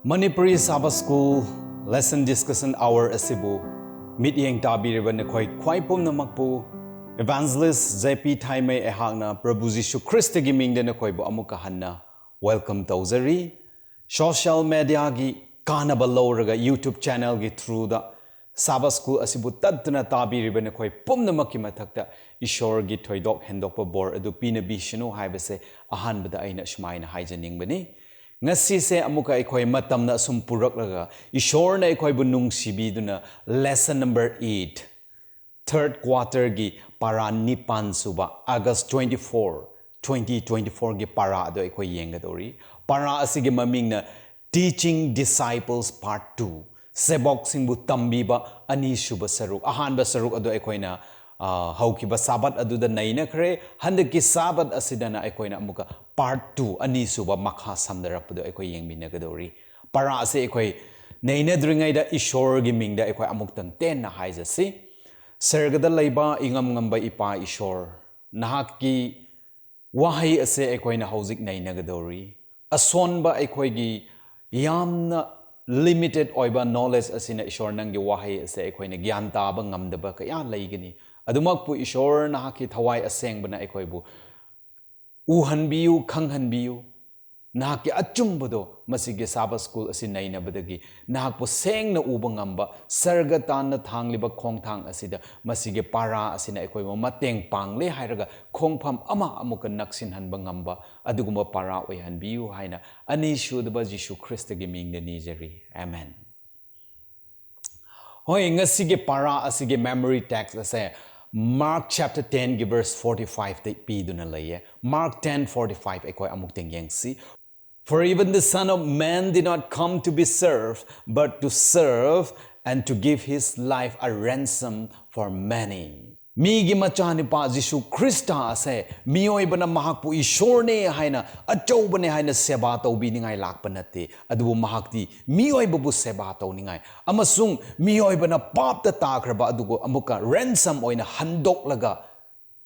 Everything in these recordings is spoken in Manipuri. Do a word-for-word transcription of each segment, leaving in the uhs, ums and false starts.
Manipuri Sabbath School Lesson Discussion Hour ꯑꯁꯤꯕꯨ ꯃꯤꯠꯌꯦꯡ ꯇꯥꯕꯤꯔꯤꯕ ꯅꯈꯣꯏ ꯈ꯭ꯋꯥꯏ ꯄꯨꯝꯅꯃꯛꯄꯨ Evangelist J P ꯊꯥꯏꯃꯩ ꯑꯩꯍꯥꯛꯅ ꯄ꯭ꯔꯚꯨ ꯖꯤꯁꯨ ꯈ꯭ꯔꯤꯁꯇꯒꯤ ꯃꯤꯡꯗ ꯅꯈꯣꯏꯕꯨ ꯑꯃꯨꯛꯀ ꯍꯟꯅ welcome ꯇꯧꯖꯔꯤ꯫ Social mediaꯒꯤ ꯀꯥꯟꯅꯕ ꯂꯧꯔꯒ YouTube channelꯒꯤ throughꯗ Sabbath School ꯑꯁꯤꯕꯨ ꯇꯠꯇꯅ ꯇꯥꯕꯤꯔꯤꯕ ꯅꯈꯣꯏ ꯄꯨꯝꯅꯃꯛꯀꯤ ꯃꯊꯛꯇ ꯏꯁꯣꯔꯒꯤ ꯊꯣꯏꯗꯣꯛ ꯍꯦꯟꯗꯣꯛꯄ ꯕꯣꯔ ꯑꯗꯨ ꯄꯤꯅꯕꯤꯁꯅꯨ ꯍꯥꯏꯕꯁꯦ ꯑꯍꯥꯟꯕꯗ ꯑꯩꯅ ꯁꯨꯃꯥꯏꯅ ꯍꯥꯏꯖꯅꯤꯡꯕꯅꯤ꯫ ꯉꯁꯤꯁꯦ ꯑꯃꯨꯛꯀ ꯑꯩꯈꯣꯏ ꯃꯇꯝꯅ ꯑꯁꯨꯝ ꯄꯨꯔꯛꯂꯒ ꯏꯁꯣꯔꯅ ꯑꯩꯈꯣꯏꯕꯨ ꯅꯨꯡꯁꯤꯕꯤꯗꯨꯅ lesson number eight, third quarterꯒꯤ ꯄꯥꯔꯥ ꯅꯤꯄꯥꯟ ꯁꯨꯕ, August twenty four, twenty twenty fourꯒꯤ ꯄꯥꯔꯥ ꯑꯗꯨ ꯑꯩꯈꯣꯏ ꯌꯦꯡꯒꯗꯧꯔꯤ꯫ ꯄꯥꯔꯥ ꯑꯁꯤꯒꯤ ꯃꯃꯤꯡꯅ Teaching Disciples Part two, ꯁꯦꯕꯣꯛꯁꯤꯡꯕꯨ ꯇꯝꯕꯤꯕ ꯑꯅꯤꯁꯨꯕ ꯁꯔꯨꯛ꯫ ꯑꯍꯥꯟꯕ ꯁꯔꯨꯛ ꯑꯗꯨ ꯑꯩꯈꯣꯏꯅ, ꯑ, ꯍꯧꯈꯤꯕ ꯁꯥꯕꯠ ꯑꯗꯨꯗ ꯅꯩꯅꯈ꯭ꯔꯦ꯫ ꯍꯟꯗꯛꯀꯤ ꯁꯥꯕꯠ ꯑꯁꯤꯗꯅ ꯑꯩꯈꯣꯏꯅ ꯑꯃꯨꯛꯀ part two, ꯑꯅꯤꯁꯨꯕ ꯃꯈꯥ ꯁꯝꯅꯔꯛꯄꯗꯨ ꯑꯩꯈꯣꯏ ꯌꯦꯡꯃꯤꯟꯅꯒꯗꯧꯔꯤ꯫ ꯄꯥꯔꯥ ꯑꯁꯤ ꯑꯩꯈꯣꯏ ꯅꯩꯅꯗ꯭ꯔꯤꯉꯩꯗ ꯏꯁꯣꯔꯒꯤ ꯃꯤꯡꯗ ꯑꯩꯈꯣꯏ ꯑꯃꯨꯛꯇꯪ ꯇꯦꯟꯅ ꯍꯥꯏꯖꯁꯤ꯫ ꯁꯔꯒꯗ ꯂꯩꯕ ꯏꯉꯝ ꯉꯝꯕ ꯏꯄꯥ ꯏꯁꯣꯔ, ꯅꯍꯥꯛꯀꯤ ꯋꯥꯍꯩ ꯑꯁꯦ ꯑꯩꯈꯣꯏꯅ ꯍꯧꯖꯤꯛ ꯅꯩꯅꯒꯗꯧꯔꯤ꯫ ꯑꯁꯣꯟꯕ ꯑꯩꯈꯣꯏꯒꯤ ꯌꯥꯝꯅ limited ꯑꯣꯏꯕ knowledge ꯑꯁꯤꯅ ꯏꯁꯣꯔ ꯅꯪꯒꯤ ꯋꯥꯍꯩ ꯑꯁꯦ ꯑꯩꯈꯣꯏꯅ ꯒ꯭ꯌꯥꯟ ꯇꯥꯕ ꯉꯝꯗꯕ ꯀꯌꯥ ꯂꯩꯒꯅꯤ꯫ ꯑꯗꯨꯃꯛꯄꯨ ꯏꯁꯣꯔ ꯅꯍꯥꯛꯀꯤ ꯊꯋꯥꯏ ꯑꯁꯦꯡꯕꯅ ꯑꯩꯈꯣꯏꯕꯨ ꯎꯍꯟꯕꯤꯌꯨ, ꯈꯪꯍꯟꯕꯤꯌꯨ꯫ ꯅꯍꯥꯛꯀꯤ ꯑꯆꯨꯝꯕꯗꯣ ꯃꯁꯤꯒꯤ Sabbath School ꯑꯁꯤ ꯅꯩꯅꯕꯗꯒꯤ ꯅꯍꯥꯛꯄꯨ ꯁꯦꯡꯅ ꯎꯕ ꯉꯝꯕ, ꯁꯔꯒ ꯇꯥꯟꯅ ꯊꯥꯡꯂꯤꯕ ꯈꯣꯡꯊꯥꯡ ꯑꯁꯤꯗ ꯃꯁꯤꯒꯤ ꯄꯥꯔꯥ ꯑꯁꯤꯅ ꯑꯩꯈꯣꯏꯕꯨ ꯃꯇꯦꯡ ꯄꯥꯡꯂꯦ ꯍꯥꯏꯔꯒ ꯈꯣꯡꯐꯝ ꯑꯃ ꯑꯃꯨꯛꯀ ꯅꯛꯁꯤꯟꯍꯟꯕ ꯉꯝꯕ ꯑꯗꯨꯒꯨꯝꯕ ꯄꯥꯔꯥ ꯑꯣꯏꯍꯟꯕꯤꯌꯨ ꯍꯥꯏꯅ ꯑꯅꯤꯁꯨꯗꯕ ꯖꯤꯁꯨ ꯈ꯭ꯔꯤꯁꯇꯒꯤ ꯃꯤꯡꯗ ꯅꯤꯖꯔꯤ꯫ ꯑꯃꯦꯟ꯫ ꯍꯣꯏ, ꯉꯁꯤꯒꯤ ꯄꯥꯔꯥ ꯑꯁꯤꯒꯤ memory text ꯑꯁꯦ Mark chapter tenꯒꯤ verse forty fiveꯇ ꯄꯤꯗꯨꯅ ꯂꯩꯌꯦ꯫ Mark ten forty five ꯑꯩꯈꯣꯏ ꯑꯃꯨꯛꯇꯪ ꯌꯦꯡꯁꯤ꯫ "For even the Son of Man did not come to be served, but to serve and to give his life a ransom for many." ꯃꯤꯒꯤ ꯃꯆꯥꯅꯨꯄꯥ ꯖꯤꯁꯨ ꯈ꯭ꯔꯤꯁꯇ ꯑꯁꯦ ꯃꯤꯑꯣꯏꯕꯅ ꯃꯍꯥꯛꯄꯨ ꯏꯁꯣꯔꯅꯦ ꯍꯥꯏꯅ, ꯑꯆꯧꯕꯅꯦ ꯍꯥꯏꯅ ꯁꯦꯕꯥ ꯇꯧꯕꯤꯅꯤꯡꯉꯥꯏ ꯂꯥꯛꯄ ꯅꯠꯇꯦ, ꯑꯗꯨꯕꯨ ꯃꯍꯥꯛꯇꯤ ꯃꯤꯑꯣꯏꯕꯕꯨ ꯁꯦꯕꯥ ꯇꯧꯅꯤꯡꯉꯥꯏ ꯑꯃꯁꯨꯡ ꯃꯤꯑꯣꯏꯕꯅ ꯄꯥꯞꯇ ꯇꯥꯈ꯭ꯔꯕ ꯑꯗꯨꯒ ꯑꯃꯨꯛꯀ ransom ꯑꯣꯏꯅ ꯍꯟꯗꯣꯛꯂꯒ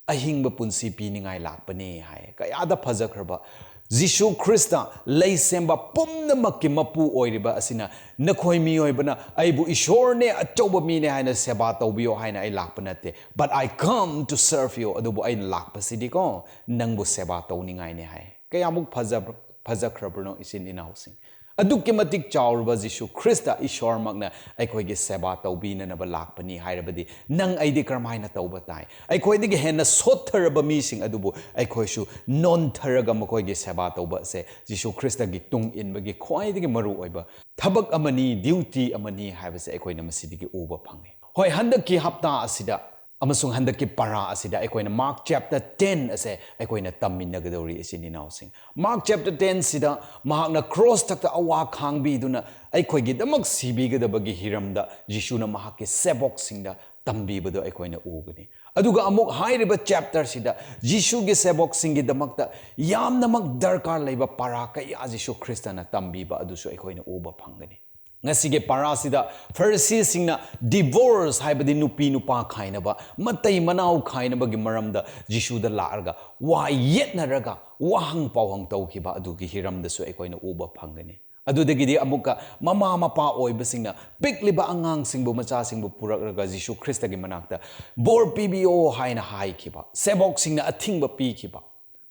ꯑꯍꯤꯡꯕ ꯄꯨꯟꯁꯤ ꯄꯤꯅꯤꯡꯉꯥꯏ ꯂꯥꯛꯄꯅꯦ ꯍꯥꯏ꯫ ꯀꯌꯥꯗ ꯐꯖꯈ꯭ꯔꯕ ꯖꯤꯁꯨ ꯈ꯭ꯔꯤꯁꯇ ꯂꯩ ꯁꯦꯝꯕ ꯄꯨꯝꯅꯃꯛꯀꯤ ꯃꯄꯨ ꯑꯣꯏꯔꯤꯕ ꯑꯁꯤꯅ, "ꯅꯈꯣꯏ ꯃꯤꯑꯣꯏꯕꯅ ꯑꯩꯕꯨ ꯏꯁꯣꯔꯅꯦ, ꯑꯆꯧꯕ ꯃꯤꯅꯦ ꯍꯥꯏꯅ ꯁꯦꯕꯥ ꯇꯧꯕꯤꯌꯣ ꯍꯥꯏꯅ ꯑꯩ ꯂꯥꯛꯄ ꯅꯠꯇꯦ, but I come to serve you, ꯑꯗꯨꯕꯨ ꯑꯩꯅ ꯂꯥꯛꯄꯁꯤꯗꯤꯀꯣ, ꯅꯪꯕꯨ ꯁꯦꯕꯥ ꯇꯧꯅꯤꯡꯉꯥꯏꯅꯦ" ꯍꯥꯏ꯫ ꯀꯌꯥꯃꯨꯛ ꯐꯖꯕ-, ꯐꯖꯈ꯭ꯔꯕꯅꯣ, ꯏꯆꯤꯟ ꯏꯅꯥꯎꯁꯤꯡ! ꯑꯗꯨꯛꯀꯤ ꯃꯇꯤꯛ ꯆꯥꯎꯔꯕ ꯖꯤꯁꯨ ꯈ꯭ꯔꯤꯁꯇ ꯏꯁꯣꯔꯃꯛꯅ ꯑꯩꯈꯣꯏꯒꯤ ꯁꯦꯕꯥ ꯇꯧꯕꯤꯅꯅꯕ ꯂꯥꯛꯄꯅꯤ ꯍꯥꯏꯔꯕꯗꯤ, ꯅꯪ ꯑꯩꯗꯤ ꯀꯔꯝꯍꯥꯏꯅ ꯇꯧꯕ ꯇꯥꯏ? ꯑꯩꯈꯣꯏꯗꯒꯤ ꯍꯦꯟꯅ ꯁꯣꯠꯊꯔꯕ ꯃꯤꯁꯤꯡ ꯑꯗꯨꯕꯨ ꯑꯩꯈꯣꯏꯁꯨ ꯅꯣꯟꯊꯔꯒ ꯃꯈꯣꯏꯒꯤ ꯁꯦꯕꯥ ꯇꯧꯕ ꯑꯁꯦ ꯖꯤꯁꯨ ꯈ꯭ꯔꯤꯁꯇꯒꯤ ꯇꯨꯡ ꯏꯟꯕꯒꯤ ꯈ꯭ꯋꯥꯏꯗꯒꯤ ꯃꯔꯨ ꯑꯣꯏꯕ ꯊꯕꯛ ꯑꯃꯅꯤ, duty ꯑꯃꯅꯤ ꯍꯥꯏꯕꯁꯦ ꯑꯩꯈꯣꯏꯅ ꯃꯁꯤꯗꯒꯤ ꯎꯕ ꯐꯪꯉꯤ꯫ ꯍꯣꯏ, ꯍꯟꯗꯛꯀꯤ ꯍꯞꯇꯥ ꯑꯁꯤꯗ ꯑꯃꯁꯨꯡ ꯍꯟꯗꯛꯀꯤ ꯄꯔꯥ ꯑꯁꯤꯗ ꯑꯩꯈꯣꯏꯅ Mark chapter ten ꯑꯁꯦ ꯑꯩꯈꯣꯏꯅ ꯇꯝꯃꯤꯟꯅꯒꯗꯧꯔꯤ, ꯏꯆꯤꯟ ꯏꯅꯥꯎꯁꯤꯡ꯫ Mark chapter ten ꯁꯤꯗ ꯃꯍꯥꯛꯅ ꯀ꯭ꯔꯣꯁ ꯊꯛꯇ ꯑꯋꯥ ꯈꯥꯡꯕꯤꯗꯨꯅ ꯑꯩꯈꯣꯏꯒꯤꯗꯃꯛ ꯁꯤꯕꯤꯒꯗꯕꯒꯤ ꯍꯤꯔꯝꯗ ꯖꯤꯁꯨꯅ ꯃꯍꯥꯛꯀꯤ ꯁꯦꯕꯣꯛꯁꯤꯡꯗ ꯇꯝꯕꯤꯕꯗꯣ ꯑꯩꯈꯣꯏꯅ ꯎꯒꯅꯤ꯫ ꯑꯗꯨꯒ ꯑꯃꯨꯛ ꯍꯥꯏꯔꯤꯕ ꯆꯦꯞꯇꯔꯁꯤꯗ ꯖꯤꯁꯨꯒꯤ ꯁꯦꯕꯣꯛꯁꯤꯡꯒꯤꯗꯃꯛꯇ ꯌꯥꯝꯅꯃꯛ ꯗꯔꯀꯥꯔ ꯂꯩꯕ ꯄꯔꯥ ꯀꯌꯥ ꯖꯤꯁꯨ ꯈ꯭ꯔꯤꯁꯇꯅ ꯇꯝꯕꯤꯕ ꯑꯗꯨꯁꯨ ꯑꯩꯈꯣꯏꯅ ꯎꯕ ꯐꯪꯒꯅꯤ꯫ ꯉꯁꯤꯒꯤ ꯄꯔꯥꯁꯤꯗ ꯐꯔꯤꯁꯤꯁꯤꯡꯅ divorce ꯍꯥꯏꯕꯗꯤ ꯅꯨꯄꯤ ꯅꯨꯄꯥ ꯈꯥꯏꯅꯕ, ꯃꯇꯩ ꯃꯅꯥꯎ ꯈꯥꯏꯅꯕꯒꯤ ꯃꯔꯝꯗ ꯖꯤꯁꯨꯗ ꯂꯥꯛꯂꯒ ꯋꯥ ꯌꯦꯠꯅꯔꯒ ꯋꯥꯍꯪ ꯄꯥꯎꯍꯪ ꯇꯧꯈꯤꯕ ꯑꯗꯨꯒꯤ ꯍꯤꯔꯝꯗꯁꯨ ꯑꯩꯈꯣꯏꯅ ꯎꯕ ꯐꯪꯒꯅꯤ꯫ ꯑꯗꯨꯗꯒꯤꯗꯤ ꯑꯃꯨꯛꯀ ꯃꯃꯥ ꯃꯄꯥ ꯑꯣꯏꯕꯁꯤꯡꯅ ꯄꯤꯛꯂꯤꯕ ꯑꯉꯥꯡꯁꯤꯡꯕꯨ, ꯃꯆꯥꯁꯤꯡꯕꯨ ꯄꯨꯔꯛꯂꯒ ꯖꯤꯁꯨ ꯈ꯭ꯔꯤꯁꯇꯒꯤ ꯃꯅꯥꯛꯇ ꯕꯣꯔ ꯄꯤꯕꯤꯌꯣ ꯍꯥꯏꯅ ꯍꯥꯏꯈꯤꯕ, ꯁꯦꯕꯣꯛꯁꯤꯡꯅ ꯑꯊꯤꯡꯕ ꯄꯤꯈꯤꯕ꯫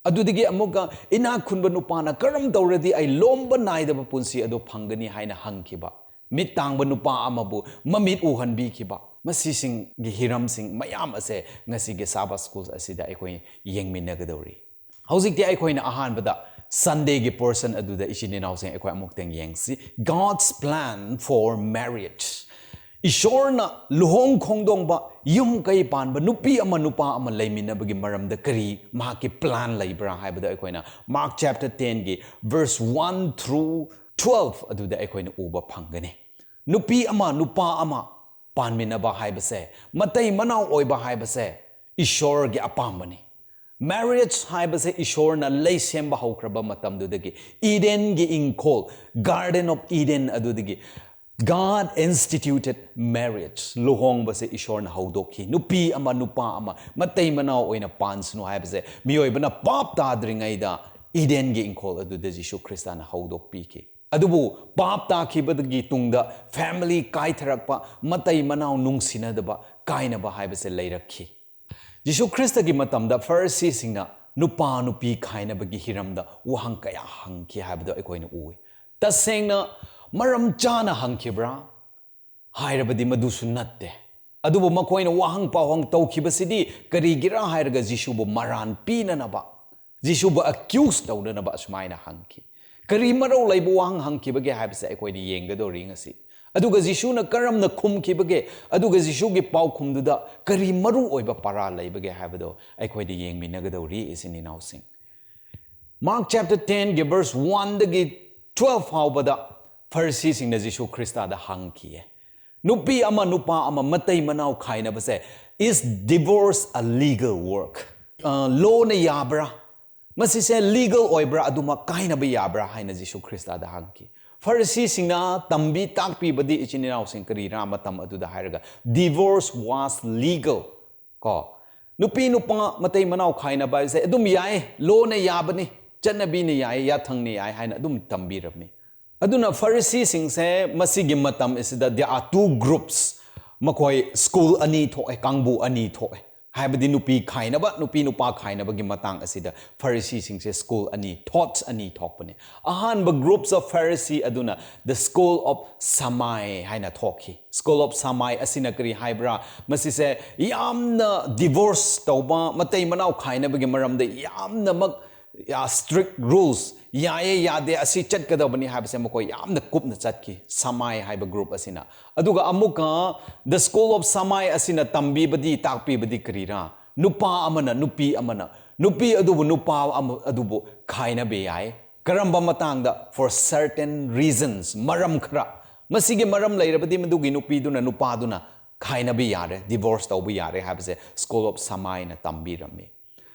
ꯑꯗꯨꯗꯒꯤ ꯑꯃꯨꯛꯀ ꯏꯅꯥꯛ ꯈꯨꯟꯕ ꯅꯨꯄꯥꯅ ꯀꯔꯝ ꯇꯧꯔꯗꯤ ꯑꯩ ꯂꯣꯝꯕ ꯅꯥꯏꯗꯕ ꯄꯨꯟꯁꯤ ꯑꯗꯨ ꯐꯪꯒꯅꯤ ꯍꯥꯏꯅ ꯍꯪꯈꯤꯕ, ꯃꯤꯠ ꯇꯥꯡꯕ ꯅꯨꯄꯥ ꯑꯃꯕꯨ ꯃꯃꯤꯠ ꯎꯍꯟꯕꯤꯈꯤꯕ, ꯃꯁꯤꯁꯤꯡꯒꯤ ꯍꯤꯔꯝꯁꯤꯡ ꯃꯌꯥꯝ ꯑꯁꯦ ꯉꯁꯤꯒꯤ ꯁꯥꯕꯥꯠ ꯁ꯭ꯀꯨꯜ ꯑꯁꯤꯗ ꯑꯩꯈꯣꯏ ꯌꯦꯡꯃꯤꯟꯅꯒꯗꯧꯔꯤ꯫ ꯍꯧꯖꯤꯛꯇꯤ ꯑꯩꯈꯣꯏꯅ ꯑꯍꯥꯟꯕꯗ ꯁꯟꯗꯦꯒꯤ ꯄꯣꯔꯁꯟ ꯑꯗꯨꯗ ꯏꯆꯤꯟ ꯏꯅꯥꯎꯁꯤꯡ ꯑꯩꯈꯣꯏ ꯑꯃꯨꯛꯇꯪ ꯌꯦꯡꯁꯤ꯫ God's plan for marriage꯫ ꯏꯁꯣꯔꯅ ꯂꯨꯍꯣꯡ ꯈꯣꯡꯗꯣꯡꯕ, ꯌꯨꯝ ꯀꯩ ꯄꯥꯟꯕ, ꯅꯨꯄꯤ ꯑꯃ ꯅꯨꯄꯥ ꯑꯃ ꯂꯩꯃꯤꯟꯅꯕꯒꯤ ꯃꯔꯝꯗ ꯀꯔꯤ ꯃꯍꯥꯛꯀꯤ ꯄ꯭ꯂꯥꯟ ꯂꯩꯕ꯭ꯔꯥ ꯍꯥꯏꯕꯗꯣ ꯑꯩꯈꯣꯏꯅ Mark chapter ten ꯒꯤ verse one through twelve ꯑꯗꯨꯗ ꯑꯩꯈꯣꯏꯅ ꯎꯕ ꯐꯪꯒꯅꯤ꯫ ꯅꯨꯄꯤ ꯑꯃ ꯅꯨꯄꯥ ꯑꯃ ꯄꯥꯟꯃꯤꯟꯅꯕ ꯍꯥꯏꯕꯁꯦ, ꯃꯇꯩ ꯃꯅꯥꯎ ꯑꯣꯏꯕ ꯍꯥꯏꯕꯁꯦ ꯏꯁꯣꯔꯒꯤ ꯑꯄꯥꯝꯕꯅꯤ꯫ Marriage ꯍꯥꯏꯕꯁꯦ ꯏꯁꯣꯔꯅ ꯂꯩ ꯁꯦꯝꯕ ꯍꯧꯈ꯭ꯔꯕ ꯃꯇꯝꯗꯨꯗꯒꯤ, ꯏꯗꯦꯟꯒꯤ ꯏꯪꯈꯣꯜ, Garden of Eden ꯑꯗꯨꯗꯒꯤ God instituted marriage, ꯂꯨꯍꯣꯡꯕꯁꯦ ꯏꯁꯣꯔꯅ ꯍꯧꯗꯣꯛꯈꯤ꯫ ꯅꯨꯄꯤ ꯑꯃ ꯅꯨꯄꯥ ꯑꯃ ꯃꯇꯩ ꯃꯅꯥꯎ ꯑꯣꯏꯅ ꯄꯥꯟꯁꯅꯨ ꯍꯥꯏꯕꯁꯦ ꯃꯤꯑꯣꯏꯕꯅ ꯄꯥꯞ ꯇꯥꯗ꯭ꯔꯤꯉꯩꯗ ꯏꯗꯦꯟꯒꯤ ꯏꯪꯈꯣꯜ ꯑꯗꯨꯗ ꯖꯤꯁꯨ ꯈ꯭ꯔꯤꯁꯇꯅ ꯍꯧꯗꯣꯛꯄꯤꯈꯤ꯫ ꯑꯗꯨꯕꯨ ꯄꯥꯞ ꯇꯥꯈꯤꯕꯗꯒꯤ ꯇꯨꯡꯗ family ꯀꯥꯏꯊꯔꯛꯄ, ꯃꯇꯩ ꯃꯅꯥꯎ ꯅꯨꯡꯁꯤꯅꯗꯕ, ꯀꯥꯏꯅꯕ ꯍꯥꯏꯕꯁꯦ ꯂꯩꯔꯛꯈꯤ꯫ ꯖꯤꯁꯨ ꯈ꯭ꯔꯤꯁꯇꯒꯤ ꯃꯇꯝꯗ ꯐꯔꯤꯁꯤꯁꯤꯡꯅ ꯅꯨꯄꯥ ꯅꯨꯄꯤ ꯈꯥꯏꯅꯕꯒꯤ ꯍꯤꯔꯝꯗ ꯋꯥꯍꯪ ꯀꯌꯥ ꯍꯪꯈꯤ ꯍꯥꯏꯕꯗꯣ ꯑꯩꯈꯣꯏꯅ ꯎꯏ꯫ ꯇꯁꯦꯡꯅ ꯃꯔꯝ ꯆꯥꯅ ꯍꯪꯈꯤꯕ꯭ꯔꯥ ꯍꯥꯏꯔꯕꯗꯤ ꯃꯗꯨꯁꯨ ꯅꯠꯇꯦ꯫ ꯑꯗꯨꯕꯨ ꯃꯈꯣꯏꯅ ꯋꯥꯍꯪ ꯄꯥꯎꯍꯪ ꯇꯧꯈꯤꯕꯁꯤꯗꯤ ꯀꯔꯤꯒꯤꯔꯥ ꯍꯥꯏꯔꯒ ꯖꯤꯁꯨꯕꯨ ꯃꯔꯥꯟ ꯄꯤꯅꯅꯕ, ꯖꯤꯁꯨꯕꯨ accuse ꯇꯧꯅꯅꯕ ꯑꯁꯨꯃꯥꯏꯅ ꯍꯪꯈꯤ꯫ ꯀꯔꯤ ꯃꯔꯧ ꯂꯩꯕ ꯋꯥꯍꯪ ꯍꯪꯈꯤꯕꯒꯦ ꯍꯥꯏꯕꯁꯦ ꯑꯩꯈꯣꯏꯅ ꯌꯦꯡꯒꯗꯧꯔꯤ ꯉꯁꯤ꯫ ꯑꯗꯨꯒ ꯖꯤꯁꯨꯅ ꯀꯔꯝꯅ ꯈꯨꯝꯈꯤꯕꯒꯦ, ꯑꯗꯨꯒ ꯖꯤꯁꯨꯒꯤ ꯄꯥꯎꯈꯨꯝꯗꯨꯗ ꯀꯔꯤ ꯃꯔꯨ ꯑꯣꯏꯕ ꯄꯔꯥ ꯂꯩꯕꯒꯦ ꯍꯥꯏꯕꯗꯣ ꯑꯩꯈꯣꯏꯗ ꯌꯦꯡꯃꯤꯟꯅꯒꯗꯧꯔꯤ, ꯏꯆꯤꯟ ꯏꯅꯥꯎꯁꯤꯡ꯫ Mark chapter ten ꯒꯤ verse one ꯗꯒꯤ twelve ꯐꯥꯎꯕꯗ ꯐꯔꯤꯁꯤꯁꯤꯡꯅ ꯖꯤꯁꯨ ꯈ꯭ꯔꯤꯁꯇꯗ ꯍꯪꯈꯤꯌꯦ, "ꯅꯨꯄꯤ ꯑꯃ ꯅꯨꯄꯥ ꯑꯃ ꯃꯇꯩ ꯃꯅꯥꯎ ꯈꯥꯏꯅꯕꯁꯦ, is divorce a legal work? ꯑ, law ꯅ ꯌꯥꯕ꯭ꯔꯥ? ꯃꯁꯤꯁꯦ legal ꯑꯣꯏꯕ꯭ꯔꯥ? ꯑꯗꯨꯃꯛ ꯀꯥꯏꯅꯕ ꯌꯥꯕ꯭ꯔꯥ?" ꯍꯥꯏꯅ ꯖꯤꯁꯨ ꯈ꯭ꯔꯤꯁꯇꯗ ꯍꯪꯈꯤ꯫ ꯐꯔꯤꯁꯤꯁꯤꯡꯅ ꯇꯝꯕꯤ ꯇꯥꯛꯄꯤꯕꯗꯤ, ꯏꯆꯤꯟ ꯏꯅꯥꯎꯁꯤꯡ, ꯀꯔꯤꯔꯥ? ꯃꯇꯝ ꯑꯗꯨꯗ ꯍꯥꯏꯔꯒ divorce was legal꯫ ꯀꯣ, ꯅꯨꯄꯤ ꯅꯨꯄꯥ ꯃꯇꯩ ꯃꯅꯥꯎ ꯈꯥꯏꯅꯕ ꯍꯥꯏꯁꯦ ꯑꯗꯨꯝ ꯌꯥꯏ, law ꯅ ꯌꯥꯕꯅꯤ, ꯆꯠꯅꯕꯤꯅ ꯌꯥꯏ, ꯌꯥꯊꯪꯅ ꯌꯥꯏ ꯍꯥꯏꯅ ꯑꯗꯨꯝ ꯇꯝꯕꯤꯔꯝꯃꯤ꯫ ꯑꯗꯨꯅ ꯐꯔꯤꯁꯤꯁꯤꯡꯁꯦ ꯃꯁꯤꯒꯤ ꯃꯇꯝ ꯑꯁꯤꯗ there are two groups, ꯃꯈꯣꯏ school ꯑꯅꯤ ꯊꯣꯛꯑꯦ, ꯀꯥꯡꯕꯨ ꯑꯅꯤ ꯊꯣꯛꯑꯦ꯫ ꯍꯥꯏꯕꯗꯤ ꯅꯨꯄꯤ ꯈꯥꯏꯅꯕ, ꯅꯨꯄꯤ ꯅꯨꯄꯥ ꯈꯥꯏꯅꯕꯒꯤ ꯃꯇꯥꯡ ꯑꯁꯤꯗ ꯐꯔꯤꯁꯤꯁꯤꯡꯁꯦ school ꯑꯅꯤ, thoughts ꯑꯅꯤ ꯊꯣꯛꯄꯅꯦ꯫ ꯑꯍꯥꯟꯕ groups of Pharisee ꯑꯗꯨꯅ the school of Shammai ꯍꯥꯏꯅ ꯊꯣꯛꯈꯤ꯫ School of Shammai ꯑꯁꯤꯅ ꯀꯔꯤ ꯍꯥꯏꯕ꯭ꯔꯥ? ꯃꯁꯤꯁꯦ ꯌꯥꯝꯅ divorce ꯇꯧꯕ, ꯃꯇꯩ ꯃꯅꯥꯎ ꯈꯥꯏꯅꯕꯒꯤ ꯃꯔꯝꯗ ꯌꯥꯝꯅꯃꯛ, ꯌꯥ, strict rules, ꯌꯥꯏꯌꯦ ꯌꯥꯗꯦ, ꯑꯁꯤ ꯆꯠꯀꯗꯕꯅꯤ ꯍꯥꯏꯕꯁꯦ ꯃꯈꯣꯏ ꯌꯥꯝꯅ ꯀꯨꯞꯅ ꯆꯠꯈꯤ꯫ ꯁꯃꯥꯏ ꯍꯥꯏꯕ group ꯑꯁꯤꯅ꯫ ꯑꯗꯨꯒ ꯑꯃꯨꯛꯀ the school of Shammai ꯑꯁꯤꯅ ꯇꯝꯕꯤꯕꯗꯤ, ꯇꯥꯛꯄꯤꯕꯗꯤ ꯀꯔꯤꯔꯥ? ꯅꯨꯄꯥ ꯑꯃꯅ, ꯅꯨꯄꯤ ꯑꯃꯅ, ꯅꯨꯄꯤ ꯑꯗꯨꯕꯨ ꯅꯨꯄꯥ ꯑꯃ ꯑꯗꯨꯕꯨ ꯈꯥꯏꯅꯕ ꯌꯥꯏ꯫ ꯀꯔꯝꯕ ꯃꯇꯥꯡꯗ? For certain reasons, ꯃꯔꯝ ꯈꯔ꯫ ꯃꯁꯤꯒꯤ ꯃꯔꯝ ꯂꯩꯔꯕꯗꯤ ꯃꯗꯨꯒꯤ ꯅꯨꯄꯤꯗꯨꯅ, ꯅꯨꯄꯥꯗꯨꯅ ꯈꯥꯏꯅꯕ ꯌꯥꯔꯦ, divorce ꯇꯧꯕ ꯌꯥꯔꯦ ꯍꯥꯏꯕꯁꯦ school of Shammai ꯅ ꯇꯝꯕꯤꯔꯝꯃꯤ꯫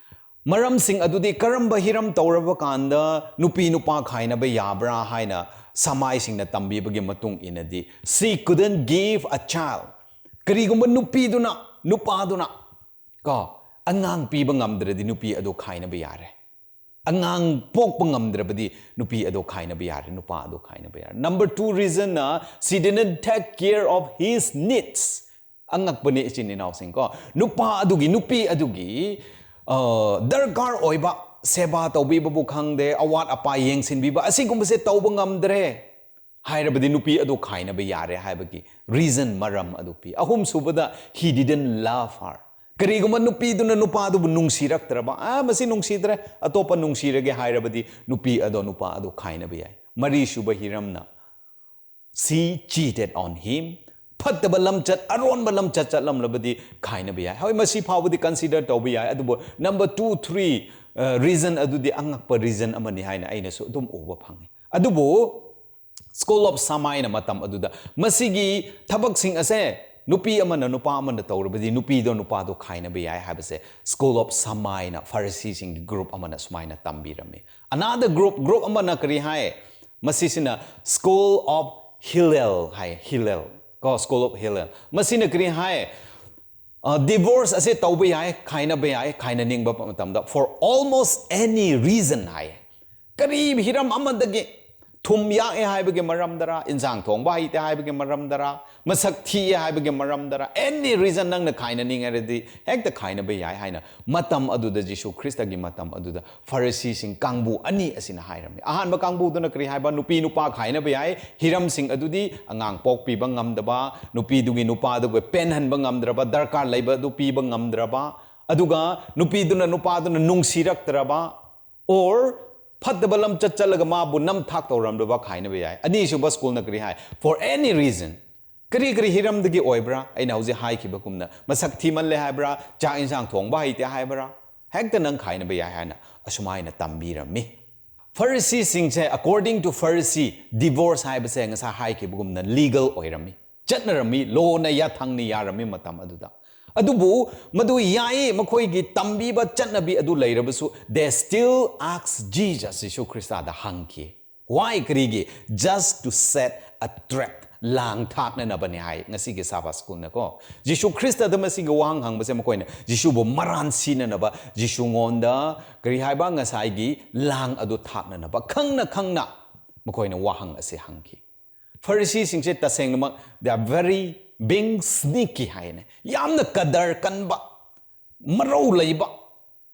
ꯃꯔꯝꯁꯤꯡ ꯑꯗꯨꯗꯤ ꯀꯔꯝꯕ ꯍꯤꯔꯝ ꯇꯧꯔꯕ ꯀꯥꯟꯗ ꯅꯨꯄꯤ ꯅꯨꯄꯥ ꯈꯥꯏꯅꯕ ꯌꯥꯕ꯭ꯔꯥ ꯍꯥꯏꯅ ꯁꯃꯥꯏꯁꯤꯡꯅ ꯇꯝꯕꯤꯕꯒꯤ ꯃꯇꯨꯡ ꯏꯟꯅꯗꯤ, she couldn't give a child. ꯀꯔꯤꯒꯨꯝꯕ ꯅꯨꯄꯤꯗꯨꯅ, ꯅꯨꯄꯥꯗꯨꯅ, ꯀꯣ, ꯑꯉꯥꯡ ꯄꯤꯕ ꯉꯝꯗ꯭ꯔꯗꯤ ꯅꯨꯄꯤ ꯑꯗꯨ ꯈꯥꯏꯅꯕ ꯌꯥꯔꯦ꯫ ꯑꯉꯥꯡ ꯄꯣꯛꯄ ꯉꯝꯗ꯭ꯔꯕꯗꯤ ꯅꯨꯄꯤ ꯑꯗꯣ ꯈꯥꯏꯅꯕ ꯌꯥꯔꯦ, ꯅꯨꯄꯥ ꯑꯗꯣ ꯈꯥꯏꯅꯕ ꯌꯥꯔꯦ꯫ Number two reason ꯅ, she didn't take care of his needs. ꯑꯉꯛꯄꯅꯤ, ꯏꯆꯤꯟ ꯏꯅꯥꯎꯁꯤꯡ ꯀꯣ, ꯅꯨꯄꯥ ꯑꯗꯨꯒꯤ, ꯅꯨꯄꯤ ꯑꯗꯨꯒꯤ ꯑ, ꯗꯔꯀꯥꯔ ꯑꯣꯏꯕ ꯁꯦꯕꯥ ꯇꯧꯕꯤꯕꯕꯨ ꯈꯪꯗꯦ, ꯑꯋꯥꯠ ꯑꯄꯥ ꯌꯦꯡꯁꯤꯟꯕꯤꯕ, ꯑꯁꯤꯒꯨꯝꯕꯁꯦ ꯇꯧꯕ ꯉꯝꯗ꯭ꯔꯦ ꯍꯥꯏꯔꯕꯗꯤ ꯅꯨꯄꯤ ꯑꯗꯨ ꯈꯥꯏꯅꯕ ꯌꯥꯔꯦ ꯍꯥꯏꯕꯒꯤ reason, ꯃꯔꯝ ꯑꯗꯨ ꯄꯤ꯫ ꯑꯍꯨꯝꯁꯨꯕꯗ, he didn't love her. ꯀꯔꯤꯒꯨꯝꯕ ꯅꯨꯄꯤꯗꯨꯅ ꯅꯨꯄꯥꯗꯨꯕꯨ ꯅꯨꯡꯁꯤꯔꯛꯇ꯭ꯔꯕ, "ꯑ, ꯃꯁꯤ ꯅꯨꯡꯁꯤꯗ꯭ꯔꯦ, ꯑꯇꯣꯞꯄ ꯅꯨꯡꯁꯤꯔꯒꯦ" ꯍꯥꯏꯔꯕꯗꯤ ꯅꯨꯄꯤ ꯑꯗꯣ, ꯅꯨꯄꯥ ꯑꯗꯣ ꯈꯥꯏꯅꯕ ꯌꯥꯏ꯫ ꯃꯔꯤꯁꯨꯕ ꯍꯤꯔꯝꯅ, she cheated on him. ꯐꯠꯇꯕ ꯂꯝꯆꯠ, ꯑꯔꯣꯟꯕ ꯂꯝꯆꯠ ꯆꯠꯂꯝꯂꯕꯗꯤ ꯈꯥꯏꯅꯕ ꯌꯥꯏ꯫ ꯍꯣꯏ, ꯃꯁꯤ ꯐꯥꯎꯕꯗꯤ consider ꯇꯧꯕ ꯌꯥꯏ, ꯑꯗꯨꯕꯨ number two, three, ꯑ, reason ꯑꯗꯨꯗꯤ ꯑꯉꯛꯄ reason ꯑꯃꯅꯤ ꯍꯥꯏꯅ ꯑꯩꯅꯁꯨ ꯑꯗꯨꯝ ꯎꯕ ꯐꯪꯉꯤ꯫ ꯑꯗꯨꯕꯨ School of Shammai ꯅ ꯃꯇꯝ ꯑꯗꯨꯗ ꯃꯁꯤꯒꯤ ꯊꯕꯛꯁꯤꯡ ꯑꯁꯦ ꯅꯨꯄꯤ ꯑꯃꯅ ꯅꯨꯄꯥ ꯑꯃꯅ ꯇꯧꯔꯕꯗꯤ ꯅꯨꯄꯤꯗꯣ ꯅꯨꯄꯥꯗꯣ ꯈꯥꯏꯅꯕ ꯌꯥꯏ ꯍꯥꯏꯕꯁꯦ School of Shammai ꯅ, ꯐꯔꯤꯁꯤꯁꯤꯡꯒꯤ group ꯑꯃꯅ ꯁꯨꯃꯥꯏꯅ ꯇꯝꯕꯤꯔꯝꯃꯤ꯫ Another group, group ꯑꯃꯅ ꯀꯔꯤ ꯍꯥꯏ? ꯃꯁꯤꯁꯤꯅ School of Hillel high, Hillel ꯀꯣ, School of Hillel꯫ ꯃꯁꯤꯅ ꯀꯔꯤ ꯍꯥꯏ? ꯑ, divorce ꯑꯁꯦ ꯇꯧꯕ ꯌꯥꯏ, ꯈꯥꯏꯅꯕ ꯌꯥꯏ, ꯈꯥꯏꯅꯅꯤꯡꯕ ꯃꯇꯝꯗ, for almost any reason ꯍꯥꯏ꯫ ꯀꯔꯤ ꯍꯤꯔꯝ ꯑꯃꯗꯒꯤ, ꯊꯨꯝ ꯌꯥꯛꯑꯦ ꯍꯥꯏꯕꯒꯤ ꯃꯔꯝꯗꯔ, ꯏꯟꯁꯥꯡ ꯊꯣꯡꯕ ꯍꯩꯇꯦ ꯍꯥꯏꯕꯒꯤ ꯃꯔꯝꯗꯔ, ꯃꯁꯛ ꯊꯤꯑꯦ ꯍꯥꯏꯕꯒꯤ ꯃꯔꯝꯗꯔ, any reason ꯅꯪꯅ ꯈꯥꯏꯅꯅꯤꯡꯉꯔꯗꯤ ꯍꯦꯛꯇ ꯈꯥꯏꯅꯕ ꯌꯥꯏ ꯍꯥꯏꯅ ꯃꯇꯝ ꯑꯗꯨꯗ, ꯖꯤꯁꯨ ꯈ꯭ꯔꯤꯁꯇꯒꯤ ꯃꯇꯝ ꯑꯗꯨꯗ ꯐꯔꯤꯁꯤꯁꯤꯡ ꯀꯥꯡꯕꯨ ꯑꯅꯤ ꯑꯁꯤꯅ ꯍꯥꯏꯔꯝꯃꯤ꯫ ꯑꯍꯥꯟꯕ ꯀꯥꯡꯕꯨꯗꯨꯅ ꯀꯔꯤ ꯍꯥꯏꯕ? ꯅꯨꯄꯤ ꯅꯨꯄꯥ ꯈꯥꯏꯅꯕ ꯌꯥꯏ꯫ ꯍꯤꯔꯝꯁꯤꯡ ꯑꯗꯨꯗꯤ ꯑꯉꯥꯡ ꯄꯣꯛꯄꯤꯕ ꯉꯝꯗꯕ, ꯅꯨꯄꯤꯗꯨꯒꯤ ꯅꯨꯄꯥꯗꯨꯒ ꯄꯦꯟꯍꯟꯕ ꯉꯝꯗ꯭ꯔꯕ, ꯗꯔꯀꯥꯔ ꯂꯩꯕ ꯑꯗꯨ ꯄꯤꯕ ꯉꯝꯗ꯭ꯔꯕ, ꯑꯗꯨꯒ ꯅꯨꯄꯤꯗꯨꯅ ꯅꯨꯄꯥꯗꯨꯅ ꯅꯨꯡꯁꯤꯔꯛꯇ꯭ꯔꯕ, or ꯐꯠꯇꯕ ꯂꯝꯆꯠ ꯆꯠꯂꯒ ꯃꯥꯕꯨ ꯅꯝꯊꯥꯛ ꯇꯧꯔꯝꯂꯕ ꯈꯥꯏꯅꯕ ꯌꯥꯏ꯫ ꯑꯅꯤꯁꯨꯕ school ꯅ ꯀꯔꯤ ꯍꯥꯏ? For any reason꯫ ꯀꯔꯤ ꯀꯔꯤ ꯍꯤꯔꯝꯗꯒꯤ ꯑꯣꯏꯕ꯭ꯔꯥ? ꯑꯩꯅ ꯍꯧꯖꯤꯛ ꯍꯥꯏꯈꯤꯕꯒꯨꯝꯅ, ꯃꯁꯛ ꯊꯤꯃꯜꯂꯦ ꯍꯥꯏꯕ꯭ꯔꯥ? ꯆꯥꯛ ꯏꯟꯁꯥꯡ ꯊꯣꯡꯕ ꯍꯩꯇꯦ ꯍꯥꯏꯕ꯭ꯔꯥ? ꯍꯦꯛꯇ ꯅꯪ ꯈꯥꯏꯅꯕ ꯌꯥꯏ ꯍꯥꯏꯅ ꯑꯁꯨꯃꯥꯏꯅ ꯇꯝꯕꯤꯔꯝꯃꯤ꯫ ꯐꯔꯤꯁꯤꯁꯤꯡꯁꯦ, according to ꯐꯔꯤꯁꯤ, divorce ꯍꯥꯏꯕꯁꯦ ꯉꯁꯥꯏ ꯍꯥꯏꯈꯤꯕꯒꯨꯝꯅ legal ꯑꯣꯏꯔꯝꯃꯤ, ꯆꯠꯅꯔꯝꯃꯤ, law ꯅ ꯌꯥꯊꯪꯅ ꯌꯥꯔꯝꯃꯤ ꯃꯇꯝ ꯑꯗꯨꯗ꯫ ꯑꯗꯨꯕꯨ ꯃꯗꯨ ꯌꯥꯏ, ꯃꯈꯣꯏꯒꯤ ꯇꯝꯕꯤꯕ ꯆꯠꯅꯕꯤ ꯑꯗꯨ ꯂꯩꯔꯕꯁꯨ, they still ask Jesus, Jesus ꯈ꯭ꯔꯤꯁꯇꯗ ꯍꯪꯈꯤ꯫ Why? ꯀꯔꯤꯒꯤ? Just to set a trap, ꯂꯥꯡ ꯊꯥꯛꯅꯅꯕꯅꯤ ꯍꯥꯏ ꯉꯁꯤꯒꯤ Sabbath Schoolꯅꯀꯣ꯫ ꯖꯤꯁꯨ ꯈ꯭ꯔꯤꯁꯇꯗ ꯃꯁꯤꯒꯤ ꯋꯥꯍꯪ ꯍꯪꯕꯁꯦ ꯃꯈꯣꯏꯅ ꯖꯤꯁꯨꯕꯨ ꯃꯔꯥꯟ ꯁꯤꯅꯅꯕ, ꯖꯤꯁꯨꯉꯣꯟꯗ ꯀꯔꯤ ꯍꯥꯏꯕ, ꯉꯁꯥꯏꯒꯤ ꯂꯥꯡ ꯑꯗꯨ ꯊꯥꯛꯅꯅꯕ ꯈꯪꯅ ꯈꯪꯅ ꯃꯈꯣꯏꯅ ꯋꯥꯍꯪ ꯑꯁꯤ ꯍꯪꯈꯤ꯫ ꯐꯔꯤꯁꯤꯁꯤꯡꯁꯦ ꯇꯁꯦꯡꯅꯃꯛ they are very being sneaky ꯍꯥꯏꯅꯦ, ꯌꯥꯝꯅ ꯀꯗꯔ ꯀꯟꯕ, ꯃꯔꯧ ꯂꯩꯕ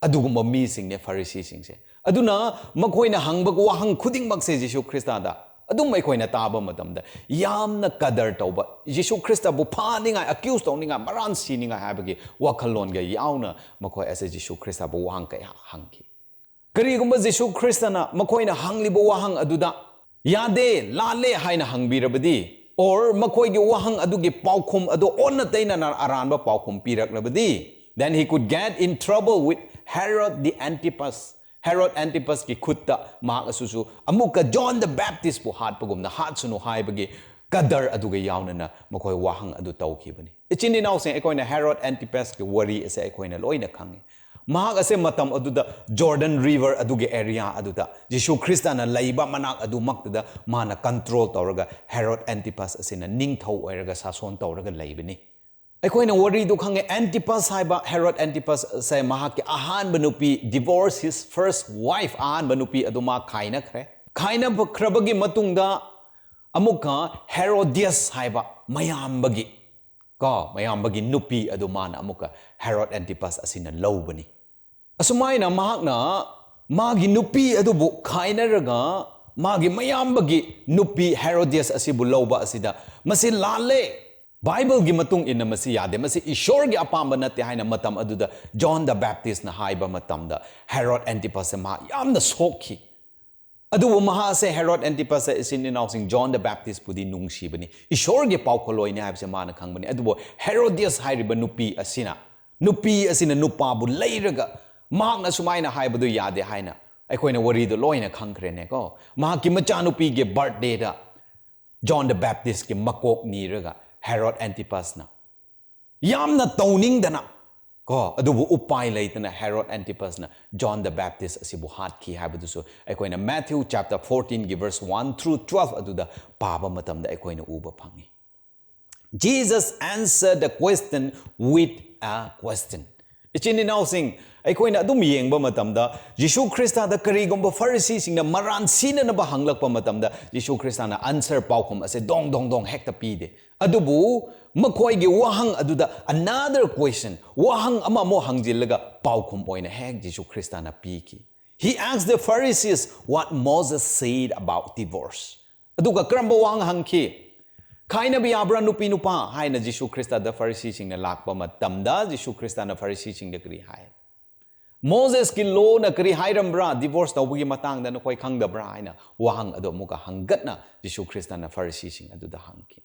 ꯑꯗꯨꯒꯨꯝꯕ ꯃꯤꯁꯤꯡꯅꯦ ꯐꯔꯤꯁꯤꯁꯤꯡꯁꯦ꯫ ꯑꯗꯨꯅ ꯃꯈꯣꯏꯅ ꯍꯪꯕ ꯋꯥꯍꯪ ꯈꯨꯗꯤꯡꯃꯛꯁꯦ ꯖꯤꯁꯨ ꯈ꯭ꯔꯤꯁꯇꯗ ꯑꯗꯨꯝ ꯑꯩꯈꯣꯏꯅ ꯇꯥꯕ ꯃꯇꯝꯗ ꯌꯥꯝꯅ ꯀꯗꯔ ꯇꯧꯕ, ꯖꯤꯁꯨ ꯈ꯭ꯔꯤꯁꯇꯕꯨ ꯐꯥꯅꯤꯡꯉꯥꯏ, accuse ꯇꯧꯅꯤꯡꯉꯥꯏ, ꯃꯔꯥꯟ ꯁꯤꯅꯤꯡꯉꯥꯏ ꯍꯥꯏꯕꯒꯤ ꯋꯥꯈꯜꯂꯣꯟꯒ ꯌꯥꯎꯅ ꯃꯈꯣꯏ ꯑꯁꯦ ꯖꯤꯁꯨ ꯈ꯭ꯔꯤꯁꯇꯕꯨ ꯋꯥꯍꯪ ꯀꯌꯥ ꯍꯪꯈꯤ꯫ ꯀꯔꯤꯒꯨꯝꯕ ꯖꯤꯁꯨ ꯈ꯭ꯔꯤꯁꯇꯅ ꯃꯈꯣꯏꯅ ꯍꯪꯂꯤꯕ ꯋꯥꯍꯪ ꯑꯗꯨꯗ ꯌꯥꯗꯦ, ꯂꯥꯜꯂꯦ ꯍꯥꯏꯅ ꯍꯪꯕꯤꯔꯕꯗꯤ, or ꯃꯈꯣꯏꯒꯤ ꯋꯥꯍꯪ ꯑꯗꯨꯒꯤ ꯄꯥꯎꯈꯨꯝ ꯑꯗꯨ ꯑꯣꯟꯅ ꯇꯩꯅꯅ ꯑꯔꯥꯟꯕ ꯄꯥꯎꯈꯨꯝ ꯄꯤꯔꯛꯂꯕꯗꯤ, then he could get in trouble with Herod the Antipas. Herod Antipasꯀꯤ ꯈꯨꯠꯇ ꯃꯍꯥꯛ ꯑꯁꯨꯁꯨ ꯑꯃꯨꯛꯀ John the Baptistꯄꯨ ꯍꯥꯠꯄꯒꯨꯝꯅ ꯍꯥꯠꯁꯅꯨ ꯍꯥꯏꯕꯒꯤ ꯀꯗꯔ ꯑꯗꯨꯒ ꯌꯥꯎꯅꯅ ꯃꯈꯣꯏ ꯋꯥꯍꯪ ꯑꯗꯨ ꯇꯧꯈꯤꯕꯅꯤ꯫ ꯏꯆꯤꯟ ꯏꯅꯥꯎꯁꯤꯡ, ꯑꯩꯈꯣꯏꯅ Herod Antipasꯀꯤ ꯋꯥꯔꯤ ꯑꯁꯦ ꯑꯩꯈꯣꯏꯅ ꯂꯣꯏꯅ ꯈꯪꯉꯤ꯫ ꯃꯍꯥꯛ ꯑꯁꯦ ꯃꯇꯝ ꯑꯗꯨꯗ Jordan River ꯑꯗꯨꯒꯤ area ꯑꯗꯨꯗ ꯖꯤꯁꯨ ꯈ꯭ꯔꯤꯁꯇꯅ ꯂꯩꯕ ꯃꯅꯥꯛ ꯑꯗꯨꯃꯛꯇꯨꯗ ꯃꯥꯅ control ꯇꯧꯔꯒ Herod Antipas ꯑꯁꯤꯅ ꯅꯤꯡꯊꯧ ꯑꯣꯏꯔꯒ ꯁꯥꯁꯣꯟ ꯇꯧꯔꯒ ꯂꯩꯕꯅꯤ꯫ ꯑꯩꯈꯣꯏꯅ ꯋꯥꯔꯤꯗꯨ ꯈꯪꯉꯦ, Antipas ꯍꯥꯏꯕ Herod Antipas ꯑꯁꯦ ꯃꯍꯥꯛꯀꯤ ꯑꯍꯥꯟꯕ ꯅꯨꯄꯤ, divorce his first wife, ꯑꯍꯥꯟꯕ ꯅꯨꯄꯤ ꯑꯗꯨ ꯃꯥ ꯈꯥꯏꯅꯈ꯭ꯔꯦ꯫ ꯈꯥꯏꯅꯈ꯭ꯔꯕꯒꯤ ꯃꯇꯨꯡꯗ ꯑꯃꯨꯛꯀ Herodias ꯍꯥꯏꯕ ꯃꯌꯥꯝꯕꯒꯤ, ꯀꯣ, ꯃꯌꯥꯝꯕꯒꯤ ꯅꯨꯄꯤ ꯑꯗꯨ ꯃꯥꯅ ꯑꯃꯨꯛꯀ Herod Antipas ꯑꯁꯤꯅ ꯂꯧꯕꯅꯤ꯫ ꯑꯁꯨꯃꯥꯏꯅ ꯃꯍꯥꯛꯅ ꯃꯥꯒꯤ ꯅꯨꯄꯤ ꯑꯗꯨꯕꯨ ꯈꯥꯏꯅꯔꯒ ꯃꯥꯒꯤ ꯃꯌꯥꯝꯕꯒꯤ ꯅꯨꯄꯤ Herodias ꯑꯁꯤꯕꯨ ꯂꯧꯕ ꯑꯁꯤꯗ ꯃꯁꯤ ꯂꯥꯜꯂꯦ꯫ ꯕꯥꯏꯕꯜꯒꯤ ꯃꯇꯨꯡ ꯏꯟꯅ ꯃꯁꯤ ꯌꯥꯗꯦ, ꯃꯁꯤ ꯏꯁꯣꯔꯒꯤ ꯑꯄꯥꯝꯕ ꯅꯠꯇꯦ ꯍꯥꯏꯅ ꯃꯇꯝ ꯑꯗꯨꯗ John the Baptistꯅ ꯍꯥꯏꯕ ꯃꯇꯝꯗ Herod Antipasꯁꯦ ꯃꯍꯥꯛ ꯌꯥꯝꯅ ꯁꯣꯛꯈꯤ꯫ ꯑꯗꯨꯕꯨ ꯃꯍꯥꯛꯁꯦ Herod Antipasꯁꯦ ꯏꯆꯤꯟ ꯏꯅꯥꯎꯁꯤꯡ John the Baptistꯄꯨꯗꯤ ꯅꯨꯡꯁꯤꯕꯅꯤ, ꯏꯁꯣꯔꯒꯤ ꯄꯥꯎꯈꯣꯜꯂꯣꯏꯅꯤ ꯍꯥꯏꯕꯁꯦ ꯃꯥꯅ ꯈꯪꯕꯅꯤ꯫ ꯑꯗꯨꯕꯨ Herodias ꯍꯥꯏꯔꯤꯕ ꯅꯨꯄꯤ ꯑꯁꯤꯅ, ꯅꯨꯄꯤ ꯑꯁꯤꯅ ꯅꯨꯄꯥꯕꯨ ꯂꯩꯔꯒ ꯃꯍꯥꯛꯅ ꯁꯨꯃꯥꯏꯅ ꯍꯥꯏꯕꯗꯨ ꯌꯥꯗꯦ ꯍꯥꯏꯅ ꯑꯩꯈꯣꯏꯅ ꯋꯥꯔꯤꯗꯣ ꯂꯣꯏꯅ ꯈꯪꯈ꯭ꯔꯦꯅꯦꯀꯣ꯫ ꯃꯍꯥꯛꯀꯤ ꯃꯆꯥꯅꯨꯄꯤꯒꯤ birthdayꯗ John the Baptistꯀꯤ ꯃꯀꯣꯛ ꯅꯤꯔꯒ Herod Antipasꯅ ꯌꯥꯝꯅ ꯇꯧꯅꯤꯡꯗꯅ, ꯀꯣ, ꯑꯗꯨꯕꯨ ꯎꯄꯥꯏ ꯂꯩꯇꯅ Herod Antipasꯅ John the Baptist ꯑꯁꯤꯕꯨ ꯍꯥꯠꯈꯤ ꯍꯥꯏꯕꯗꯨꯁꯨ ꯑꯩꯈꯣꯏꯅ Matthew chapter fourteenꯒꯤ verse one through twelve ꯑꯗꯨꯗ ꯄꯥꯕ ꯃꯇꯝꯗ ꯑꯩꯈꯣꯏꯅ ꯎꯕ ꯐꯪꯉꯤ꯫ Jesus answered the question with a question. ꯏꯆꯤꯟ ꯏꯅꯥꯎꯁꯤꯡ, ꯑꯩꯈꯣꯏꯅ ꯑꯗꯨꯝ ꯌꯦꯡꯕ ꯃꯇꯝꯗ ꯖꯤꯁꯨ ꯈ꯭ꯔꯤꯁꯇꯗ ꯀꯔꯤꯒꯨꯝꯕ ꯐꯔꯤꯁꯤꯁꯤꯡꯅ ꯃꯔꯥꯟ ꯁꯤꯅꯅꯕ ꯍꯪꯂꯛꯄ ꯃꯇꯝꯗ ꯖꯤꯁꯨ ꯈ꯭ꯔꯤꯁꯇꯅ answer ꯄꯥꯎꯈꯨꯝ ꯑꯁꯦ ꯗꯣꯡ ꯗꯣꯡ ꯗꯣꯡ ꯍꯦꯛꯇ ꯄꯤꯗꯦ꯫ ꯑꯗꯨꯕꯨ ꯃꯈꯣꯏꯒꯤ ꯋꯥꯍꯪ ꯑꯗꯨꯗ another question, ꯋꯥꯍꯪ ꯑꯃꯃꯨꯛ ꯍꯪꯖꯤꯜꯂꯒ ꯄꯥꯎꯈꯨꯝ ꯑꯣꯏꯅ ꯍꯦꯛ ꯖꯤꯁꯨ ꯈ꯭ꯔꯤꯁꯇꯅ ꯄꯤꯈꯤ꯫ He asked the Pharisees what Moses said about divorce. ꯑꯗꯨꯒ ꯀꯔꯝꯕ ꯋꯥꯍꯪ ꯍꯪꯈꯤ? "ꯈꯥꯏꯅꯕ ꯌꯥꯕ꯭ꯔꯥ ꯅꯨꯄꯤ ꯅꯨꯄꯥ?" ꯍꯥꯏꯅ ꯖꯤꯁꯨ ꯈ꯭ꯔꯤꯁꯇꯗ ꯐꯔꯤꯁꯤꯁꯤꯡꯅ ꯂꯥꯛꯄ ꯃꯇꯝꯗ ꯖꯤꯁꯨ ꯈ꯭ꯔꯤꯁꯇꯅ ꯐꯔꯤꯁꯤꯁꯤꯡꯗ ꯀꯔꯤ ꯍꯥꯏ? "ꯃꯣꯖꯦꯁꯀꯤ lawꯅ ꯀꯔꯤ ꯍꯥꯏꯔꯝꯕ꯭ꯔꯥ divorce ꯇꯧꯕꯒꯤ ꯃꯇꯥꯡꯗ ꯅꯈꯣꯏ ꯈꯪꯗꯕ꯭ꯔꯥ?" ꯍꯥꯏꯅ ꯋꯥꯍꯪ ꯑꯗꯨ ꯑꯃꯨꯛꯀ ꯍꯪꯒꯠꯅ ꯖꯤꯁꯨ ꯈ꯭ꯔꯤꯁꯇꯅ ꯐꯔꯤꯁꯤꯁꯤꯡ ꯑꯗꯨꯗ ꯍꯪꯈꯤ꯫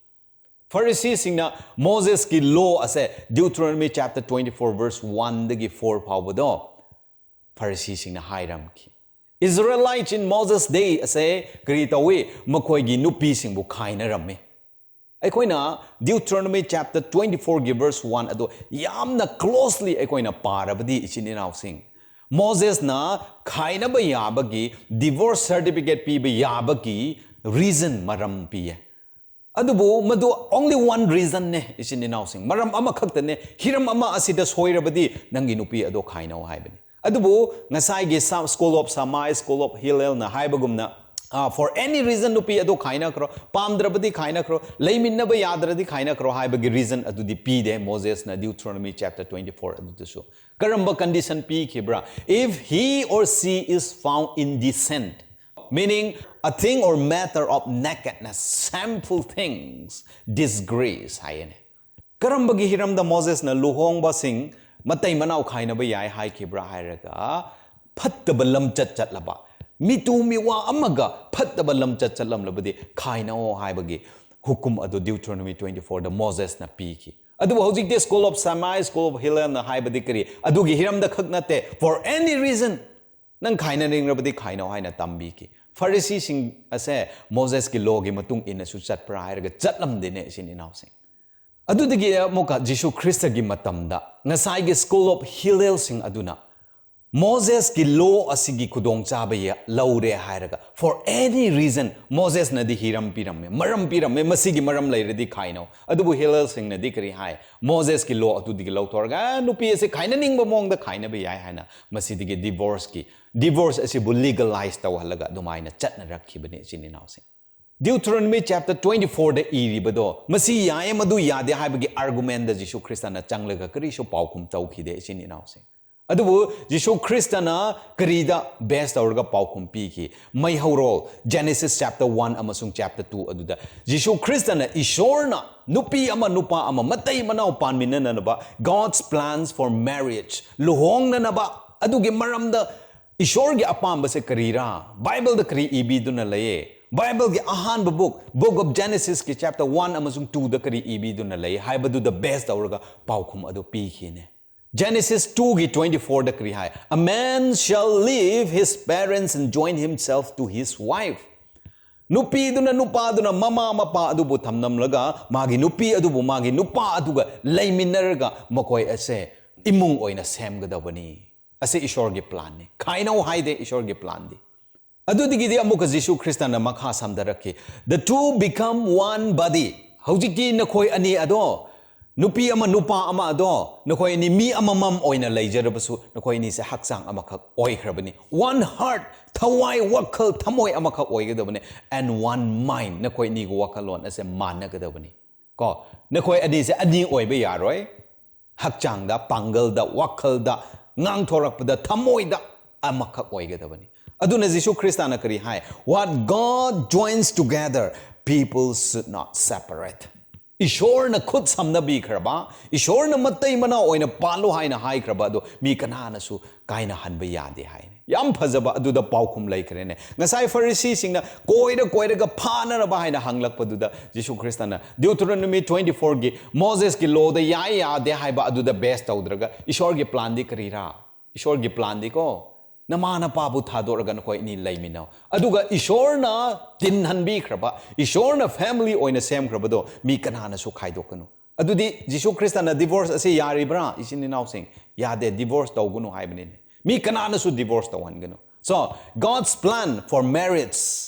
ꯐꯔꯤꯁꯤꯁꯤꯡꯅ ꯃꯣꯖꯦꯁꯀꯤ law ꯑꯁꯦ Deuteronomy chapter twenty-four verse oneꯗꯒꯤ four ꯐꯥꯎꯕꯗꯣ ꯐꯔꯤꯁꯤꯁꯤꯡꯅ ꯍꯥꯏꯔꯝꯈꯤ꯫ Israelites in Moses' day ꯑꯁꯦ ꯀꯔꯤ ꯇꯧꯏ? ꯃꯈꯣꯏꯒꯤ ꯅꯨꯄꯤꯁꯤꯡꯕꯨ ꯈꯥꯏꯅꯔꯝꯃꯤ꯫ ꯑꯩꯈꯣꯏꯅ Deuteronomy chapter twenty-fourꯒꯤ verse one ꯑꯗꯨ ꯌꯥꯝꯅ closely ꯑꯩꯈꯣꯏꯅ ꯄꯥꯔꯕꯗꯤ, ꯏꯆꯤꯟ ꯏꯅꯥꯎꯁꯤꯡ, ꯃꯣꯖꯦꯁꯅ ꯈꯥꯏꯅꯕ ꯌꯥꯕꯒꯤ, divorce certificate ꯄꯤꯕ ꯌꯥꯕꯒꯤ reason, ꯃꯔꯝ ꯄꯤꯌꯦ꯫ ꯑꯗꯨꯕꯨ ꯃꯗꯨ only one reasonꯅꯦ, ꯏꯆꯤꯟ ꯏꯅꯥꯎꯁꯤꯡ, ꯃꯔꯝ ꯑꯃꯈꯛꯇꯅꯦ꯫ ꯍꯤꯔꯝ ꯑꯃ ꯑꯁꯤꯗ ꯁꯣꯏꯔꯕꯗꯤ ꯅꯪꯒꯤ ꯅꯨꯄꯤ ꯑꯗꯣ ꯈꯥꯏꯅꯧ ꯍꯥꯏꯕꯅꯤ꯫ ꯑꯗꯨꯕꯨ ꯉꯁꯥꯏꯒꯤ ꯁꯥ-, School of Shammai, School of Hillelꯅ ꯍꯥꯏꯕꯒꯨꯝꯅ, ꯑ, for any reason ꯅꯨꯄꯤ ꯑꯗꯣ ꯈꯥꯏꯅꯈ꯭ꯔꯣ, ꯄꯥꯝꯗ꯭ꯔꯕꯗꯤ ꯈꯥꯏꯅꯈ꯭ꯔꯣ, ꯂꯩꯃꯤꯟꯅꯕ ꯌꯥꯗ꯭ꯔꯗꯤ ꯈꯥꯏꯅꯈ꯭ꯔꯣ ꯍꯥꯏꯕꯒꯤ reason ꯑꯗꯨꯗꯤ ꯄꯤꯗꯦ ꯃꯣꯖꯦꯁꯅ Deuteronomy chapter twenty-four ꯑꯗꯨꯗꯁꯨ꯫ ꯀꯔꯝꯕ condition ꯄꯤꯈꯤꯕ꯭ꯔꯥ? If he or she is found indecent, meaning a thing or matter of nakedness, shameful things, disgrace ꯍꯥꯏꯌꯦꯅꯦ꯫ ꯀꯔꯝꯕꯒꯤ ꯍꯤꯔꯝꯗ ꯃꯣꯖꯦꯁꯅ ꯂꯨꯍꯣꯡꯕꯁꯤꯡ ꯃꯇꯩ ꯃꯅꯥꯎ ꯈꯥꯏꯅꯕ ꯌꯥꯏ ꯍꯥꯏꯈꯤꯕ꯭ꯔꯥ ꯍꯥꯏꯔꯒ, ꯐꯠꯇꯕ ꯂꯝꯆꯠ ꯆꯠꯂꯕ, ꯃꯤꯇꯨ ꯃꯤꯋꯥ ꯑꯃꯒ ꯐꯠꯇꯕ ꯂꯝꯆꯠ ꯆꯠꯂꯝꯂꯕꯗꯤ ꯈꯥꯏꯅꯧ ꯍꯥꯏꯕꯒꯤ ꯍꯨꯀꯨꯝ ꯑꯗꯨ Deuteronomy twenty-fourꯗ ꯃꯣꯖꯦꯁꯅ ꯄꯤꯈꯤ꯫ ꯑꯗꯨꯕꯨ ꯍꯧꯖꯤꯛꯇꯤ School of Shammai, School of Hillelꯅ ꯍꯥꯏꯕꯗꯤ ꯀꯔꯤ? ꯑꯗꯨꯒꯤ ꯍꯤꯔꯝꯗ ꯈꯛ ꯅꯠꯇꯦ, for any reason, ꯅꯪ ꯈꯥꯏꯅꯅꯤꯡꯂꯕꯗꯤ ꯈꯥꯏꯅꯧ ꯍꯥꯏꯅ ꯇꯝꯕꯤꯈꯤ꯫ ꯐꯔꯤꯁꯤꯁꯤꯡ ꯑꯁꯦ ꯃꯣꯖꯦꯁꯀꯤ lawꯒꯤ ꯃꯇꯨꯡ ꯏꯟꯅꯁꯨ ꯆꯠꯄ꯭ꯔꯥ ꯍꯥꯏꯔꯒ ꯆꯠꯂꯝꯗꯦꯅꯦ, ꯏꯆꯤꯟ ꯏꯅꯥꯎꯁꯤꯡ꯫ ꯑꯗꯨꯗꯒꯤ ꯑꯃꯨꯛꯀ ꯖꯤꯁꯨ ꯈ꯭ꯔꯤꯁꯇꯒꯤ ꯃꯇꯝꯗ ꯉꯁꯥꯏꯒꯤ school of Hillelꯁꯤꯡ ꯑꯗꯨꯅ ꯃꯣꯖꯦꯁꯀꯤ law ꯑꯁꯤꯒꯤ ꯈꯨꯗꯣꯡꯆꯥꯕ ꯌ- ꯂꯧꯔꯦ ꯍꯥꯏꯔꯒ, for any reason, ꯃꯣꯖꯦꯁꯅꯗꯤ ꯍꯤꯔꯝ ꯄꯤꯔꯝꯃꯦ, ꯃꯔꯝ ꯄꯤꯔꯝꯃꯦ, ꯃꯁꯤꯒꯤ ꯃꯔꯝ ꯂꯩꯔꯗꯤ ꯈꯥꯏꯅꯧ꯫ ꯑꯗꯨꯕꯨ ꯍꯤꯂꯦꯜꯁꯤꯡꯅꯗꯤ ꯀꯔꯤ ꯍꯥꯏ? ꯃꯣꯖꯦꯁꯀꯤ law ꯑꯗꯨꯗꯒꯤ ꯂꯧꯊꯣꯔꯒ, "ꯑꯦ, ꯅꯨꯄꯤ ꯑꯁꯤ ꯈꯥꯏꯅꯅꯤꯡꯕ ꯃꯑꯣꯡꯗ ꯈꯥꯏꯅꯕ ꯌꯥꯏ" ꯍꯥꯏꯅ ꯃꯁꯤꯗꯒꯤ divorceꯀꯤ, divorce ꯑꯁꯤꯕꯨ legalize ꯇꯧꯍꯜꯂꯒ ꯑꯗꯨꯃꯥꯏꯅ ꯆꯠꯅꯔꯛꯈꯤꯕꯅꯤ, ꯏꯆꯤꯟ ꯏꯅꯥꯎꯁꯤꯡ꯫ Deuteronomy chapter twenty fourꯗ ꯏꯔꯤꯕꯗꯣ, ꯃꯁꯤ ꯌꯥꯏ, ꯃꯗꯨ ꯌꯥꯗꯦ ꯍꯥꯏꯕꯒꯤ argumentꯗ ꯖꯤꯁꯨ ꯈ꯭ꯔꯤꯁꯇꯅ ꯆꯪꯂꯒ ꯀꯔꯤꯁꯨ ꯄꯥꯎꯈꯨꯝ ꯇꯧꯈꯤꯗꯦ, ꯏꯆꯤꯟ ꯏꯅꯥꯎꯁꯤꯡ꯫ ꯑꯗꯨꯕꯨ ꯖꯤꯁꯨ ꯈ꯭ꯔꯤꯁꯇꯅ ꯀꯔꯤꯗ base ꯇꯧꯔꯒ ꯄꯥꯎꯈꯨꯝ ꯄꯤꯈꯤ? ꯃꯩꯍꯧꯔꯣꯜ, Genesis chapter one ꯑꯃꯁꯨꯡ chapter two ꯑꯗꯨꯗ ꯖꯤꯁꯨ ꯈ꯭ꯔꯤꯁꯇꯅ ꯏꯁꯣꯔꯅ ꯅꯨꯄꯤ ꯑꯃ ꯅꯨꯄꯥ ꯑꯃ ꯃꯇꯩ ꯃꯅꯥꯎ ꯄꯥꯟꯃꯤꯟꯅꯅꯕ, God's plans for marriage, ꯂꯨꯍꯣꯡꯅꯅꯕ, ꯑꯗꯨꯒꯤ ꯃꯔꯝꯗ ꯏꯁꯣꯔꯒꯤ ꯑꯄꯥꯝꯕꯁꯦ ꯀꯔꯤꯔꯥ? ꯕꯥꯏꯕꯜꯗ ꯀꯔꯤ ꯏꯕꯤꯗꯨꯅ ꯂꯩꯌꯦ? ꯕꯥꯏꯕꯜꯒꯤ ꯑꯍꯥꯟꯕ book, book of Genesisꯀꯤ chapter one ꯑꯃꯁꯨꯡ twoꯗ ꯀꯔꯤ ꯏꯕꯤꯗꯨꯅ ꯂꯩ ꯍꯥꯏꯕꯗꯨꯗ base ꯇꯧꯔꯒ ꯄꯥꯎꯈꯨꯝ ꯑꯗꯨ ꯄꯤꯈꯤꯅꯦ꯫ Genesis twoꯒꯤ twenty fourꯗ ꯀꯔꯤ ꯍꯥꯏ? "A man shall leave his parents and join himself to his wife." ꯅꯨꯄꯤꯗꯨꯅ, ꯅꯨꯄꯥꯗꯨꯅ ꯃꯃꯥ ꯃꯄꯥ ꯑꯗꯨꯕꯨ ꯊꯝꯂꯝꯂꯒ ꯃꯥꯒꯤ ꯅꯨꯄꯤ ꯑꯗꯨꯕꯨ ꯃꯥꯒꯤ ꯅꯨꯄꯥ ꯑꯗꯨꯒ ꯂꯩꯃꯤꯟꯅꯔꯒ ꯃꯈꯣꯏ ꯑꯁꯦ ꯏꯃꯨꯡ ꯑꯣꯏꯅ ꯁꯦꯝꯒꯗꯕꯅꯤ꯫ ꯑꯁꯤ ꯏꯁꯣꯔꯒꯤ planꯅꯤ꯫ ꯈꯥꯏꯅꯧ ꯍꯥꯏꯗꯦ ꯏꯁꯣꯔꯒꯤ planꯗꯤ꯫ ꯑꯗꯨꯗꯒꯤꯗꯤ ꯑꯃꯨꯛꯀ ꯖꯤꯁꯨ ꯈ꯭ꯔꯤꯁꯇꯅ ꯃꯈꯥ ꯁꯝꯊꯔꯛꯈꯤ, "The two become one body." ꯍꯧꯖꯤꯛꯇꯤ ꯅꯈꯣꯏ ꯑꯅꯤ ꯑꯗꯣ, ꯅꯨꯄꯤ ꯑꯃ ꯅꯨꯄꯥ ꯑꯃ ꯑꯗꯣ, ꯅꯈꯣꯏ ꯑꯅꯤ ꯃꯤ ꯑꯃꯃꯝ ꯑꯣꯏꯅ ꯂꯩꯖꯔꯕꯁꯨ ꯅꯈꯣꯏ ꯑꯅꯤꯁꯦ ꯍꯛꯆꯥꯡ ꯑꯃꯈꯛ ꯑꯣꯏꯈ꯭ꯔꯕꯅꯤ꯫ One heart, ꯊꯋꯥꯏ, ꯋꯥꯈꯜ, ꯊꯃꯣꯏ ꯑꯃꯈꯛ ꯑꯣꯏꯒꯗꯕꯅꯤ꯫ And one mind, ꯅꯈꯣꯏ ꯑꯅꯤꯒꯤ ꯋꯥꯈꯜꯂꯣꯟ ꯑꯁꯦ ꯃꯥꯟꯅꯒꯗꯕꯅꯤ꯫ ꯀꯣ, ꯅꯈꯣꯏ ꯑꯅꯤꯁꯦ ꯑꯅꯤ ꯑꯣꯏꯕ ꯌꯥꯔꯣꯏ꯫ ꯍꯛꯆꯥꯡꯗ, ꯄꯥꯡꯒꯜꯗ, ꯋꯥꯈꯜꯗ, ꯉꯥꯡꯊꯣꯔꯛꯄꯗ, ꯊꯃꯣꯏꯗ ꯑꯃꯈꯛ ꯑꯣꯏꯒꯗꯕꯅꯤ꯫ ꯑꯗꯨꯅ ꯖꯤꯁꯨ ꯈ꯭ꯔꯤꯁꯇꯅ ꯀꯔꯤ ꯍꯥꯏ? "What God joins together, people should not separate." ꯏꯁꯣꯔꯅ ꯈꯨꯠ ꯁꯝꯅꯕꯤꯈ꯭ꯔꯕ, ꯏꯁꯣꯔꯅ ꯃꯇꯩ ꯃꯅꯥꯎ ꯑꯣꯏꯅ ꯄꯥꯜꯂꯨ ꯍꯥꯏꯅ ꯍꯥꯏꯈ꯭ꯔꯕ ꯑꯗꯨ ꯃꯤ ꯀꯅꯥꯅꯁꯨ ꯀꯥꯏꯅꯍꯟꯕ ꯌꯥꯗꯦ ꯍꯥꯏꯅ꯫ ꯌꯥꯝ ꯐꯖꯕ ꯑꯗꯨꯗ ꯄꯥꯎꯈꯨꯝ ꯂꯩꯈ꯭ꯔꯦꯅꯦ꯫ ꯉꯁꯥꯏ ꯐꯔꯤꯁꯤꯁꯤꯡꯅ ꯀꯣꯏꯔ ꯀꯣꯏꯔꯒ ꯐꯥꯅꯔꯕ ꯍꯥꯏꯅ ꯍꯪꯂꯛꯄꯗꯨꯗ ꯖꯤꯁꯨ ꯈ꯭ꯔꯤꯁꯇꯅ Deuteronomy twenty fourꯒꯤ Mosesꯀꯤ lawꯗ ꯌꯥꯏ ꯌꯥꯗꯦ ꯍꯥꯏꯕ ꯑꯗꯨꯗ base ꯇꯧꯗ꯭ꯔꯒ ꯏꯁꯣꯔꯒꯤ planꯗꯤ ꯀꯔꯤꯔꯥ? ꯏꯁꯣꯔꯒꯤ planꯗꯤꯀꯣ, "ꯅꯃꯥ ꯅꯄꯥꯕꯨ ꯊꯥꯗꯣꯛꯂꯒ ꯅꯈꯣꯏ ꯑꯅꯤ ꯂꯩꯃꯤꯟꯅꯧ"꯫ ꯑꯗꯨꯒ ꯏꯁꯣꯔꯅ ꯇꯤꯟꯍꯟꯕꯤꯈ꯭ꯔꯕ, ꯏꯁꯣꯔꯅ family ꯑꯣꯏꯅ ꯁꯦꯝꯈ꯭ꯔꯕꯗꯣ ꯃꯤ ꯀꯅꯥꯅꯁꯨ ꯈꯥꯏꯗꯣꯛꯀꯅꯨ꯫ ꯑꯗꯨꯗꯤ ꯖꯤꯁꯨ ꯈ꯭ꯔꯤꯁꯇꯅ divorce ꯑꯁꯤ ꯌꯥꯔꯤꯕ꯭ꯔꯥ? ꯏꯆꯤꯟ ꯏꯅꯥꯎꯁꯤꯡ, ꯌꯥꯗꯦ, divorce ꯇꯧꯒꯅꯨ ꯍꯥꯏꯕꯅꯤꯅꯦ꯫ ꯃꯤ ꯀꯅꯥꯅꯁꯨ divorce ꯇꯧꯍꯟꯒꯅꯨ꯫ So, God's plan for marriage,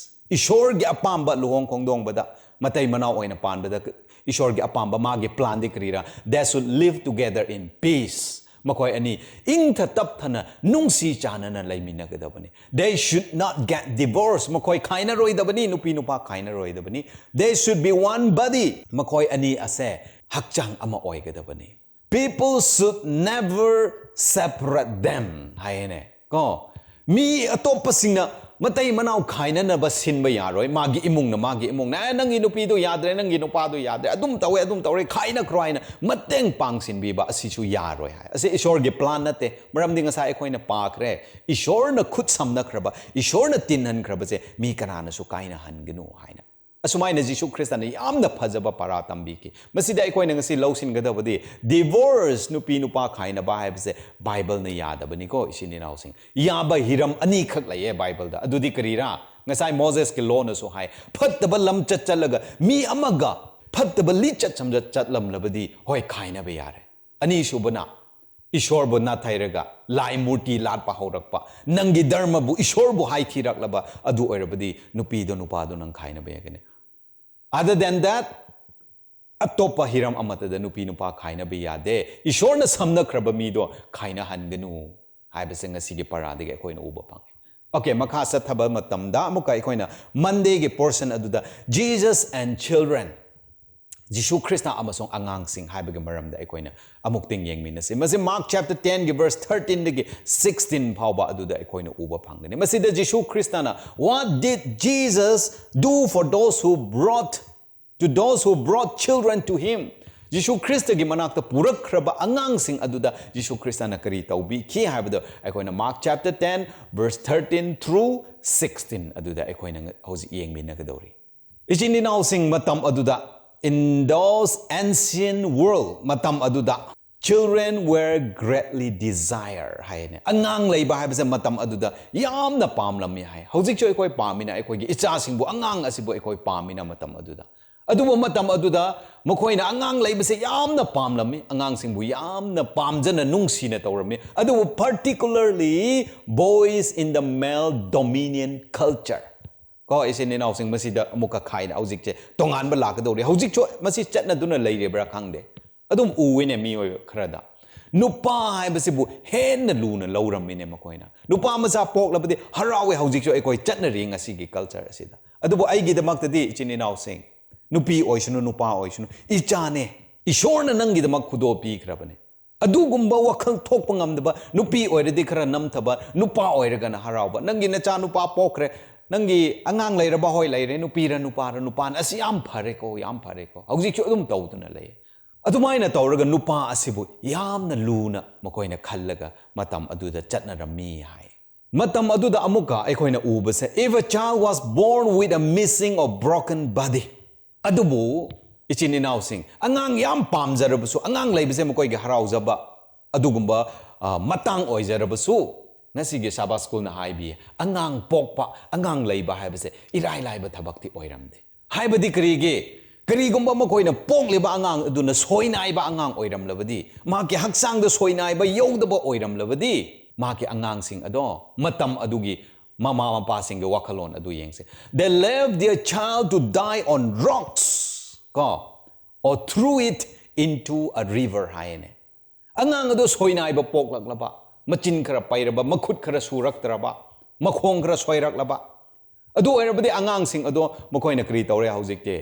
ꯏꯁꯣꯔꯒꯤ ꯑꯄꯥꯝꯕ ꯂꯨꯍꯣꯡ ꯈꯣꯡꯗꯣꯡꯕꯗ, ꯃꯇꯩ ꯃꯅꯥꯎ ꯑꯣꯏꯅ ꯄꯥꯟꯕꯗ, ꯏꯁꯣꯔꯒꯤ ꯑꯄꯥꯝꯕ, ꯃꯥꯒꯤ planꯗꯤ ꯀꯔꯤꯔꯥ? They should live together in peace. ꯃꯈꯣꯏ ꯑꯅꯤ ꯏꯪꯊ ꯇꯞꯊꯅ ꯅꯨꯡꯁꯤ ꯆꯥꯟꯅꯅ ꯂꯩꯃꯤꯟꯅꯒꯗꯕꯅꯤ꯫ They should not get divorced. ꯃꯈꯣꯏ ꯈꯥꯏꯅꯔꯣꯏꯗꯕꯅꯤ, ꯅꯨꯄꯤ ꯅꯨꯄꯥ ꯈꯥꯏꯅꯔꯣꯏꯗꯕꯅꯤ꯫ They should be one body. ꯃꯈꯣꯏ ꯑꯅꯤ ꯑꯁꯦ ꯍꯛꯆꯥꯡ ꯑꯃ ꯑꯣꯏꯒꯗꯕꯅꯤ꯫ People should never separate them ꯍꯥꯏꯅꯦ ꯀꯣ꯫ ꯃꯤ ꯑꯇꯣꯞꯄꯁꯤꯡꯅ ꯃꯇꯩ ꯃꯅꯥꯎ ꯈꯥꯏꯅꯅꯕ ꯁꯤꯟꯕ ꯌꯥꯔꯣꯏ꯫ ꯃꯥꯒꯤ ꯏꯃꯨꯡꯅ, ꯃꯥꯒꯤ ꯏꯃꯨꯡꯅ, "ꯑꯦ, ꯅꯪꯒꯤ ꯅꯨꯄꯤꯗꯣ ꯌꯥꯗ꯭ꯔꯦ, ꯅꯪꯒꯤ ꯅꯨꯄꯥꯗꯣ ꯌꯥꯗ꯭ꯔꯦ, ꯑꯗꯨꯝ ꯇꯧꯋꯦ, ꯑꯗꯨꯝ ꯇꯧꯔꯦ, ꯈꯥꯏꯅꯈ꯭ꯔꯣ" ꯍꯥꯏꯅ ꯃꯇꯦꯡ ꯄꯥꯡꯁꯤꯟꯕꯤꯕ ꯑꯁꯤꯁꯨ ꯌꯥꯔꯣꯏ ꯍꯥꯏ꯫ ꯑꯁꯤ ꯏꯁꯣꯔꯒꯤ plan ꯅꯠꯇꯦ꯫ ꯃꯔꯝꯗꯤ ꯉꯁꯥꯏ ꯑꯩꯈꯣꯏꯅ ꯄꯥꯈ꯭ꯔꯦ, ꯏꯁꯣꯔꯅ ꯈꯨꯠ ꯁꯝꯅꯈ꯭ꯔꯕ, ꯏꯁꯣꯔꯅ ꯇꯤꯟꯍꯟꯈ꯭ꯔꯕꯁꯦ ꯃꯤ ꯀꯅꯥꯅꯁꯨ ꯀꯥꯏꯅꯍꯟꯒꯅꯨ ꯍꯥꯏꯅ꯫ ꯑꯁꯨꯃꯥꯏꯅ ꯖꯤꯁꯨ ꯈ꯭ꯔꯤꯁꯇꯅ ꯌꯥꯝꯅ ꯐꯖꯕ ꯄꯔꯥ ꯇꯝꯕꯤꯈꯤ꯫ ꯃꯁꯤꯗ ꯑꯩꯈꯣꯏꯅ ꯉꯁꯤ ꯂꯧꯁꯤꯟꯒꯗꯕꯗꯤ, divorce, ꯅꯨꯄꯤ ꯅꯨꯄꯥ ꯈꯥꯏꯅꯕ ꯍꯥꯏꯕꯁꯦ ꯕꯥꯏꯕꯜꯅ ꯌꯥꯗꯕꯅꯤꯀꯣ, ꯏꯆꯤꯟ ꯏꯅꯥꯎꯁꯤꯡ꯫ ꯌꯥꯕ ꯍꯤꯔꯝ ꯑꯅꯤꯈꯛ ꯂꯩꯌꯦ ꯕꯥꯏꯕꯜꯗ꯫ ꯑꯗꯨꯗꯤ ꯀꯔꯤꯔꯥ? ꯉꯁꯥꯏ ꯃꯣꯖꯦꯁꯀꯤ ꯂꯣꯅꯁꯨ ꯍꯥꯏ, ꯐꯠꯇꯕ ꯂꯝꯆꯠ ꯆꯠꯂꯒ ꯃꯤ ꯑꯃꯒ ꯐꯠꯇꯕ ꯂꯤꯆꯠ ꯁꯝꯆꯠ ꯆꯠꯂꯝꯂꯕꯗꯤ, ꯍꯣꯏ, ꯈꯥꯏꯅꯕ ꯌꯥꯔꯦ꯫ ꯑꯅꯤꯁꯨꯕꯅ, ꯏꯁꯣꯔꯕꯨ ꯅꯥꯊꯩꯔꯒ ꯂꯥꯏ ꯃꯨꯔꯇꯤ ꯂꯥꯠꯄ ꯍꯧꯔꯛꯄ, ꯅꯪꯒꯤ ꯙꯔꯃꯕꯨ, ꯏꯁꯣꯔꯕꯨ ꯍꯥꯏꯊꯤꯔꯛꯂꯕ, ꯑꯗꯨ ꯑꯣꯏꯔꯕꯗꯤ ꯅꯨꯄꯤꯗꯣ ꯅꯨꯄꯥꯗꯣ ꯅꯪ ꯈꯥꯏꯅꯕ ꯌꯥꯒꯅꯤ꯫ Other than that, ꯑꯇꯣꯞꯄ ꯍꯤꯔꯝ ꯑꯃꯠꯇꯗ ꯅꯨꯄꯤ ꯅꯨꯄꯥ ꯈꯥꯏꯅꯕ ꯌꯥꯗꯦ꯫ ꯏꯁꯣꯔꯅ ꯁꯝꯅꯈ꯭ꯔꯕ ꯃꯤꯗꯣ ꯈꯥꯏꯅꯍꯟꯒꯅꯨ ꯍꯥꯏꯕꯁꯦ ꯉꯁꯤꯒꯤ ꯄꯔꯥꯗꯒꯤ ꯑꯩꯈꯣꯏꯅ ꯎꯕ ꯐꯪꯉꯤ꯫ Okay, ꯃꯈꯥ ꯆꯠꯊꯕ ꯃꯇꯝꯗ ꯑꯃꯨꯛꯀ ꯑꯩꯈꯣꯏꯅ Mondayꯒꯤ portion ꯑꯗꯨꯗ Jesus and children, Jesus Christ ꯑꯃꯁꯨꯡ ꯑꯉꯥꯡꯁꯤꯡ ꯍꯥꯏꯕꯒꯤ ꯃꯔꯝꯗ ꯑꯩꯈꯣꯏꯅ ꯑꯃꯨꯛꯇꯪ ꯌꯦꯡꯃꯤꯟꯅꯁꯤ꯫ ꯃꯁꯤ Mark chapter tenꯒꯤ verse thirteenꯗꯒꯤ sixteen ꯐꯥꯎꯕ ꯑꯗꯨꯗ ꯑꯩꯈꯣꯏꯅ ꯎꯕ ꯐꯪꯒꯅꯤ꯫ ꯃꯁꯤꯗ ꯖꯤꯁꯨ ꯈ꯭ꯔꯤꯁꯇꯅ, "What did Jesus do for those who brought, to those who brought children to him?" ꯖꯤꯁꯨ ꯈ꯭ꯔꯤꯁꯇꯒꯤ ꯃꯅꯥꯛꯇ ꯄꯨꯔꯛꯈ꯭ꯔꯕ ꯑꯉꯥꯡꯁꯤꯡ ꯑꯗꯨꯗ ꯖꯤꯁꯨ ꯈ꯭ꯔꯤꯁꯇꯅ ꯀꯔꯤ ꯇꯧꯕꯤꯈꯤ ꯍꯥꯏꯕꯗꯣ ꯑꯩꯈꯣꯏꯅ Mark chapter ten verse thirteen through sixteen ꯑꯗꯨꯗ ꯑꯩꯈꯣꯏꯅ ꯍꯧꯖꯤꯛ ꯌꯦꯡꯃꯤꯟꯅꯒꯗꯧꯔꯤ꯫ ꯏꯆꯤꯟ ꯏꯅꯥꯎꯁꯤꯡ, ꯃꯇꯝ ꯑꯗꯨꯗ, in those ancient world, ꯃꯇꯝ ꯑꯗꯨꯗ, children were greatly desire ꯍꯥꯏꯅꯦ꯫ ꯑꯉꯥꯡ ꯂꯩꯕ ꯍꯥꯏꯕꯁꯦ ꯃꯇꯝ ꯑꯗꯨꯗ ꯌꯥꯝꯅ ꯄꯥꯝꯂꯝꯃꯤ ꯍꯥꯏ꯫ ꯍꯧꯖꯤꯛꯁꯨ ꯑꯩꯈꯣꯏ ꯄꯥꯝꯃꯤꯅ, ꯑꯩꯈꯣꯏꯒꯤ ꯏꯆꯥꯁꯤꯡꯕꯨ, ꯑꯉꯥꯡ ꯑꯁꯤꯕꯨ ꯑꯩꯈꯣꯏ ꯄꯥꯝꯃꯤꯅ ꯃꯇꯝ ꯑꯗꯨꯗ꯫ ꯑꯗꯨꯕꯨ ꯃꯇꯝ ꯑꯗꯨꯗ ꯃꯈꯣꯏꯅ ꯑꯉꯥꯡ ꯂꯩꯕꯁꯦ ꯌꯥꯝꯅ ꯄꯥꯝꯂꯝꯃꯤ, ꯑꯉꯥꯡꯁꯤꯡꯕꯨ ꯌꯥꯝꯅ ꯄꯥꯝꯖꯅ ꯅꯨꯡꯁꯤꯅ ꯇꯧꯔꯝꯃꯤ꯫ ꯑꯗꯨꯕꯨ particularly boys in the male dominant culture, ꯀꯣ, ꯏꯆꯤꯟ ꯏꯅꯥꯎꯁꯤꯡ, ꯃꯁꯤꯗ ꯑꯃꯨꯛꯀ ꯈꯥꯏꯅ ꯍꯧꯖꯤꯛꯁꯦ ꯇꯣꯉꯥꯟꯕ ꯂꯥꯛꯀꯗꯧꯔꯤ꯫ ꯍꯧꯖꯤꯛꯁꯨ ꯃꯁꯤ ꯆꯠꯅꯗꯨꯅ ꯂꯩꯔꯤꯕ꯭ꯔꯥ ꯈꯪꯗꯦ, ꯑꯗꯨꯝ ꯎꯋꯦꯅꯦ ꯃꯤꯑꯣꯏ ꯈꯔꯗ꯫ ꯅꯨꯄꯥ ꯍꯥꯏꯕꯁꯤꯕꯨ ꯍꯦꯟꯅ ꯂꯨꯅ ꯂꯧꯔꯝꯃꯤꯅꯦ ꯃꯈꯣꯏꯅ꯫ ꯅꯨꯄꯥ ꯃꯆꯥ ꯄꯣꯛꯂꯕꯗꯤ ꯍꯔꯥꯎꯋꯦ, ꯍꯧꯖꯤꯛꯁꯨ ꯑꯩꯈꯣꯏ ꯆꯠꯅꯔꯤ ꯉꯁꯤꯒꯤ culture ꯑꯁꯤꯗ꯫ ꯑꯗꯨꯕꯨ ꯑꯩꯒꯤꯗꯃꯛꯇꯗꯤ, ꯏꯆꯤꯟ ꯏꯅꯥꯎꯁꯤꯡ, ꯅꯨꯄꯤ ꯑꯣꯏꯁꯅꯨ ꯅꯨꯄꯥ ꯑꯣꯏꯁꯅꯨ, ꯏꯆꯥꯅꯦ, ꯏꯁꯣꯔꯅ ꯅꯪꯒꯤꯗꯃꯛ ꯈꯨꯗꯣꯜ ꯄꯤꯈ꯭ꯔꯕꯅꯦ꯫ ꯑꯗꯨꯒꯨꯝꯕ ꯋꯥꯈꯜ ꯊꯣꯛꯄ ꯉꯝꯗꯕ, ꯅꯨꯄꯤ ꯑꯣꯏꯔꯗꯤ ꯈꯔ ꯅꯝꯊꯕ, ꯅꯨꯄꯥ ꯑꯣꯏꯔꯒꯅ ꯍꯔꯥꯎꯕ꯫ ꯅꯪꯒꯤ ꯅꯆꯥ ꯅꯨꯄꯥ ꯄꯣꯛꯈ꯭ꯔꯦ, ꯅꯪꯒꯤ ꯑꯉꯥꯡ ꯂꯩꯔꯕ, ꯍꯣꯏ ꯂꯩꯔꯦ, ꯅꯨꯄꯤꯔ ꯅꯨꯄꯥꯔ, ꯅꯨꯄꯥꯅ, "ꯑꯁꯤ ꯌꯥꯝ ꯐꯔꯦꯀꯣ, ꯌꯥꯝ ꯐꯔꯦꯀꯣ", ꯍꯧꯖꯤꯛꯁꯨ ꯑꯗꯨꯝ ꯇꯧꯗꯨꯅ ꯂꯩ꯫ ꯑꯗꯨꯃꯥꯏꯅ ꯇꯧꯔꯒ ꯅꯨꯄꯥ ꯑꯁꯤꯕꯨ ꯌꯥꯝꯅ ꯂꯨꯅ ꯃꯈꯣꯏꯅ ꯈꯜꯂꯒ ꯃꯇꯝ ꯑꯗꯨꯗ ꯆꯠꯅꯔꯝꯃꯤ ꯍꯥꯏ꯫ ꯃꯇꯝ ꯑꯗꯨꯗ ꯑꯃꯨꯛꯀ ꯑꯩꯈꯣꯏꯅ ꯎꯕꯁꯦ, "If a child was born with a missing or broken body", ꯑꯗꯨꯕꯨ ꯏꯆꯤꯟ ꯏꯅꯥꯎꯁꯤꯡ, ꯑꯉꯥꯡ ꯌꯥꯝ ꯄꯥꯝꯖꯔꯕꯁꯨ, ꯑꯉꯥꯡ ꯂꯩꯕꯁꯦ ꯃꯈꯣꯏꯒꯤ ꯍꯔꯥꯎꯖꯕ ꯑꯗꯨꯒꯨꯝꯕ, ꯑ, ꯃꯇꯥꯡ ꯑꯣꯏꯖꯔꯕꯁꯨ, ꯉꯁꯤꯒꯤ ꯁꯥꯕꯥ ꯁ꯭ꯀꯨꯜꯅ ꯍꯥꯏꯕꯤ, ꯑꯉꯥꯡ ꯄꯣꯛꯄ, ꯑꯉꯥꯡ ꯂꯩꯕ ꯍꯥꯏꯕꯁꯦ ꯏꯔꯥꯏ ꯂꯥꯏꯕ ꯊꯕꯛꯇꯤ ꯑꯣꯏꯔꯝꯗꯦ꯫ ꯍꯥꯏꯕꯗꯤ ꯀꯔꯤꯒꯤ? ꯀꯔꯤꯒꯨꯝꯕ ꯃꯈꯣꯏꯅ ꯄꯣꯛꯂꯤꯕ ꯑꯉꯥꯡ ꯑꯗꯨꯅ ꯁꯣꯏꯅꯥꯏꯕ ꯑꯉꯥꯡ ꯑꯣꯏꯔꯝꯂꯕꯗꯤ, ꯃꯍꯥꯛꯀꯤ ꯍꯛꯆꯥꯡꯗ ꯁꯣꯏꯅꯥꯏꯕ ꯌꯧꯗꯕ ꯑꯣꯏꯔꯝꯂꯕꯗꯤ, ꯃꯍꯥꯛꯀꯤ ꯑꯉꯥꯡꯁꯤꯡ ꯑꯗꯣ ꯃꯇꯝ ꯑꯗꯨꯒꯤ ꯃꯃꯥ ꯃꯄꯥꯁꯤꯡꯒꯤ ꯋꯥꯈꯜꯂꯣꯟ ꯑꯗꯨ ꯌꯦꯡꯁꯦ꯫ "They left their child to die on rocks, ꯀꯣ, or threw it into a river" ꯍꯥꯏꯅꯦ꯫ ꯑꯉꯥꯡ ꯑꯗꯨ ꯁꯣꯏꯅꯥꯏꯕ ꯄꯣꯛꯂꯛꯂꯕ, ꯃꯆꯤꯟ ꯈꯔ ꯄꯩꯔꯕ, ꯃꯈꯨꯠ ꯈꯔ ꯁꯨꯔꯛꯇ꯭ꯔꯕ, ꯃꯈꯣꯡ ꯈꯔ ꯁꯣꯏꯔꯛꯂꯕ, ꯑꯗꯨ ꯑꯣꯏꯔꯕꯗꯤ ꯑꯉꯥꯡꯁꯤꯡ ꯑꯗꯣ ꯃꯈꯣꯏꯅ ꯀꯔꯤ ꯇꯧꯔꯦ ꯍꯧꯖꯤꯛꯇꯤ?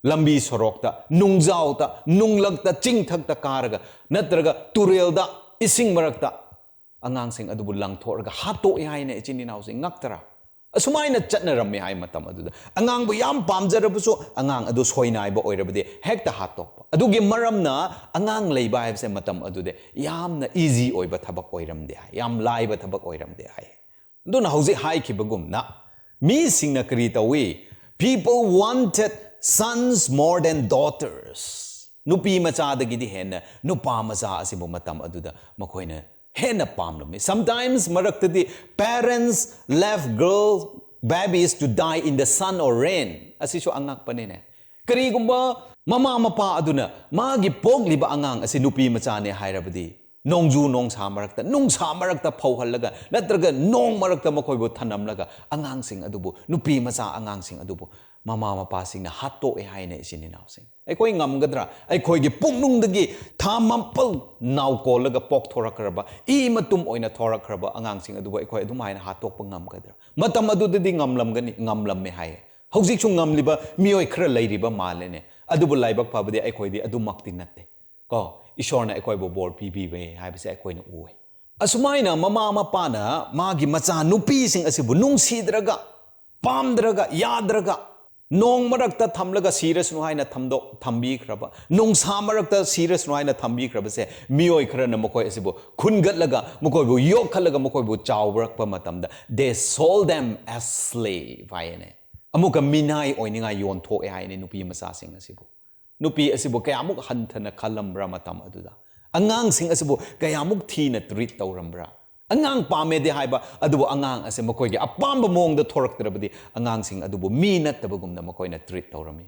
ꯂꯝꯕꯤ ꯁꯣꯔꯣꯛꯇ, ꯅꯨꯡꯖꯥꯎꯗ, ꯅꯨꯡꯂꯛꯇ, ꯆꯤꯡꯊꯛꯇ ꯀꯥꯔꯒ, ꯅꯠꯇ꯭ꯔꯒ ꯇꯨꯔꯦꯜꯗ, ꯏꯁꯤꯡ ꯃꯔꯛꯇ ꯑꯉꯥꯡꯁꯤꯡ ꯑꯗꯨꯕꯨ ꯂꯪꯊꯣꯛꯂꯒ ꯍꯥꯠꯇꯣꯛꯏ ꯍꯥꯏꯅ, ꯏꯆꯤꯟ ꯏꯅꯥꯎꯁꯤꯡ, ꯉꯛꯇ꯭ꯔꯥ? ꯑꯁꯨꯃꯥꯏꯅ ꯆꯠꯅꯔꯝꯃꯤ ꯍꯥꯏ ꯃꯇꯝ ꯑꯗꯨꯗ꯫ ꯑꯉꯥꯡꯕꯨ ꯌꯥꯝ ꯄꯥꯝꯖꯔꯕꯁꯨ ꯑꯉꯥꯡ ꯑꯗꯨ ꯁꯣꯏꯅꯥꯏꯕ ꯑꯣꯏꯔꯕꯗꯤ ꯍꯦꯛꯇ ꯍꯥꯠꯇꯣꯛꯄ꯫ ꯑꯗꯨꯒꯤ ꯃꯔꯝꯅ ꯑꯉꯥꯡ ꯂꯩꯕ ꯍꯥꯏꯕꯁꯦ ꯃꯇꯝ ꯑꯗꯨꯗ ꯌꯥꯝꯅ easy ꯑꯣꯏꯕ ꯊꯕꯛ ꯑꯣꯏꯔꯝꯗꯦ ꯍꯥꯏ, ꯌꯥꯝ ꯂꯥꯏꯕ ꯊꯕꯛ ꯑꯣꯏꯔꯝꯗꯦ ꯍꯥꯏ꯫ ꯑꯗꯨꯅ ꯍꯧꯖꯤꯛ ꯍꯥꯏꯈꯤꯕꯒꯨꯝꯅ ꯃꯤꯁꯤꯡꯅ ꯀꯔꯤ ꯇꯧꯏ? People wanted sons more than daughters. ꯅꯨꯄꯤ ꯃꯆꯥꯗꯒꯤꯗꯤ ꯍꯦꯟꯅ ꯅꯨꯄꯥ ꯃꯆꯥ ꯑꯁꯤꯕꯨ ꯃꯇꯝ ꯑꯗꯨꯗ ꯃꯈꯣꯏꯅ ꯍꯦꯟꯅ ꯄꯥꯝꯂꯝꯃꯤ꯫ Sometimes, ꯃꯔꯛꯇꯗꯤ, parents left girl babies to die in the sun or rain. ꯑꯁꯤꯁꯨ ꯑꯉꯛꯄꯅꯤꯅꯦ꯫ ꯀꯔꯤꯒꯨꯝꯕ ꯃꯃꯥ ꯃꯄꯥ ꯑꯗꯨꯅ ꯃꯥꯒꯤ ꯄꯣꯛꯂꯤꯕ ꯑꯉꯥꯡ ꯑꯁꯤ ꯅꯨꯄꯤ ꯃꯆꯥꯅꯦ ꯍꯥꯏꯔꯕꯗꯤ, ꯅꯣꯡꯖꯨ ꯅꯣꯡꯁꯥ ꯃꯔꯛꯇ, ꯅꯨꯡꯁꯥ ꯃꯔꯛꯇ ꯐꯧꯍꯜꯂꯒ, ꯅꯠꯇ꯭ꯔꯒ ꯅꯣꯡ ꯃꯔꯛꯇ ꯃꯈꯣꯏꯕꯨ ꯊꯅꯝꯂꯒ, ꯑꯉꯥꯡꯁꯤꯡ ꯑꯗꯨꯕꯨ, ꯅꯨꯄꯤ ꯃꯆꯥ ꯑꯉꯥꯡꯁꯤꯡ ꯑꯗꯨꯕꯨ ꯃꯃꯥ ꯃꯄꯥꯁꯤꯡꯅ ꯍꯥꯠꯇꯣꯛꯑꯦ ꯍꯥꯏꯅ, ꯏꯆꯤꯟ ꯏꯅꯥꯎꯁꯤꯡ꯫ ꯑꯩꯈꯣꯏ ꯉꯝꯒꯗ꯭ꯔꯥ? ꯑꯩꯈꯣꯏꯒꯤ ꯄꯨꯛꯅꯨꯡꯗꯒꯤ ꯊꯥ ꯃꯥꯄꯜ ꯅꯥꯎ ꯀꯣꯜꯂꯒ ꯄꯣꯛꯊꯣꯔꯛꯈ꯭ꯔꯕ, ꯏ ꯃꯇꯨꯝ ꯑꯣꯏꯅ ꯊꯣꯔꯛꯈ꯭ꯔꯕ ꯑꯉꯥꯡꯁꯤꯡ ꯑꯗꯨꯕꯨ ꯑꯩꯈꯣꯏ ꯑꯗꯨꯝ ꯍꯥꯏꯅ ꯍꯥꯠꯇꯣꯛꯄ ꯉꯝꯒꯗ꯭ꯔꯥ? ꯃꯇꯝ ꯑꯗꯨꯗꯗꯤ ꯉꯝꯂꯝꯒꯅꯤ, ꯉꯝꯂꯝꯃꯦ ꯍꯥꯏꯌꯦ꯫ ꯍꯧꯖꯤꯛꯁꯨ ꯉꯝꯂꯤꯕ ꯃꯤꯑꯣꯏ ꯈꯔ ꯂꯩꯔꯤꯕ ꯃꯥꯜꯂꯦꯅꯦ꯫ ꯑꯗꯨꯕꯨ ꯂꯥꯏꯕꯛ ꯐꯕꯗꯤ ꯑꯩꯈꯣꯏꯗꯤ ꯑꯗꯨꯃꯛꯇꯤ ꯅꯠꯇꯦ꯫ ꯀꯣ, ꯏꯁꯣꯔꯅ ꯑꯩꯈꯣꯏꯕꯨ ꯕꯣꯔ ꯄꯤꯕꯤꯕꯦ ꯍꯥꯏꯕꯁꯦ ꯑꯩꯈꯣꯏꯅ ꯎꯑꯦ꯫ ꯑꯁꯨꯃꯥꯏꯅ ꯃꯃꯥ ꯃꯄꯥꯅ ꯃꯥꯒꯤ ꯃꯆꯥ ꯅꯨꯄꯤꯁꯤꯡ ꯑꯁꯤꯕꯨ ꯅꯨꯡꯁꯤꯗ꯭ꯔꯒ, ꯄꯥꯝꯗ꯭ꯔꯒ, ꯌꯥꯗ꯭ꯔꯒ, ꯅꯣꯡ ꯃꯔꯛꯇ ꯊꯝꯂꯒ ꯁꯤꯔꯁꯅꯨ ꯍꯥꯏꯅ ꯊꯝꯗꯣꯛ-, ꯊꯝꯕꯤꯈ꯭ꯔꯕ, ꯅꯨꯡꯁꯥ ꯃꯔꯛꯇ ꯁꯤꯔꯁꯅꯨ ꯍꯥꯏꯅ ꯊꯝꯕꯤꯈ꯭ꯔꯕꯁꯦ ꯃꯤꯑꯣꯏ ꯈꯔꯅ ꯃꯈꯣꯏ ꯑꯁꯤꯕꯨ ꯈꯨꯟꯒꯠꯂꯒ, ꯃꯈꯣꯏꯕꯨ ꯌꯣꯛꯈꯠꯂꯒ, ꯃꯈꯣꯏꯕꯨ ꯆꯥꯎꯔꯛꯄ ꯃꯇꯝꯗ, they sold them as slave ꯍꯥꯏꯌꯦꯅꯦ꯫ ꯑꯃꯨꯛꯀ ꯃꯤꯅꯥꯏ ꯑꯣꯏꯅꯤꯡꯉꯥꯏ ꯌꯣꯟꯊꯣꯛꯑꯦ ꯍꯥꯏꯅꯦ ꯅꯨꯄꯤ ꯃꯆꯥꯁꯤꯡ ꯑꯁꯤꯕꯨ꯫ ꯅꯨꯄꯤ ꯑꯁꯤꯕꯨ ꯀꯌꯥꯃꯨꯛ ꯍꯟꯊꯅ ꯈꯜꯂꯝꯕ꯭ꯔꯥ ꯃꯇꯝ ꯑꯗꯨꯗ? ꯑꯉꯥꯡꯁꯤꯡ ꯑꯁꯤꯕꯨ ꯀꯌꯥꯃꯨꯛ ꯊꯤꯅ treat ꯇꯧꯔꯝꯕ꯭ꯔꯥ? ꯑꯉꯥꯡ ꯄꯥꯝꯃꯦꯗꯤ ꯍꯥꯏꯕ, ꯑꯗꯨꯕꯨ ꯑꯉꯥꯡ ꯑꯁꯦ ꯃꯈꯣꯏꯒꯤ ꯑꯄꯥꯝꯕ ꯃꯑꯣꯡꯗ ꯊꯣꯔꯛꯇ꯭ꯔꯕꯗꯤ, ꯑꯉꯥꯡꯁꯤꯡ ꯑꯗꯨꯕꯨ ꯃꯤ ꯅꯠꯇꯕꯒꯨꯝꯅ ꯃꯈꯣꯏꯅ treat ꯇꯧꯔꯝꯃꯤ꯫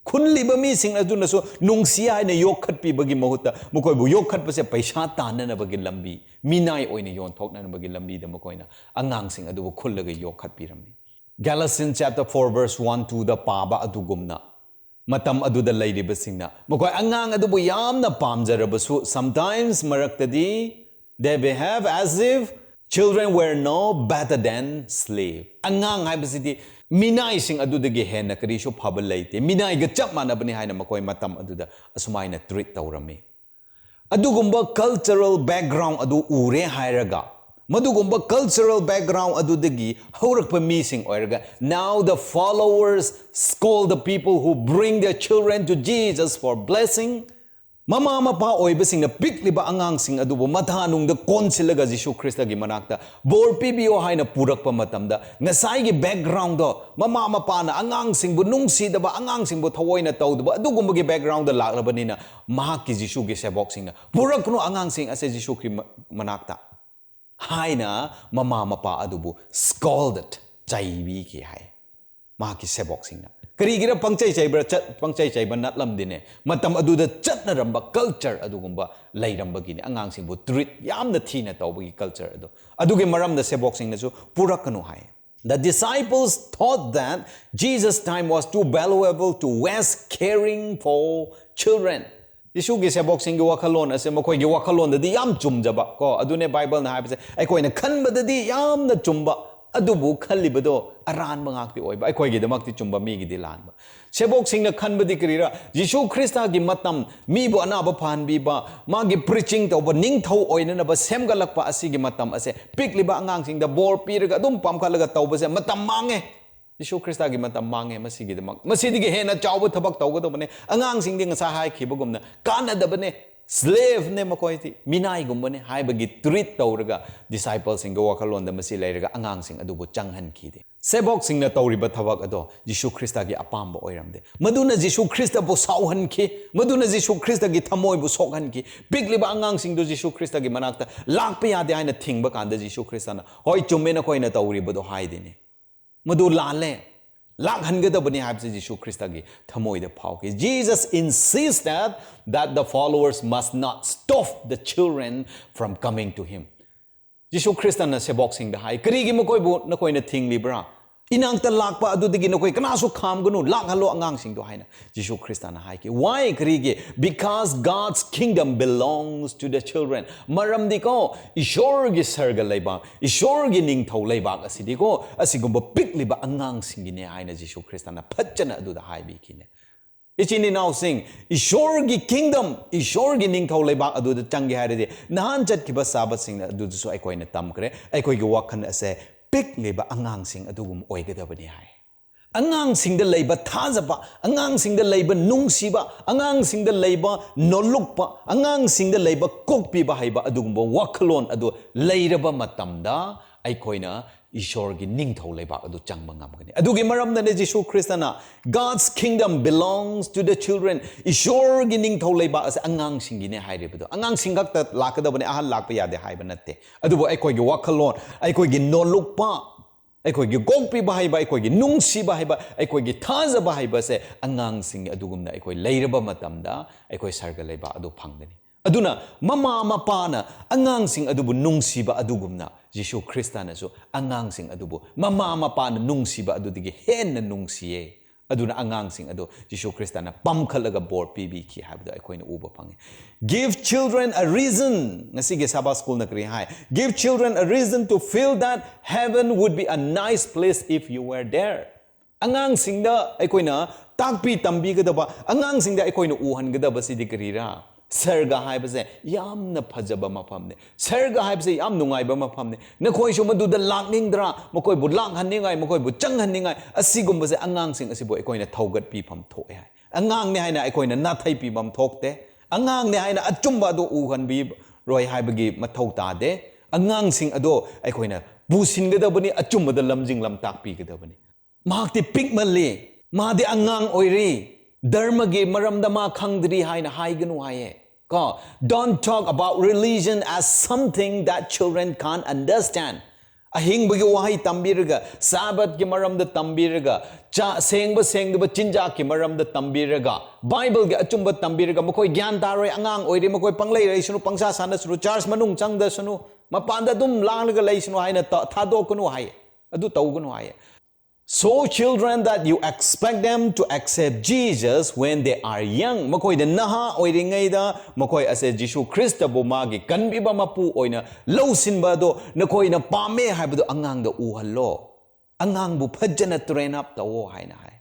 ꯈꯨꯜꯂꯤꯕ ꯃꯤꯁꯤꯡ ꯑꯗꯨꯅꯁꯨ ꯅꯨꯡꯁꯤ ꯍꯥꯏꯅ ꯌꯣꯛꯈꯠꯄꯤꯕꯒꯤ ꯃꯍꯨꯠꯇ, ꯃꯈꯣꯏꯕꯨ ꯌꯣꯛꯈꯠꯄꯁꯦ ꯄꯩꯁꯥ ꯇꯥꯟꯅꯅꯕꯒꯤ ꯂꯝꯕꯤ, ꯃꯤꯅꯥꯏ ꯑꯣꯏꯅ ꯌꯣꯟꯊꯣꯛꯅꯅꯕꯒꯤ ꯂꯝꯕꯤꯗ ꯃꯈꯣꯏꯅ ꯑꯉꯥꯡꯁꯤꯡ ꯑꯗꯨꯕꯨ ꯈꯨꯜꯂꯒ ꯌꯣꯛꯈꯠꯄꯤꯔꯝꯃꯤ꯫ Galatians chapter four verse one two ꯗ ꯄꯥꯕ ꯑꯗꯨꯒꯨꯝꯅ, ꯃꯇꯝ ꯑꯗꯨꯗ ꯂꯩꯔꯤꯕꯁꯤꯡꯅ ꯃꯈꯣꯏ ꯑꯉꯥꯡ ꯑꯗꯨꯕꯨ ꯌꯥꯝꯅ ꯄꯥꯝꯖꯔꯕꯁꯨ, sometimes, ꯃꯔꯛꯇꯗꯤ, they behave as if children were no better than slave. ꯑꯉꯥꯡ ꯍꯥꯏꯕꯁꯤꯗꯤ ꯃꯤꯅꯥꯏꯁꯤꯡ ꯑꯗꯨꯗꯒꯤ ꯍꯦꯟꯅ ꯀꯔꯤꯁꯨ ꯐꯕ ꯂꯩꯇꯦ, ꯃꯤꯅꯥꯏꯒ ꯆꯞ ꯃꯥꯟꯅꯕꯅꯤ ꯍꯥꯏꯅ ꯃꯈꯣꯏ ꯃꯇꯝ ꯑꯗꯨꯗ ꯑꯁꯨꯃꯥꯏꯅ treat ꯇꯧꯔꯝꯃꯤ꯫ ꯑꯗꯨꯒꯨꯝꯕ cultural background ꯑꯗꯨ ꯎꯔꯦ ꯍꯥꯏꯔꯒ, ꯃꯗꯨꯒꯨꯝꯕ cultural background ꯑꯗꯨꯗꯒꯤ ꯍꯧꯔꯛꯄ ꯃꯤꯁꯤꯡ ꯑꯣꯏꯔꯒ, now the followers scold the people who bring their children to Jesus for blessing. ꯃꯃꯥ ꯃꯄꯥ ꯑꯣꯏꯕꯁꯤꯡꯅ ꯄꯤꯛꯂꯤꯕ ꯑꯉꯥꯡꯁꯤꯡ ꯑꯗꯨꯕꯨ ꯃꯊꯥꯅꯨꯡꯗ ꯀꯣꯟꯁꯤꯜꯂꯒ ꯖꯤꯁꯨ ꯈ꯭ꯔꯤꯁꯇꯒꯤ ꯃꯅꯥꯛꯇ ꯕꯣꯔ ꯄꯤꯕꯤꯌꯣ ꯍꯥꯏꯅ ꯄꯨꯔꯛꯄ ꯃꯇꯝꯗ, ꯉꯁꯥꯏꯒꯤ background ꯗꯣ, ꯃꯃꯥ ꯃꯄꯥꯅ ꯑꯉꯥꯡꯁꯤꯡꯕꯨ ꯅꯨꯡꯁꯤꯗꯕ, ꯑꯉꯥꯡꯁꯤꯡꯕꯨ ꯊꯑꯣꯏꯅ ꯇꯧꯗꯕ, ꯑꯗꯨꯒꯨꯝꯕꯒꯤ background ꯗ ꯂꯥꯛꯂꯕꯅꯤꯅ, ꯃꯍꯥꯛꯀꯤ ꯖꯤꯁꯨꯒꯤ ꯁꯦꯕꯣꯛꯁꯤꯡꯅ, "ꯄꯨꯔꯛꯀꯅꯨ ꯑꯉꯥꯡꯁꯤꯡ ꯑꯁꯦ ꯖꯤꯁꯨ ꯈ꯭ꯔꯤ-, ꯃ-, ꯃꯅꯥꯛꯇ" ꯍꯥꯏꯅ ꯃꯃꯥ ꯃꯄꯥ ꯑꯗꯨꯕꯨ scolded, ꯆꯩꯕꯤꯈꯤ ꯍꯥꯏ꯫ ꯃꯍꯥꯛꯀꯤ ꯁꯦꯕꯣꯛꯁꯤꯡꯅ꯫ ꯀꯔꯤꯒꯤꯔ ꯄꯪꯆꯩ ꯆꯩꯕ꯭ꯔꯥ? ꯆꯠ ꯄꯪꯆꯩ ꯆꯩꯕ ꯅꯠꯂꯝꯗꯦꯅꯦ꯫ ꯃꯇꯝ ꯑꯗꯨꯗ ꯆꯠꯅꯔꯝꯕ culture ꯑꯗꯨꯒꯨꯝꯕ ꯂꯩꯔꯝꯕꯒꯤꯅꯤ꯫ ꯑꯉꯥꯡꯁꯤꯡꯕꯨ treat ꯌꯥꯝꯅ ꯊꯤꯅ ꯇꯧꯕꯒꯤ culture ꯑꯗꯣ꯫ ꯑꯗꯨꯒꯤ ꯃꯔꯝꯗ ꯁꯦꯕꯣꯛꯁꯤꯡꯅꯁꯨ ꯄꯨꯔꯛꯀꯅꯨ ꯍꯥꯏ꯫ The disciples thought that Jesus' time was too valuable to waste caring for children. ꯌꯤꯁꯨꯒꯤ ꯁꯦꯕꯣꯛꯁꯤꯡꯒꯤ ꯋꯥꯈꯜꯂꯣꯟ ꯑꯁꯦ ꯃꯈꯣꯏꯒꯤ ꯋꯥꯈꯜꯂꯣꯟꯗꯗꯤ ꯌꯥꯝ ꯆꯨꯝꯖꯕ ꯀꯣ, ꯑꯗꯨꯅꯦ ꯕꯥꯏꯕꯜꯅ ꯍꯥꯏꯕꯁꯦ, ꯑꯩꯈꯣꯏꯅ ꯈꯟꯕꯗꯗꯤ ꯌꯥꯝꯅ ꯆꯨꯝꯕ, ꯑꯗꯨꯕꯨ ꯈꯜꯂꯤꯕꯗꯣ ꯑꯔꯥꯟꯕ ꯉꯥꯛꯇꯤ ꯑꯣꯏꯕ, ꯑꯩꯈꯣꯏꯒꯤꯗꯃꯛꯇꯤ ꯆꯨꯝꯕ, ꯃꯤꯒꯤꯗꯤ ꯂꯥꯟꯕ꯫ ꯁꯦꯕꯣꯛꯁꯤꯡꯅ ꯈꯟꯕꯗꯤ ꯀꯔꯤꯔꯥ? ꯌꯤꯁꯨ ꯈ꯭ꯔꯤꯁꯇꯒꯤ ꯃꯇꯝ, ꯃꯤꯕꯨ ꯑꯅꯥꯕ ꯐꯍꯟꯕꯤꯕ, ꯃꯥꯒꯤ preaching ꯇꯧꯕ, ꯅꯤꯡꯊꯧ ꯑꯣꯏꯅꯅꯕ ꯁꯦꯝꯒꯠꯂꯛꯄ ꯑꯁꯤꯒꯤ ꯃꯇꯝ ꯑꯁꯦ ꯄꯤꯛꯂꯤꯕ ꯑꯉꯥꯡꯁꯤꯡꯗ ꯕꯣꯔ ꯄꯤꯔꯒ ꯑꯗꯨꯝ ꯄꯥꯝꯈꯠꯂꯒ ꯇꯧꯕꯁꯦ ꯃꯇꯝ ꯃꯥꯡꯉꯦ꯫ ꯌꯤꯁꯨ ꯈ꯭ꯔꯤꯁꯇꯒꯤ ꯃꯇꯝ ꯃꯥꯡꯉꯦ꯫ ꯃꯁꯤꯒꯤꯗꯃꯛ, ꯃꯁꯤꯗꯒꯤ ꯍꯦꯟꯅ ꯆꯥꯎꯕ ꯊꯕꯛ ꯇꯧꯒꯗꯕꯅꯦ꯫ ꯑꯉꯥꯡꯁꯤꯡꯗꯤ ꯉꯁꯥꯏ ꯍꯥꯏꯈꯤꯕꯒꯨꯝꯅ ꯀꯥꯟꯅꯗꯕꯅꯦ, slaveꯅꯦ ꯃꯈꯣꯏꯗꯤ, ꯃꯤꯅꯥꯏꯒꯨꯝꯕꯅꯦ ꯍꯥꯏꯕꯒꯤ treat ꯇꯧꯔꯒ discipleꯁꯤꯡꯒꯤ ꯋꯥꯈꯜꯂꯣꯟꯗ ꯃꯁꯤ ꯂꯩꯔꯒ ꯑꯉꯥꯡꯁꯤꯡ ꯑꯗꯨꯕꯨ ꯆꯪꯍꯟꯈꯤꯗꯦ꯫ ꯁꯦꯕꯣꯛꯁꯤꯡꯅ ꯇꯧꯔꯤꯕ ꯊꯕꯛ ꯑꯗꯣ ꯌꯤꯁꯨ ꯈ꯭ꯔꯤꯁꯇꯒꯤ ꯑꯄꯥꯝꯕ ꯑꯣꯏꯔꯝꯗꯦ꯫ ꯃꯗꯨꯅ ꯌꯤꯁꯨ ꯈ꯭ꯔꯤꯁꯇꯕꯨ ꯁꯥꯎꯍꯟꯈꯤ, ꯃꯗꯨꯅ ꯌꯤꯁꯨ ꯈ꯭ꯔꯤꯁꯇꯒꯤ ꯊꯃꯣꯏꯕꯨ ꯁꯣꯛꯍꯟꯈꯤ꯫ ꯄꯤꯛꯂꯤꯕ ꯑꯉꯥꯡꯁꯤꯡꯗꯨ ꯌꯤꯁꯨ ꯈ꯭ꯔꯤꯁꯇꯒꯤ ꯃꯅꯥꯛꯇ ꯂꯥꯛꯄ ꯌꯥꯗꯦ ꯍꯥꯏꯅ ꯊꯤꯡꯕ ꯀꯥꯟꯗ ꯌꯤꯁꯨ ꯈ꯭ꯔꯤꯁꯇꯅ, "ꯍꯣꯏ, ꯆꯨꯝꯃꯦ ꯅꯈꯣꯏꯅ ꯇꯧꯔꯤꯕꯗꯣ" ꯍꯥꯏꯗꯦꯅꯦ꯫ ꯃꯗꯨ ꯂꯥꯜꯂꯦ, ꯂꯥꯛꯍꯟꯒꯗꯕꯅꯤ ꯍꯥꯏꯕꯁꯤ ꯌꯤꯁꯨ ꯈ꯭ꯔꯤꯁꯇꯒꯤ ꯊꯃꯣꯏꯗ ꯐꯥꯎꯈꯤ꯫ Jesus insisted that the followers must not stop the children from coming to him. ꯌꯤꯁꯨ ꯈ꯭ꯔꯤꯁꯇꯅ ꯁꯦꯕꯣꯛꯁꯤꯡꯗ ꯍꯥꯏ, "ꯀꯔꯤꯒꯤ ꯃꯈꯣꯏꯕꯨ ꯅꯈꯣꯏꯅ ꯊꯤꯡꯂꯤꯕ꯭ꯔꯥ? ꯏꯅꯥꯛꯇ ꯂꯥꯛꯄ ꯑꯗꯨꯗꯒꯤ ꯅꯈꯣꯏ ꯀꯅꯥꯁꯨ ꯈꯥꯝꯒꯅꯨ, ꯂꯥꯛꯍꯜꯂꯣ ꯑꯉꯥꯡꯁꯤꯡꯗꯣ" ꯍꯥꯏꯅ ꯌꯤꯁꯨ ꯈ꯭ꯔꯤꯁꯇꯅ ꯍꯥꯏꯈꯤ꯫ Why? ꯀꯔꯤꯒꯤ? Because God's kingdom belongs to the children. ꯃꯔꯝꯗꯤꯀꯣ, ꯏꯁꯣꯔꯒꯤ ꯁꯔꯒ ꯂꯩꯕꯥꯛ, ꯏꯁꯣꯔꯒꯤ ꯅꯤꯡꯊꯧ ꯂꯩꯕꯥꯛ ꯑꯁꯤꯗꯤꯀꯣ, ꯑꯁꯤꯒꯨꯝꯕ ꯄꯤꯛꯂꯤꯕ ꯑꯉꯥꯡꯁꯤꯡꯒꯤꯅꯦ ꯍꯥꯏꯅ ꯌꯤꯁꯨ ꯈ꯭ꯔꯤꯁꯇꯅ ꯐꯖꯅ ꯑꯗꯨꯗ ꯍꯥꯏꯕꯤꯈꯤꯅꯦ꯫ ꯏꯆꯤꯟ ꯏꯅꯥꯎꯁꯤꯡ, ꯏꯁꯣꯔꯒꯤ kingdom, ꯏꯁꯣꯔꯒꯤ ꯅꯤꯡꯊꯧ ꯂꯩꯕꯥꯛ ꯑꯗꯨꯗ ꯆꯪꯒꯦ ꯍꯥꯏꯔꯗꯤ, ꯅꯍꯥꯟ ꯆꯠꯈꯤꯕ ꯁꯥꯕꯠꯁꯤꯡꯅ ꯑꯗꯨꯗꯁꯨ ꯑꯩꯈꯣꯏꯅ ꯇꯝꯈ꯭ꯔꯦ, ꯑꯩꯈꯣꯏꯒꯤ ꯋꯥꯈꯜ ꯑꯁꯦ ꯄꯤꯛꯂꯤꯕ ꯑꯉꯥꯡꯁꯤꯡ ꯑꯗꯨꯒꯨꯝ ꯑꯣꯏꯒꯗꯕꯅꯤ ꯍꯥꯏ꯫ ꯑꯉꯥꯡꯁꯤꯡꯗ ꯂꯩꯕ ꯊꯥꯖꯕ, ꯑꯉꯥꯡꯁꯤꯡꯗ ꯂꯩꯕ ꯅꯨꯡꯁꯤꯕ, ꯑꯉꯥꯡꯁꯤꯡꯗ ꯂꯩꯕ ꯅꯣꯜꯂꯨꯛꯄ, ꯑꯉꯥꯡꯁꯤꯡꯗ ꯂꯩꯕ ꯀꯣꯛꯄꯤꯕ ꯍꯩꯕ ꯑꯗꯨꯒꯨꯝꯕ ꯋꯥꯈꯜꯂꯣꯟ ꯑꯗꯨ ꯂꯩꯔꯕ ꯃꯇꯝꯗ ꯑꯩꯈꯣꯏꯅ ꯏꯁꯣꯔꯒꯤ ꯅꯤꯡꯊꯧ ꯂꯩꯕꯥꯛ ꯑꯗꯨ ꯆꯪꯕ ꯉꯝꯒꯅꯤ꯫ ꯑꯗꯨꯒꯤ ꯃꯔꯝꯗꯅꯦ ꯖꯤꯁꯨ ꯈ꯭ꯔꯤꯁꯇꯅ "God's kingdom belongs to the children", ꯏꯁꯣꯔꯒꯤ ꯅꯤꯡꯊꯧ ꯂꯩꯕꯥꯛ ꯑꯁꯦ ꯑꯉꯥꯡꯁꯤꯡꯒꯤꯅꯦ ꯍꯥꯏꯔꯤꯕꯗꯣ꯫ ꯑꯉꯥꯡꯁꯤꯡ ꯈꯛꯇ ꯂꯥꯛꯀꯗꯕꯅꯦ, ꯑꯍꯜ ꯂꯥꯛꯄ ꯌꯥꯗꯦ ꯍꯥꯏꯕ ꯅꯠꯇꯦ꯫ ꯑꯗꯨꯕꯨ ꯑꯩꯈꯣꯏꯒꯤ ꯋꯥꯈꯜꯂꯣꯟ, ꯑꯩꯈꯣꯏꯒꯤ ꯅꯣꯜꯂꯨꯛꯄ, ꯑꯩꯈꯣꯏꯒꯤ ꯀꯣꯛꯄꯤꯕ ꯍꯩꯕ, ꯑꯩꯈꯣꯏꯒꯤ ꯅꯨꯡꯁꯤꯕ ꯍꯩꯕ, ꯑꯩꯈꯣꯏꯒꯤ ꯊꯥꯖꯕ ꯍꯩꯕꯁꯦ ꯑꯉꯥꯡꯁꯤꯡ ꯑꯗꯨꯒꯨꯝꯅ ꯑꯩꯈꯣꯏ ꯂꯩꯔꯕ ꯃꯇꯝꯗ ꯑꯩꯈꯣꯏ ꯁꯔꯒ ꯂꯩꯕꯥꯛ ꯑꯗꯨ ꯐꯪꯒꯅꯤ꯫ ꯑꯗꯨꯅ ꯃꯃꯥ ꯃꯄꯥꯅ ꯑꯉꯥꯡꯁꯤꯡ ꯑꯗꯨꯕꯨ ꯅꯨꯡꯁꯤꯕ ꯑꯗꯨꯒꯨꯝꯅ ꯖꯤꯁꯨ ꯈ꯭ꯔꯤꯁꯇꯅꯁꯨ ꯑꯉꯥꯡꯁꯤꯡ ꯑꯗꯨꯕꯨ ꯃꯃꯥ ꯃꯄꯥꯅ ꯅꯨꯡꯁꯤꯕ ꯑꯗꯨꯗꯒꯤ ꯍꯦꯟꯅ ꯅꯨꯡꯁꯤꯌꯦ꯫ ꯑꯗꯨꯅ ꯑꯉꯥꯡꯁꯤꯡ ꯑꯗꯨ ꯖꯤꯁꯨ ꯈ꯭ꯔꯤꯁꯇꯅ ꯄꯝꯈꯠꯂꯒ ꯕꯣꯔ ꯄꯤꯕꯤꯈꯤ ꯍꯥꯏꯕꯗꯣ ꯑꯩꯈꯣꯏꯅ ꯎꯕ ꯐꯪꯉꯤ꯫ Give children a reason. ꯉꯁꯤꯒꯤ Sabbath schoolꯅ ꯀꯔꯤ ꯍꯥꯏ? Give children a reason to feel that heaven would be a nice place if you were there. ꯑꯉꯥꯡꯁꯤꯡꯗ ꯑꯩꯈꯣꯏꯅ ꯇꯥꯛꯄꯤ ꯇꯝꯕꯤꯒꯗꯕ, ꯑꯉꯥꯡꯁꯤꯡꯗ ꯑꯩꯈꯣꯏꯅ ꯎꯍꯟꯒꯗꯕꯁꯤꯗꯤ ꯀꯔꯤꯔꯥ? ꯁꯔꯒ ꯍꯥꯏꯕꯁꯦ ꯌꯥꯝꯅ ꯐꯖꯕ ꯃꯐꯝꯅꯤ꯫ ꯁꯔꯒ ꯍꯥꯏꯕꯁꯦ ꯌꯥꯝ ꯅꯨꯡꯉꯥꯏꯕ ꯃꯐꯝꯅꯤ꯫ ꯅꯈꯣꯏꯁꯨ ꯃꯗꯨꯗ ꯂꯥꯛꯅꯤꯡꯗ꯭ꯔꯥ? ꯃꯈꯣꯏꯕꯨ ꯂꯥꯛꯍꯟꯅꯤꯡꯉꯥꯏ, ꯃꯈꯣꯏꯕꯨ ꯆꯪꯍꯟꯅꯤꯡꯉꯥꯏ, ꯑꯁꯤꯒꯨꯝꯕꯁꯦ ꯑꯉꯥꯡꯁꯤꯡ ꯑꯁꯤꯕꯨ ꯑꯩꯈꯣꯏꯅ ꯊꯧꯒꯠꯄꯤꯐꯝ ꯊꯣꯛꯑꯦ ꯍꯥꯏ꯫ ꯑꯉꯥꯡꯅꯤ ꯍꯥꯏꯅ ꯑꯩꯈꯣꯏꯅ ꯅꯥꯊꯩ ꯄꯤꯐꯝ ꯊꯣꯛꯇꯦ꯫ ꯑꯉꯥꯡꯅꯤ ꯍꯥꯏꯅ ꯑꯆꯨꯝꯕ ꯑꯗꯨ ꯎꯍꯟꯕꯤꯔꯣꯏ ꯍꯥꯏꯕꯒꯤ ꯃꯊꯧ ꯇꯥꯗꯦ꯫ ꯑꯉꯥꯡꯁꯤꯡ ꯑꯗꯣ ꯑꯩꯈꯣꯏꯅ ꯄꯨꯁꯤꯟꯒꯗꯕꯅꯤ, ꯑꯆꯨꯝꯕꯗ ꯂꯝꯖꯤꯡ ꯂꯝꯇꯥꯛꯄꯤꯒꯗꯕꯅꯤ꯫ ꯃꯍꯥꯛꯇꯤ ꯄꯤꯛꯃꯜꯂꯤ, ꯃꯥꯗꯤ ꯑꯉꯥꯡ ꯑꯣꯏꯔꯤ, ꯙꯔꯃꯒꯤ ꯃꯔꯝꯗ ꯃꯥ ꯈꯪꯗ꯭ꯔꯤ ꯍꯥꯏꯅ ꯍꯥꯏꯒꯅꯨ ꯍꯥꯏꯌꯦ꯫ ꯀꯣ, don't talk about religion as something that children can't understand. ꯑꯍꯤꯡꯕꯒꯤ ꯋꯥꯍꯩ ꯇꯝꯕꯤꯔꯒ, ꯁꯥꯕꯠꯀꯤ ꯃꯔꯝꯗ ꯇꯝꯕꯤꯔꯒ, ꯆꯥ, ꯁꯦꯡꯕ ꯁꯦꯡꯗꯕ ꯆꯤꯟꯖꯥꯛꯀꯤ ꯃꯔꯝꯗ ꯇꯝꯕꯤꯔꯒ, ꯕꯥꯏꯕꯜꯒꯤ ꯑꯆꯨꯝꯕ ꯇꯝꯕꯤꯔꯒ, ꯃꯈꯣꯏ ꯒ꯭ꯌꯥꯟ ꯇꯥꯔꯣꯏ, ꯑꯉꯥꯡ ꯑꯣꯏꯔꯤ, ꯃꯈꯣꯏ ꯄꯪꯂꯩ ꯂꯩꯁꯅꯨ, ꯄꯪꯁꯥ ꯁꯥꯟꯅꯁꯅꯨ, ꯆꯔꯆ ꯃꯅꯨꯡ ꯆꯪꯗꯁꯅꯨ, ꯃꯄꯥꯟꯗ ꯑꯗꯨꯝ ꯂꯥꯡꯂꯒ ꯂꯩꯁꯅꯨ ꯍꯥꯏꯅ ꯇ-, ꯊꯥꯗꯣꯛꯀꯅꯨ ꯍꯥꯏ꯫ ꯑꯗꯨ ꯇꯧꯒꯅꯨ ꯍꯥꯏ꯫ So children that you expect them to accept Jesus when they are young. ꯃꯈꯣꯏꯗ ꯅꯍꯥ ꯑꯣꯏꯔꯤꯉꯩꯗ ꯃꯈꯣꯏ ꯑꯁꯦ ꯖꯤꯁꯨ ꯈ꯭ꯔꯤꯁꯇꯕꯨ ꯃꯥꯒꯤ ꯀꯟꯕꯤꯕ ꯃꯄꯨ ꯑꯣꯏꯅ ꯂꯧꯁꯤꯟꯕ ꯑꯗꯣ ꯅꯈꯣꯏꯅ ꯄꯥꯝꯃꯦ ꯍꯥꯏꯕꯗꯣ ꯑꯉꯥꯡꯗ ꯎꯍꯜꯂꯣ꯫ ꯑꯉꯥꯡꯕꯨ ꯐꯖꯅ train up ꯇꯧꯋꯣ ꯍꯥꯏꯅ ꯍꯥꯏ꯫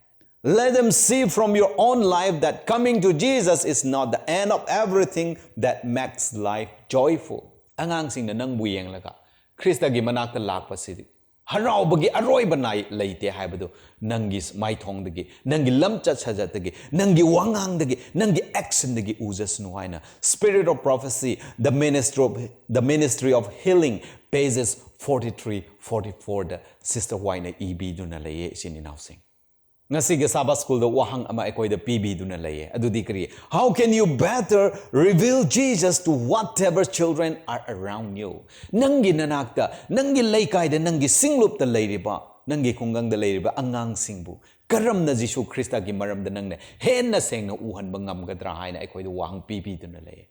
Let them see from your own life that coming to Jesus is not the end of everything that makes life joyful. ꯑꯉꯥꯡꯁꯤꯡꯅ ꯅꯪꯕꯨ ꯌꯦꯡꯂꯒ ꯈ꯭ꯔꯤꯁꯇꯒꯤ ꯃꯅꯥꯛꯇ ꯂꯥꯛꯄꯁꯤꯗꯤ ꯍꯔꯥꯎꯕꯒꯤ ꯑꯔꯣꯏꯕ ꯅꯥꯏ ꯂꯩꯇꯦ ꯍꯥꯏꯕꯗꯨ ꯅꯪꯒꯤ ꯃꯥꯏꯊꯣꯡꯗꯒꯤ, ꯅꯪꯒꯤ ꯂꯝꯆꯠ ꯁꯥꯖꯠꯇꯒꯤ, ꯅꯪꯒꯤ ꯋꯥꯉꯥꯡꯗꯒꯤ, ꯅꯪꯒꯤ actionꯗꯒꯤ ꯎꯖꯁꯅꯨ ꯍꯥꯏꯅ Spirit of Prophecy, The Ministry of, The Ministry of Healing, pages forty-three, forty-fourꯗ Sister Whiteꯅ ꯏꯕꯤꯗꯨꯅ ꯂꯩꯌꯦ, ꯏꯆꯤꯟ ꯏꯅꯥꯎꯁꯤꯡ꯫ ꯉꯁꯤꯒꯤ ꯁꯥꯕꯥꯠ ꯁ꯭ꯀꯨꯜꯗ ꯋꯥꯍꯪ ꯑꯃ ꯑꯩꯈꯣꯏꯗ ꯄꯤꯕꯤꯗꯨꯅ ꯂꯩꯌꯦ꯫ ꯑꯗꯨꯗꯤ ꯀꯔꯤ? How can you better reveal Jesus to whatever children are around you? ꯅꯪꯒꯤ ꯅꯅꯥꯛꯇ, ꯅꯪꯒꯤ ꯂꯩꯀꯥꯏꯗ, ꯅꯪꯒꯤ ꯁꯤꯡꯂꯨꯞꯇ ꯂꯩꯔꯤꯕ, ꯅꯪꯒꯤ ꯈꯨꯡꯒꯪꯗ ꯂꯩꯔꯤꯕ ꯑꯉꯥꯡꯁꯤꯡꯕꯨ ꯀꯔꯝꯅ ꯖꯤꯁꯨ ꯈ꯭ꯔꯤꯁꯇꯒꯤ ꯃꯔꯝꯗ ꯅꯪꯅ ꯍꯦꯟꯅ ꯁꯦꯡꯅ ꯎꯍꯟꯕ ꯉꯝꯒꯗ꯭ꯔꯥ ꯍꯥꯏꯅ ꯑꯩꯈꯣꯏꯗ ꯋꯥꯍꯪ ꯄꯤꯕꯤꯗꯨꯅ ꯂꯩꯌꯦ꯫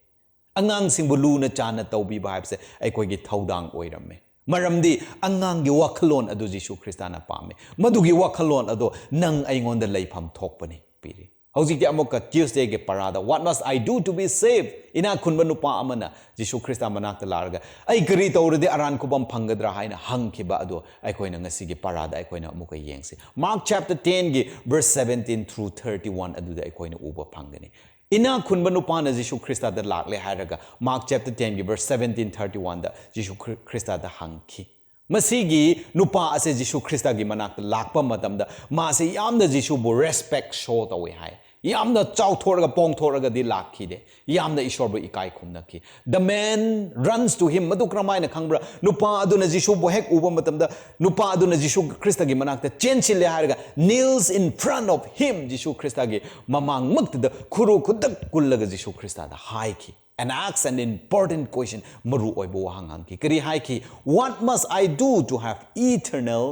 ꯑꯉꯥꯡꯁꯤꯡꯕꯨ ꯂꯨꯅ ꯆꯥꯟꯅ ꯇꯧꯕꯤꯕ ꯍꯥꯏꯕꯁꯦ ꯑꯩꯈꯣꯏꯒꯤ ꯊꯧꯗꯥꯡ ꯑꯣꯏꯔꯝꯃꯦ꯫ ꯃꯔꯝꯗꯤ ꯑꯉꯥꯡꯒꯤ ꯋꯥꯈꯜꯂꯣꯟ ꯑꯗꯨ ꯖꯤꯁꯨ ꯈ꯭ꯔꯤꯁꯇꯅ ꯄꯥꯝꯃꯦ꯫ ꯃꯗꯨꯒꯤ ꯋꯥꯈꯜꯂꯣꯟ ꯑꯗꯣ ꯅꯪ ꯑꯩꯉꯣꯟꯗ ꯂꯩꯐꯝ ꯊꯣꯛꯄꯅꯤ ꯄꯤꯔꯤ꯫ ꯍꯧꯖꯤꯛꯇꯤ ꯑꯃꯨꯛꯀ Tuesdayꯒꯤ ꯄꯔꯥꯗ, "What must I do to be saved?" ꯏꯅꯥꯛ ꯈꯨꯟꯕ ꯅꯨꯄꯥ ꯑꯃꯅ ꯖꯤꯁꯨ ꯈ꯭ꯔꯤꯁꯇ ꯃꯅꯥꯛꯇ ꯂꯥꯛꯂꯒ, "ꯑꯩ ꯀꯔꯤ ꯇꯧꯔꯗꯤ ꯑꯔꯥꯟ ꯈꯨꯕꯝ ꯐꯪꯒꯗ꯭ꯔꯥ?" ꯍꯥꯏꯅ ꯍꯪꯈꯤꯕ ꯑꯗꯣ ꯑꯩꯈꯣꯏꯅ ꯉꯁꯤꯒꯤ ꯄꯔꯥꯗ ꯑꯩꯈꯣꯏꯅ ꯑꯃꯨꯛꯀ ꯌꯦꯡꯁꯤ꯫ Mark chapter tenꯒꯤ verse seventeen through thirty-one ꯑꯗꯨꯗ ꯑꯩꯈꯣꯏꯅ ꯎꯕ ꯐꯪꯒꯅꯤ꯫ ꯏꯅꯥꯛ ꯈꯨꯟꯕ ꯅꯨꯄꯥꯅ ꯖꯤꯁꯨ ꯈ꯭ꯔꯤꯁꯇꯗ ꯂꯥꯛꯂꯦ ꯍꯥꯏꯔꯒ Mark chapter tenꯒꯤ verse seventeen thirty-oneꯗ ꯖꯤꯁꯨ ꯈ꯭ꯔꯤ-, ꯈ꯭ꯔꯤꯁꯇꯗ ꯍꯪꯈꯤ꯫ ꯃꯁꯤꯒꯤ ꯅꯨꯄꯥ ꯑꯁꯦ ꯖꯤꯁꯨ ꯈ꯭ꯔꯤꯁꯇꯒꯤ ꯃꯅꯥꯛꯇ ꯂꯥꯛꯄ ꯃꯇꯝꯗ ꯃꯥꯁꯦ ꯌꯥꯝꯅ ꯖꯤꯁꯨꯕꯨ respect show ꯇꯧꯏ ꯍꯥꯏ꯫ ꯌꯥꯝꯅ ꯆꯥꯎꯊꯣꯛꯑꯒ ꯄꯣꯡꯊꯣꯛꯑꯒꯗꯤ ꯂꯥꯛꯈꯤꯗꯦ꯫ ꯌꯥꯝꯅ ꯏꯁꯣꯔꯕꯨ ꯏꯀꯥꯏ ꯈꯨꯝꯅꯈꯤ꯫ The man runs to him. ꯃꯗꯨ ꯀꯔꯝꯍꯥꯏꯅ ꯈꯪꯕ꯭ꯔꯥ? ꯅꯨꯄꯥ ꯑꯗꯨꯅ ꯖꯤꯁꯨꯕꯨ ꯍꯦꯛ ꯎꯕ ꯃꯇꯝꯗ ꯅꯨꯄꯥ ꯑꯗꯨꯅ ꯖꯤꯁꯨ ꯈ꯭ꯔꯤꯁꯇꯒꯤ ꯃꯅꯥꯛꯇ ꯆꯦꯟꯁꯤꯜꯂꯦ ꯍꯥꯏꯔꯒ kneels in front of him, ꯖꯤꯁꯨ ꯈ꯭ꯔꯤꯁꯇꯒꯤ ꯃꯃꯥꯡꯃꯛꯇꯗ ꯈꯨꯔꯨ ꯈꯨꯗꯛ ꯀꯨꯜꯂꯒ ꯖꯤꯁꯨ ꯈ꯭ꯔꯤꯁꯇꯗ ꯍꯥꯏꯈꯤ꯫ And ask an important question, ꯃꯔꯨ ꯑꯣꯏꯕ ꯋꯥꯍꯪ ꯍꯪꯈꯤ꯫ ꯀꯔꯤ ꯍꯥꯏꯈꯤ? "What must I do to have eternal,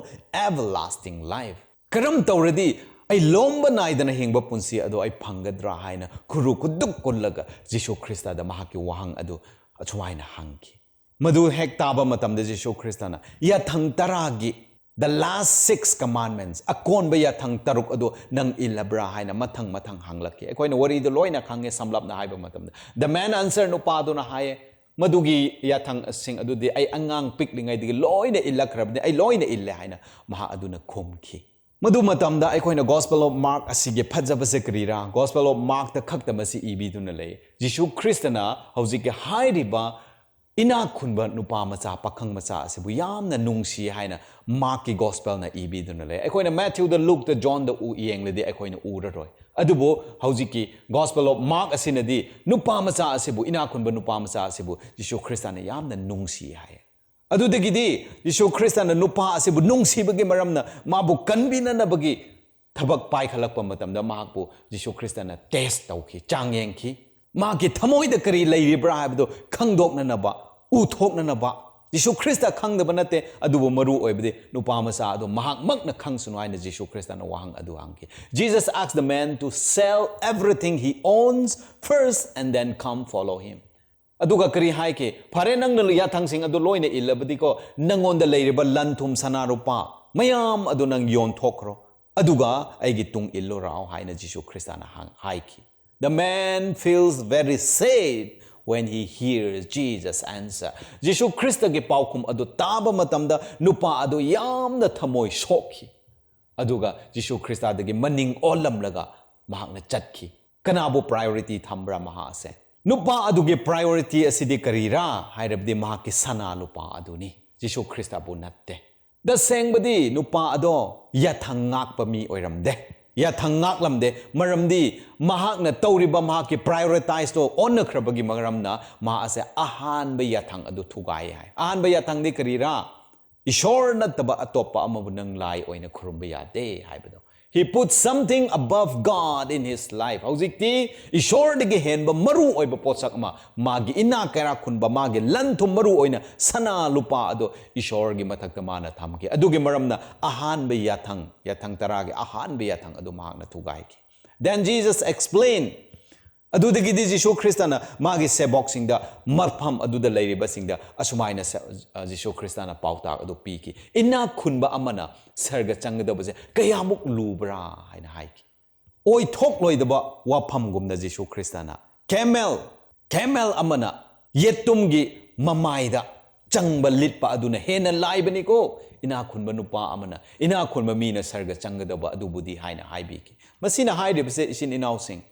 everlasting life?" ꯀꯔꯝ ꯇꯧꯔꯗꯤ ꯑꯩ ꯂꯣꯝꯕ ꯅꯥꯏꯗꯅ ꯍꯤꯡꯕ ꯄꯨꯟꯁꯤ ꯑꯗꯣ ꯑꯩ ꯐꯪꯒꯗ꯭ꯔꯥ ꯍꯥꯏꯅ ꯈꯨꯔꯨ ꯈꯨꯗꯨꯛ ꯀꯨꯜꯂꯒ ꯖꯤꯁꯨ ꯈ꯭ꯔꯤꯁꯇꯗ ꯃꯍꯥꯛꯀꯤ ꯋꯥꯍꯪ ꯑꯗꯨ ꯑꯁꯨꯃꯥꯏꯅ ꯍꯪꯈꯤ꯫ ꯃꯗꯨ ꯍꯦꯛ ꯇꯥꯕ ꯃꯇꯝꯗ ꯖꯤꯁꯨ ꯈ꯭ꯔꯤꯁꯇꯅ ꯌꯥꯊꯪ ꯇꯔꯥꯒꯤ, the last six commandments, ꯑꯀꯣꯟꯕ ꯌꯥꯊꯪ ꯇꯔꯨꯛ ꯑꯗꯨ ꯅꯪ ꯏꯜꯂꯕ꯭ꯔꯥ ꯍꯥꯏꯅ ꯃꯊꯪ ꯃꯊꯪ ꯍꯪꯂꯛꯈꯤ꯫ ꯑꯩꯈꯣꯏꯅ ꯋꯥꯔꯤꯗꯨ ꯂꯣꯏꯅ ꯈꯪꯉꯦ, ꯁꯝꯂꯞꯅ ꯍꯥꯏꯕ ꯃꯇꯝꯗ꯫ The man answered, ꯅꯨꯄꯥꯗꯨꯅ ꯍꯥꯏꯌꯦ, "ꯃꯗꯨꯒꯤ ꯌꯥꯊꯪꯁꯤꯡ ꯑꯗꯨꯗꯤ ꯑꯩ ꯑꯉꯥꯡ ꯄꯤꯛꯂꯤꯉꯩꯗꯒꯤ ꯂꯣꯏꯅ ꯏꯜꯂꯛꯈ꯭ꯔꯕꯅꯤ, ꯑꯩ ꯂꯣꯏꯅ ꯏꯜꯂꯦ" ꯍꯥꯏꯅ ꯃꯍꯥꯛ ꯑꯗꯨꯅ ꯈꯨꯝꯈꯤ꯫ ꯃꯗꯨ ꯃꯇꯝꯗ ꯑꯩꯈꯣꯏꯅ Gospel of Mark ꯑꯁꯤꯒꯤ ꯐꯖꯕꯁꯦ ꯀꯔꯤꯔꯥ? Gospel of Markꯇ ꯈꯛꯇ ꯃꯁꯤ ꯏꯕꯤꯗꯨꯅ ꯂꯩ꯫ ꯖꯤꯁꯨ ꯈ꯭ꯔꯤꯁꯇꯅ ꯍꯧꯖꯤꯛꯀꯤ ꯍꯥꯏꯔꯤꯕ ꯏꯅꯥꯛ ꯈꯨꯟꯕ ꯅꯨꯄꯥ ꯃꯆꯥ, ꯄꯥꯈꯪ ꯃꯆꯥ ꯑꯁꯤꯕꯨ ꯌꯥꯝꯅ ꯅꯨꯡꯁꯤ ꯍꯥꯏꯅ ꯃꯥꯔꯛꯀꯤ ꯒꯣꯁꯄꯦꯜꯅ ꯏꯕꯤꯗꯨꯅ ꯂꯩ꯫ ꯑꯩꯈꯣꯏꯅ ꯃꯦꯊ꯭ꯌꯨꯗ, ꯂꯨꯛꯇ, ꯖꯣꯟꯗ ꯎ ꯌꯦꯡꯂꯗꯤ ꯑꯩꯈꯣꯏꯅ ꯎꯔꯔꯣꯏ꯫ ꯑꯗꯨꯕꯨ ꯍꯧꯖꯤꯛꯀꯤ Gospel of Mark ꯑꯁꯤꯅꯗꯤ ꯅꯨꯄꯥ ꯃꯆꯥ ꯑꯁꯤꯕꯨ, ꯏꯅꯥꯛ ꯈꯨꯟꯕ ꯅꯨꯄꯥ ꯃꯆꯥ ꯑꯁꯤꯕꯨ ꯖꯤꯁꯨ ꯈ꯭ꯔꯤꯁꯇꯅ ꯌꯥꯝꯅ ꯅꯨꯡꯁꯤ ꯍꯥꯏ꯫ ꯑꯗꯨꯗꯒꯤꯗꯤ ꯖꯤꯁꯨ ꯈ꯭ꯔꯤꯁꯇꯅ ꯅꯨꯄꯥ ꯑꯁꯤꯕꯨ ꯅꯨꯡꯁꯤꯕꯒꯤ ꯃꯔꯝꯅ ꯃꯥꯕꯨ ꯀꯟꯕꯤꯅꯅꯕꯒꯤ ꯊꯕꯛ ꯄꯥꯏꯈꯠꯂꯛꯄ ꯃꯇꯝꯗ ꯃꯍꯥꯛꯄꯨ ꯖꯤꯁꯨ ꯈ꯭ꯔꯤꯁꯇꯅ test ꯇꯧꯈꯤ, ꯆꯥꯡꯌꯦꯡꯈꯤ꯫ ꯃꯍꯥꯛꯀꯤ ꯊꯃꯣꯏꯗ ꯀꯔꯤ ꯂꯩꯔꯤꯕ꯭ꯔꯥ ꯍꯥꯏꯕꯗꯨ ꯈꯪꯗꯣꯛꯅꯅꯕ, ꯎꯊꯣꯛꯅꯅꯕ꯫ ꯖꯤꯁꯨ ꯈ꯭ꯔꯤꯁꯇ ꯈꯪꯗꯕ ꯅꯠꯇꯦ, ꯑꯗꯨꯕꯨ ꯃꯔꯨ ꯑꯣꯏꯕꯗꯤ ꯅꯨꯄꯥ ꯃꯆꯥ ꯑꯗꯨ ꯃꯍꯥꯛꯃꯛꯅ ꯈꯪꯁꯅꯨ ꯍꯥꯏꯅ ꯖꯤꯁꯨ ꯈ꯭ꯔꯤꯁꯇꯅ ꯋꯥꯍꯪ ꯑꯗꯨ ꯍꯪꯈꯤ꯫ Jesus asked the man to sell everything he owns first and then come follow him. ꯑꯗꯨꯒ ꯀꯔꯤ ꯍꯥꯏꯈꯤ? "ꯐꯔꯦ, ꯅꯪꯅ ꯌꯥꯊꯪꯁꯤꯡ ꯑꯗꯨ ꯂꯣꯏꯅ ꯏꯜꯂꯕꯗꯤꯀꯣ, ꯅꯪꯉꯣꯟꯗ ꯂꯩꯔꯤꯕ ꯂꯟ ꯊꯨꯝ, ꯁꯅꯥ ꯂꯨꯄꯥ ꯃꯌꯥꯝ ꯑꯗꯨ ꯅꯪ ꯌꯣꯟꯊꯣꯛꯈ꯭ꯔꯣ, ꯑꯗꯨꯒ ꯑꯩꯒꯤ ꯇꯨꯡ ꯏꯜꯂꯨ ꯂꯥꯛꯑꯣ" ꯍꯥꯏꯅ ꯖꯤꯁꯨ ꯈ꯭ꯔꯤꯁꯇꯅ ꯍꯥꯡ-, ꯍꯥꯏꯈꯤ꯫ The man feels very sad when he hears Jesus' answer. ꯖꯤꯁꯨ ꯈ꯭ꯔꯤꯁꯇꯒꯤ ꯄꯥꯎꯈꯨꯝ ꯑꯗꯨ ꯇꯥꯕ ꯃꯇꯝꯗ ꯅꯨꯄꯥ ꯑꯗꯨ ꯌꯥꯝꯅ ꯊꯃꯣꯏ ꯁꯣꯛꯈꯤ꯫ ꯑꯗꯨꯒ ꯖꯤꯁꯨ ꯈ꯭ꯔꯤꯁꯇꯗꯒꯤ ꯃꯅꯤꯡ ꯑꯣꯜꯂꯝꯂꯒ ꯃꯍꯥꯛꯅ ꯆꯠꯈꯤ꯫ ꯀꯅꯥꯕꯨ priority ꯊꯝꯕ꯭ꯔꯥ ꯃꯍꯥꯛ ꯑꯁꯦ? ꯅꯨꯄꯥ ꯑꯗꯨꯒꯤ priority ꯑꯁꯤꯗꯤ ꯀꯔꯤꯔꯥ ꯍꯥꯏꯔꯕꯗꯤ ꯃꯍꯥꯛꯀꯤ ꯁꯅꯥ ꯂꯨꯄꯥ ꯑꯗꯨꯅꯤ, ꯖꯤꯁꯨ ꯈ꯭ꯔꯤꯁꯇꯕꯨ ꯅꯠꯇꯦ꯫ ꯇꯁꯦꯡꯕꯗꯤ ꯅꯨꯄꯥ ꯑꯗꯣ ꯌꯥꯊꯪ ꯉꯥꯛꯄ ꯃꯤ ꯑꯣꯏꯔꯝꯗꯦ, ꯌꯥꯊꯪ ꯉꯥꯛꯂꯝꯗꯦ꯫ ꯃꯔꯝꯗꯤ ꯃꯍꯥꯛꯅ ꯇꯧꯔꯤꯕ ꯃꯍꯥꯛꯀꯤ prioritizeꯇꯣ ꯑꯣꯟꯅꯈ꯭ꯔꯕꯒꯤ ꯃꯔꯝꯅ ꯃꯍꯥꯛ ꯑꯁꯦ ꯑꯍꯥꯟꯕ ꯌꯥꯊꯪ ꯑꯗꯨ ꯊꯨꯒꯥꯏ ꯍꯥꯏ꯫ ꯑꯍꯥꯟꯕ ꯌꯥꯊꯪꯗꯤ ꯀꯔꯤꯔꯥ? "ꯏꯁꯣꯔ ꯅꯠꯇꯕ ꯑꯇꯣꯞꯄ ꯑꯃꯕꯨ ꯅꯪ ꯂꯥꯏ ꯑꯣꯏꯅ ꯈꯨꯔꯨꯝꯕ ꯌꯥꯗꯦ" ꯍꯥꯏꯕꯗꯣ꯫ He put something above God in his life. ꯍꯧꯖꯤꯛꯇꯤ ꯏꯁꯣꯔꯗꯒꯤ ꯍꯦꯟꯕ ꯃꯔꯨ ꯑꯣꯏꯕ ꯄꯣꯠꯁꯛ ꯑꯃ, ꯃꯥꯒꯤ ꯏꯅꯥꯛ ꯀꯩꯔꯥꯛ ꯈꯨꯟꯕ, ꯃꯥꯒꯤ ꯂꯟ ꯊꯨꯝ, ꯃꯔꯨ ꯑꯣꯏꯅ ꯁꯅꯥ ꯂꯨꯄꯥ ꯑꯗꯣ ꯏꯁꯣꯔꯒꯤ ꯃꯊꯛꯇ ꯃꯥꯅ ꯊꯝꯈꯤ꯫ ꯑꯗꯨꯒꯤ ꯃꯔꯝꯅ ꯑꯍꯥꯟꯕ ꯌꯥꯊꯪ, ꯌꯥꯊꯪ ꯇꯔꯥꯒꯤ ꯑꯍꯥꯟꯕ ꯌꯥꯊꯪ ꯑꯗꯨ ꯃꯍꯥꯛꯅ ꯊꯨꯒꯥꯏꯈꯤ꯫ Then Jesus explained, ꯑꯗꯨꯗꯒꯤꯗꯤ ꯖꯤꯁꯨ ꯈ꯭ꯔꯤꯁꯇꯅ ꯃꯥꯒꯤ ꯁꯦꯕꯣꯛꯁꯤꯡꯗ, ꯃꯐꯝ ꯑꯗꯨꯗ ꯂꯩꯔꯤꯕꯁꯤꯡꯗ ꯑꯁꯨꯃꯥꯏꯅ ꯁ-, ꯑ, ꯖꯤꯁꯨ ꯈ꯭ꯔꯤꯁꯇꯅ ꯄꯥꯎꯇꯥꯛ ꯑꯗꯨ ꯄꯤꯈꯤ꯫ "ꯏꯅꯥꯛ ꯈꯨꯟꯕ ꯑꯃꯅ ꯁꯔꯒ ꯆꯪꯒꯗꯕꯁꯦ ꯀꯌꯥꯃꯨꯛ ꯂꯨꯕ꯭ꯔꯥ?" ꯍꯥꯏꯅ ꯍꯥꯏꯈꯤ꯫ ꯑꯣꯏꯊꯣꯛꯂꯣꯏꯗꯕ ꯋꯥꯐꯝꯒꯨꯝꯅ ꯖꯤꯁꯨ ꯈ꯭ꯔꯤꯁꯇꯅ, "Camel, camel ꯑꯃꯅ ꯌꯦꯇꯨꯝꯒꯤ ꯃꯃꯥꯏꯗ ꯆꯪꯕ, ꯂꯤꯠꯄ ꯑꯗꯨꯅ ꯍꯦꯟꯅ ꯂꯥꯏꯕꯅꯤꯀꯣ, ꯏꯅꯥꯛ ꯈꯨꯟꯕ ꯅꯨꯄꯥ ꯑꯃꯅ, ꯏꯅꯥꯛ ꯈꯨꯟꯕ ꯃꯤꯅ ꯁꯔꯒ ꯆꯪꯒꯗꯕ ꯑꯗꯨꯕꯨꯗꯤ" ꯍꯥꯏꯅ ꯍꯥꯏꯕꯤꯈꯤ꯫ ꯃꯁꯤꯅ ꯍꯥꯏꯔꯤꯕꯁꯦ, ꯏꯆꯤꯟ ꯏꯅꯥꯎꯁꯤꯡ,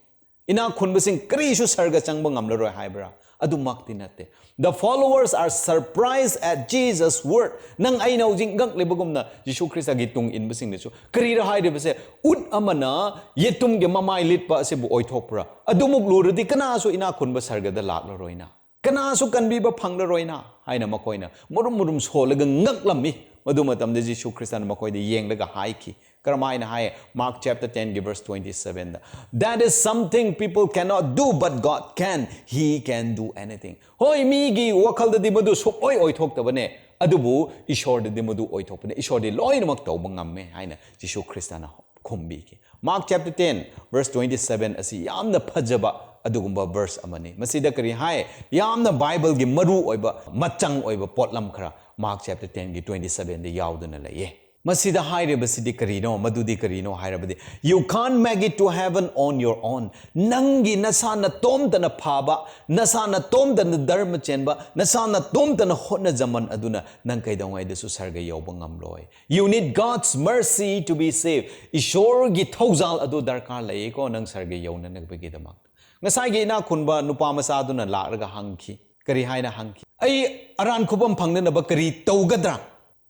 ꯏꯅꯥꯛ ꯈꯨꯟꯕꯁꯤꯡ ꯀꯔꯤꯁꯨ ꯁꯔꯒ ꯆꯪꯕ ꯉꯝꯂꯔꯣꯏ ꯍꯥꯏꯕ꯭ꯔꯥ? ꯑꯗꯨꯃꯛꯇꯤ ꯅꯠꯇꯦ꯫ The followers are surprised at Jesus' word. ꯅꯪ ꯑꯩꯅ ꯍꯧꯖꯤꯛ ꯉꯛꯂꯤꯕꯒꯨꯝꯅ ꯖꯤꯁꯨ ꯈ꯭ꯔꯤꯁꯇꯒꯤ ꯇꯨꯡ ꯏꯟꯕꯁꯤꯡꯅꯁꯨ, "ꯀꯔꯤꯔ ꯍꯥꯏꯔꯤꯕꯁꯦ? ꯎꯠ ꯑꯃꯅ ꯌꯦꯇꯨꯝꯒꯤ ꯃꯃꯥꯏ ꯂꯤꯠꯄ ꯑꯁꯤꯕꯨ ꯑꯣꯏꯊꯣꯛꯄ꯭ꯔꯥ? ꯑꯗꯨꯃꯨꯛ ꯂꯨꯔꯗꯤ ꯀꯅꯥꯁꯨ ꯏꯅꯥꯛ ꯈꯨꯟꯕ ꯁꯔꯒꯗ ꯂꯥꯛꯂꯔꯣꯏꯅ, ꯀꯅꯥꯁꯨ ꯀꯟꯕꯤꯕ ꯐꯪꯂꯔꯣꯏꯅ" ꯍꯥꯏꯅ ꯃꯈꯣꯏꯅ ꯃꯔꯨꯝ ꯃꯔꯨꯝ ꯁꯣꯜꯂꯒ ꯉꯛꯂꯝꯃꯤ꯫ ꯃꯗꯨ ꯃꯇꯝꯗ ꯖꯤꯁꯨ ꯈ꯭ꯔꯤꯁꯇꯅ ꯃꯈꯣꯏꯗ ꯌꯦꯡꯂꯒ ꯍꯥꯏꯈꯤ, ꯀꯔꯝꯍꯥꯏꯅ ꯍꯥꯏ? Mark chapter ten verse twenty seven the, "That is something people cannot do, but God can. He can do anything." ꯍꯣꯏ, ꯃꯤꯒꯤ ꯋꯥꯈꯜꯗꯗꯤ ꯃꯗꯨ ꯁꯨꯛꯑꯣꯏ ꯑꯣꯏꯊꯣꯛꯇꯕꯅꯦ, ꯑꯗꯨꯕꯨ ꯏꯁꯣꯔꯗꯗꯤ ꯃꯗꯨ ꯑꯣꯏꯊꯣꯛꯄꯅꯦ꯫ ꯏꯁꯣꯔꯗꯤ ꯂꯣꯏꯅꯃꯛ ꯇꯧꯕ ꯉꯝꯃꯦ ꯍꯥꯏꯅ ꯖꯤꯁꯨ ꯈ꯭ꯔꯤꯁꯇꯅ ꯈꯨꯝꯕꯤꯈꯤ꯫ Mark chapter ten verse twenty seven ꯑꯁꯤ ꯌꯥꯝꯅ ꯐꯖꯕ ꯑꯗꯨꯒꯨꯝꯕ verse ꯑꯃꯅꯤ꯫ ꯃꯁꯤꯗ ꯀꯔꯤ ꯍꯥꯏ? ꯌꯥꯝꯅ Bible ꯒꯤ ꯃꯔꯨ ꯑꯣꯏꯕ, ꯃꯆꯪ ꯑꯣꯏꯕ ꯄꯣꯠꯂꯝ ꯈꯔ Mark chapter ten ꯒꯤ twenty seven ꯗ ꯌꯥꯎꯗꯨꯅ ꯂꯩꯌꯦ꯫ ꯃꯁꯤꯗ ꯍꯥꯏꯔꯤꯕꯁꯤꯗꯤ ꯀꯔꯤꯅꯣ? ꯃꯗꯨꯗꯤ ꯀꯔꯤꯅꯣ ꯍꯥꯏꯔꯕꯗꯤ, "You can't make it to heaven on your own." ꯅꯪꯒꯤ ꯅꯁꯥ ꯅꯇꯣꯝꯇꯅ ꯐꯕ, ꯅꯁꯥ ꯅꯇꯣꯝꯇꯅ ꯙꯔꯃ ꯆꯦꯟꯕ, ꯅꯁꯥ ꯅꯇꯣꯝꯇꯅ ꯍꯣꯠꯅꯖꯃꯟ ꯑꯗꯨꯅ ꯅꯪ ꯀꯩꯗꯧꯉꯩꯗꯁꯨ ꯁꯔꯒ ꯌꯧꯕ ꯉꯝꯂꯣꯏ꯫ You need God's mercy to be saved. ꯏꯁꯣꯔꯒꯤ ꯊꯧꯖꯥꯜ ꯑꯗꯨ ꯗꯔꯀꯥꯔ ꯂꯩꯌꯦꯀꯣ, ꯅꯪ ꯁꯔꯒ ꯌꯧꯅꯅꯕꯒꯤꯗꯃꯛ꯫ ꯉꯁꯥꯏꯒꯤ ꯏꯅꯥꯛ ꯈꯨꯟꯕ ꯅꯨꯄꯥ ꯃꯆꯥꯗꯨꯅ ꯂꯥꯛꯂꯒ ꯍꯪꯈꯤ꯫ ꯀꯔꯤ ꯍꯥꯏꯅ ꯍꯪꯈꯤ? "ꯑꯩ ꯑꯔꯥꯟ ꯈꯨꯕꯝ ꯐꯪꯅꯅꯕ ꯀꯔꯤ ꯇꯧꯒꯗ꯭ꯔꯥ?"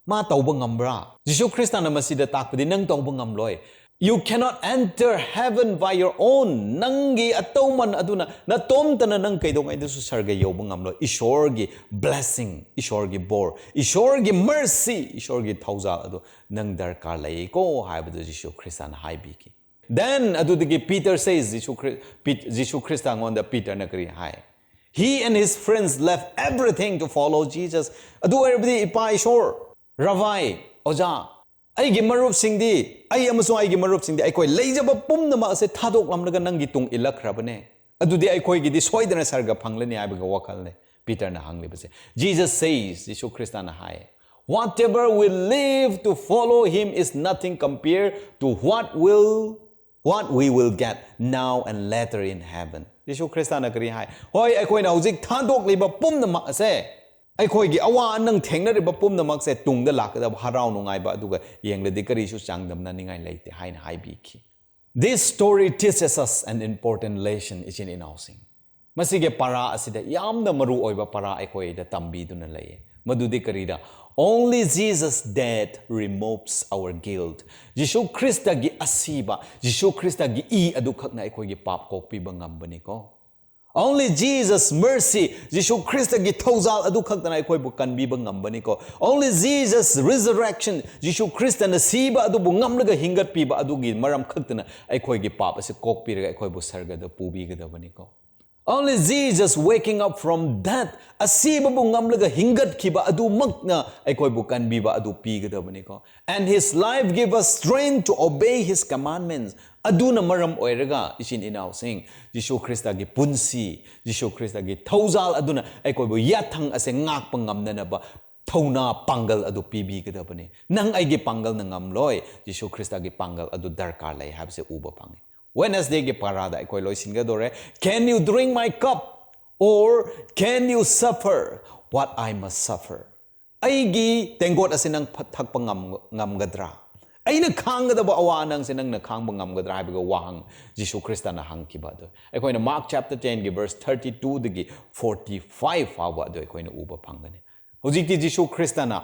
ꯃꯥ ꯇꯧꯕ ꯉꯝꯕ꯭ꯔꯥ? ꯖꯤꯁꯨ ꯈ꯭ꯔꯤꯁꯇꯅ ꯃꯁꯤꯗ ꯇꯥꯛꯄꯗꯤ, ꯅꯪ ꯇꯧꯕ ꯉꯝꯂꯣꯏ꯫ "You cannot enter heaven by your own." ꯅꯪꯒꯤ ꯑꯇꯧꯃꯟ ꯑꯗꯨꯅ ꯅꯇꯣꯝꯇꯅ ꯅꯪ ꯀꯩꯗꯧꯉꯩꯗꯁꯨ ꯁꯔꯒ ꯌꯧꯕ ꯉꯝꯂꯣꯏ꯫ ꯏꯁꯣꯔꯒꯤ blessing, ꯏꯁꯣꯔꯒꯤ ꯕꯣꯔ, ꯏꯁꯣꯔꯒꯤ mercy, ꯏꯁꯣꯔꯒꯤ ꯊꯧꯖꯥꯜ ꯑꯗꯨ ꯅꯪ ꯗꯔꯀꯥꯔ ꯂꯩꯀꯣ ꯍꯥꯏꯕꯗꯨ ꯖꯤꯁꯨ ꯈ꯭ꯔꯤꯁꯇꯅ ꯍꯥꯏꯕꯤꯈꯤ꯫ Then ꯑꯗꯨꯗꯒꯤ Peter says, ꯖꯤꯁꯨ ꯈ꯭ꯔꯤ-, ꯄꯤ-, ꯖꯤꯁꯨ ꯈ꯭ꯔꯤꯁꯇ ꯑꯩꯉꯣꯟꯗ ꯄꯤꯇꯔꯅ ꯀꯔꯤ ꯍꯥꯏ? "He and his friends left everything to follow Jesus." ꯑꯗꯨ ꯑꯣꯏꯔꯕꯗꯤ ꯏꯄꯥ ꯏꯁꯣꯔ, ꯔꯕꯥꯏ, ꯑꯣꯖꯥ, ꯑꯩꯒꯤ ꯃꯔꯨꯞꯁꯤꯡꯗꯤ, ꯑꯩ ꯑꯃꯁꯨꯡ ꯑꯩꯒꯤ ꯃꯔꯨꯞꯁꯤꯡꯗꯤ ꯑꯩꯈꯣꯏ ꯂꯩꯖꯕ ꯄꯨꯝꯅꯃꯛ ꯑꯁꯦ ꯊꯥꯗꯣꯛꯂꯝꯂꯒ ꯅꯪꯒꯤ ꯇꯨꯡ ꯏꯜꯂꯛꯈ꯭ꯔꯕꯅꯦ꯫ ꯑꯗꯨꯗꯤ ꯑꯩꯈꯣꯏꯒꯤꯗꯤ ꯁꯣꯏꯗꯅ ꯁꯔꯒ ꯐꯪꯂꯅꯤ ꯍꯥꯏꯕꯒꯤ ꯋꯥꯈꯜꯅꯦ ꯄꯤꯇꯔꯅ ꯍꯪꯂꯤꯕꯁꯦ꯫ Jesus says, Jesus ꯈ꯭ꯔꯤꯁꯇꯅ high, "Whatever we leave to follow him is nothing compared to what will, what we will get now and later in heaven." ꯖꯤꯁꯨ ꯈ꯭ꯔꯤꯁꯇꯅ ꯀꯔꯤ ꯍꯥꯏ? ꯍꯣꯏ, ꯑꯩꯈꯣꯏꯅ ꯍꯧꯖꯤꯛ ꯊꯥꯗꯣꯛꯂꯤꯕ ꯄꯨꯝꯅꯃꯛ ꯑꯁꯦ, ꯑꯩꯈꯣꯏꯒꯤ ꯑꯋꯥ ꯑꯅꯪ ꯊꯦꯡꯅꯔꯤꯕ ꯄꯨꯝꯅꯃꯛꯁꯦ, ꯇꯨꯡꯗ ꯂꯥꯛꯀꯗꯕ ꯍꯔꯥꯎ ꯅꯨꯡꯉꯥꯏꯕ ꯑꯗꯨꯒ ꯌꯦꯡꯂꯗꯤ ꯀꯔꯤꯁꯨ ꯆꯥꯡꯗꯝꯅꯅꯤꯡꯉꯥꯏ ꯂꯩꯇꯦ ꯍꯥꯏꯅ ꯍꯥꯏꯕꯤꯈꯤ꯫ This story teaches us an important lesson, ꯏꯆꯤꯟ ꯏꯅꯥꯎꯁꯤꯡ꯫ ꯃꯁꯤꯒꯤ ꯄꯔꯥ ꯑꯁꯤꯗ ꯌꯥꯝꯅ ꯃꯔꯨ ꯑꯣꯏꯕ ꯄꯔꯥ ꯑꯩꯈꯣꯏꯗ ꯇꯝꯕꯤꯗꯨꯅ ꯂꯩꯌꯦ꯫ ꯃꯗꯨꯗꯤ ꯀꯔꯤꯔ? Only Jesus' death removes our guilt. ꯖꯤꯁꯨ ꯈ꯭ꯔꯤꯁꯇꯒꯤ ꯑꯁꯤꯕ, ꯖꯤꯁꯨ ꯈ꯭ꯔꯤꯁꯇꯒꯤ ꯏ ꯑꯗꯨꯈꯛꯅ ꯑꯩꯈꯣꯏꯒꯤ ꯄꯥꯞ ꯀꯣꯛꯄꯤꯕ ꯉꯝꯕꯅꯤꯀꯣ꯫ Only Jesus' mercy, ꯖꯤꯁꯨ ꯈ꯭ꯔꯤꯁꯇꯒꯤ ꯊꯧꯖꯥꯜ ꯑꯗꯨ ꯈꯛꯇꯅ ꯑꯩꯈꯣꯏꯕꯨ ꯀꯟꯕꯤꯕ ꯉꯝꯕꯅꯤꯀꯣ꯫ Only Jesus' resurrection, ꯖꯤꯁꯨ ꯈ꯭ꯔꯤꯁꯇꯅ ꯁꯤꯕ ꯑꯗꯨꯕꯨ ꯉꯝꯂꯒ ꯍꯤꯡꯒꯠꯄꯤꯕ ꯑꯗꯨꯒꯤ ꯃꯔꯝ ꯈꯛꯇꯅ ꯑꯩꯈꯣꯏꯒꯤ ꯄꯥꯞ ꯑꯁꯤ ꯀꯣꯛꯄꯤꯔꯒ ꯑꯩꯈꯣꯏꯕꯨ ꯁꯔꯒꯗ ꯄꯨꯕꯤꯒꯗꯕꯅꯤꯀꯣ꯫ Only Jesus waking up from death, ꯑꯁꯤꯕꯕꯨ ꯉꯝꯂꯒ ꯍꯤꯡꯒꯠꯈꯤꯕ ꯑꯗꯨꯃꯛꯅ ꯑꯩꯈꯣꯏꯕꯨ ꯀꯟꯕꯤꯕ ꯑꯗꯨ ꯄꯤꯒꯗꯕꯅꯤꯀꯣ꯫ And his life give us strength to obey his commandments. ꯑꯗꯨꯅ ꯃꯔꯝ ꯑꯣꯏꯔꯒ ꯏꯆꯤꯟ ꯏꯅꯥꯎꯁꯤꯡ, ꯖꯤꯁꯨ ꯈ꯭ꯔꯤꯁꯇꯒꯤ ꯄꯨꯟꯁꯤ, ꯖꯤꯁꯨ ꯈ꯭ꯔꯤꯁꯇꯒꯤ ꯊꯧꯖꯥꯜ ꯑꯗꯨꯅ ꯑꯩꯈꯣꯏꯕꯨ ꯌꯥꯊꯪ ꯑꯁꯦ ꯉꯥꯛꯄ ꯉꯝꯅꯅꯕ ꯊꯧꯅꯥ ꯄꯥꯡꯒꯜ ꯑꯗꯨ ꯄꯤꯕꯤꯒꯗꯕꯅꯤ꯫ ꯅꯪ ꯑꯩꯒꯤ ꯄꯥꯡꯒꯜꯅ ꯉꯝꯂꯣꯏ, ꯖꯤꯁꯨ ꯈ꯭ꯔꯤꯁꯇꯒꯤ ꯄꯥꯡꯒꯜ ꯑꯗꯨ ꯗꯔꯀꯥꯔ ꯂꯩ ꯍꯥꯏꯕꯁꯦ ꯎꯕ ꯐꯪꯉꯤ꯫ Wednesdayꯒꯤ ꯄꯥꯔꯥꯗ ꯑꯩꯈꯣꯏ ꯂꯣꯏꯁꯤꯟꯒꯗꯧꯔꯦ꯫ Can you drink my cup? Or can you suffer what I must suffer? ꯑꯩꯒꯤ ꯇꯦꯡꯀꯣꯠ ꯑꯁꯤ ꯅꯪ ꯐ-, ꯊꯛꯄ ꯉꯝ-, ꯉꯝꯒꯗ꯭ꯔꯥ? ꯑꯩꯅ ꯈꯥꯡꯒꯗꯕ ꯑꯋꯥ ꯑꯅꯪꯁꯦ ꯅꯪꯅ ꯈꯥꯡꯕ ꯉꯝꯒꯗ꯭ꯔꯥ ꯍꯥꯏꯕꯒꯤ ꯋꯥꯍꯪ ꯖꯤꯁꯨ ꯈ꯭ꯔꯤꯁꯇꯅ ꯍꯪꯈꯤꯕ ꯑꯗꯨ ꯑꯩꯈꯣꯏꯅ Mark chapter tenꯒꯤ verse thirty twoꯗꯒꯤ forty five ꯐꯥꯎꯕ ꯑꯗꯨ ꯑꯩꯈꯣꯏꯅ ꯎꯕ ꯐꯪꯒꯅꯤ꯫ ꯍꯧꯖꯤꯛꯇꯤ ꯖꯤꯁꯨ ꯈ꯭ꯔꯤꯁꯇꯅ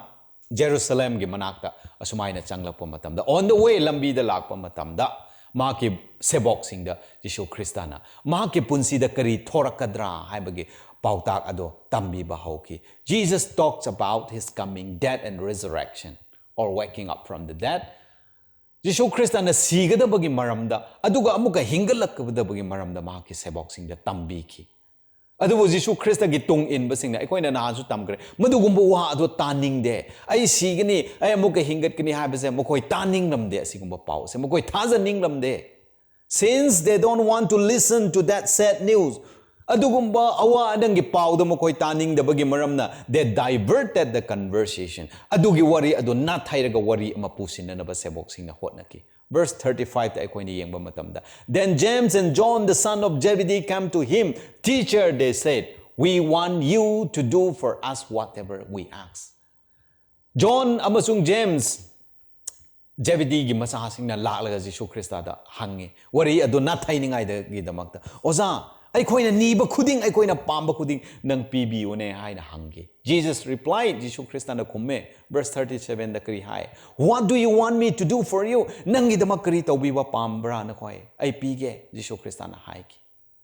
ꯖꯦꯔꯨꯁꯂꯦꯝꯒꯤ ꯃꯅꯥꯛꯇ ꯑꯁꯨꯃꯥꯏꯅ ꯆꯪꯂꯛꯄ ꯃꯇꯝꯗ, on the way, ꯂꯝꯕꯤꯗ ꯂꯥꯛꯄ ꯃꯇꯝꯗ, ꯃꯍꯥꯛꯀꯤ ꯁꯦꯕꯣꯛꯁꯤꯡꯗ ꯖꯤꯁꯨ ꯈ꯭ꯔꯤꯁꯇꯅ ꯃꯍꯥꯛꯀꯤ ꯄꯨꯟꯁꯤꯗ ꯀꯔꯤ ꯊꯣꯔꯛꯀꯗ꯭ꯔꯥ ꯍꯥꯏꯕꯒꯤ ꯄꯥꯎꯇꯥꯛ ꯑꯗꯣ ꯇꯝꯕꯤꯕ ꯍꯧꯈꯤ꯫ Jesus talks about his coming, death and resurrection, or waking up from the dead. ꯖꯤꯁꯨ ꯈ꯭ꯔꯤꯁꯇꯅ ꯁꯤꯒꯗꯕꯒꯤ ꯃꯔꯝꯗ, ꯑꯗꯨꯒ ꯑꯃꯨꯛꯀ ꯍꯤꯡꯒꯠꯂꯛꯀꯗꯕꯒꯤ ꯃꯔꯝꯗ ꯃꯍꯥꯛꯀꯤ ꯁꯦꯕꯣꯛꯁꯤꯡꯗ ꯇꯝꯕꯤꯈꯤ꯫ ꯑꯗꯨꯕꯨ ꯖꯤꯁꯨ ꯈ꯭ꯔꯤꯁꯇꯒꯤ ꯇꯨꯡ ꯏꯟꯕꯁꯤꯡꯅ, ꯑꯩꯈꯣꯏꯅ ꯅꯍꯥꯟꯁꯨ ꯇꯝꯈ꯭ꯔꯦ, ꯃꯗꯨꯒꯨꯝꯕ ꯋꯥ ꯑꯗꯨ ꯇꯥꯅꯤꯡꯗꯦ꯫ "ꯑꯩ ꯁꯤꯒꯅꯤ, ꯑꯩ ꯑꯃꯨꯛꯀ ꯍꯤꯡꯒꯠꯀꯅꯤ" ꯍꯥꯏꯕꯁꯦ ꯃꯈꯣꯏ ꯇꯥꯅꯤꯡꯂꯝꯗꯦ꯫ ꯑꯁꯤꯒꯨꯝꯕ ꯄꯥꯎꯁꯦ ꯃꯈꯣꯏ ꯊꯥꯖꯅꯤꯡꯂꯝꯗꯦ꯫ Since they don't want to listen to that sad news, ꯑꯗꯨꯒꯨꯝꯕ ꯑꯋꯥ ꯑꯅꯪꯒꯤ ꯄꯥꯎꯗ ꯃꯈꯣꯏ ꯇꯥꯅꯤꯡꯗꯕꯒꯤ ꯃꯔꯝꯅ, they diverted the conversation. ꯑꯗꯨꯒꯤ ꯋꯥꯔꯤ ꯑꯗꯨ ꯅꯥꯊꯩꯔꯒ ꯋꯥꯔꯤ ꯑꯃ ꯄꯨꯁꯤꯟꯅꯅꯕ ꯁꯦꯕꯣꯛꯁꯤꯡꯅ ꯍꯣꯠꯅꯈꯤ꯫ Verse thirty fiveꯇ ꯑꯩꯈꯣꯏꯅ ꯌꯦꯡꯕ ꯃꯇꯝꯗ, "Then James and John, the son of Zebedee, came to him. 'Teacher,' they said, 'we want you to do for us whatever we ask.'" John ꯑꯃꯁꯨꯡ ꯖꯦꯝꯁ, ꯖꯦꯕꯤꯗꯤꯒꯤ ꯃꯆꯥꯁꯤꯡꯅ ꯂꯥꯛꯂꯒ ꯖꯤꯁꯨ ꯈ꯭ꯔꯤꯁꯇꯗ ꯍꯪꯉꯤ, ꯋꯥꯔꯤ ꯑꯗꯨ ꯅꯥꯊꯩꯅꯤꯡꯉꯥꯏꯗꯒꯤꯗꯃꯛꯇ, "ꯑꯣꯖꯥ, ꯑꯩꯈꯣꯏꯅ ꯅꯤꯕ ꯈꯨꯗꯤꯡ, ꯑꯩꯈꯣꯏꯅ ꯄꯥꯝꯕ ꯈꯨꯗꯤꯡ ꯅꯪ ꯄꯤꯕꯤꯌꯨꯅꯦ" ꯍꯥꯏꯅ ꯍꯪꯈꯤ꯫ Jesus replied, ꯖꯤꯁꯨ ꯈ꯭ꯔꯤꯁꯇꯅ ꯈꯨꯝꯃꯦ, verse thirty sevenꯗ ꯀꯔꯤ ꯍꯥꯏ? "What do you want me to do for you?" "ꯅꯪꯒꯤꯗꯃꯛ ꯀꯔꯤ ꯇꯧꯕꯤꯕ ꯄꯥꯝꯕ꯭ꯔꯥ ꯅꯈꯣꯏ? ꯑꯩ ꯄꯤꯒꯦ," ꯖꯤꯁꯨ ꯈ꯭ꯔꯤꯁꯇꯅ ꯍꯥꯏꯈꯤ꯫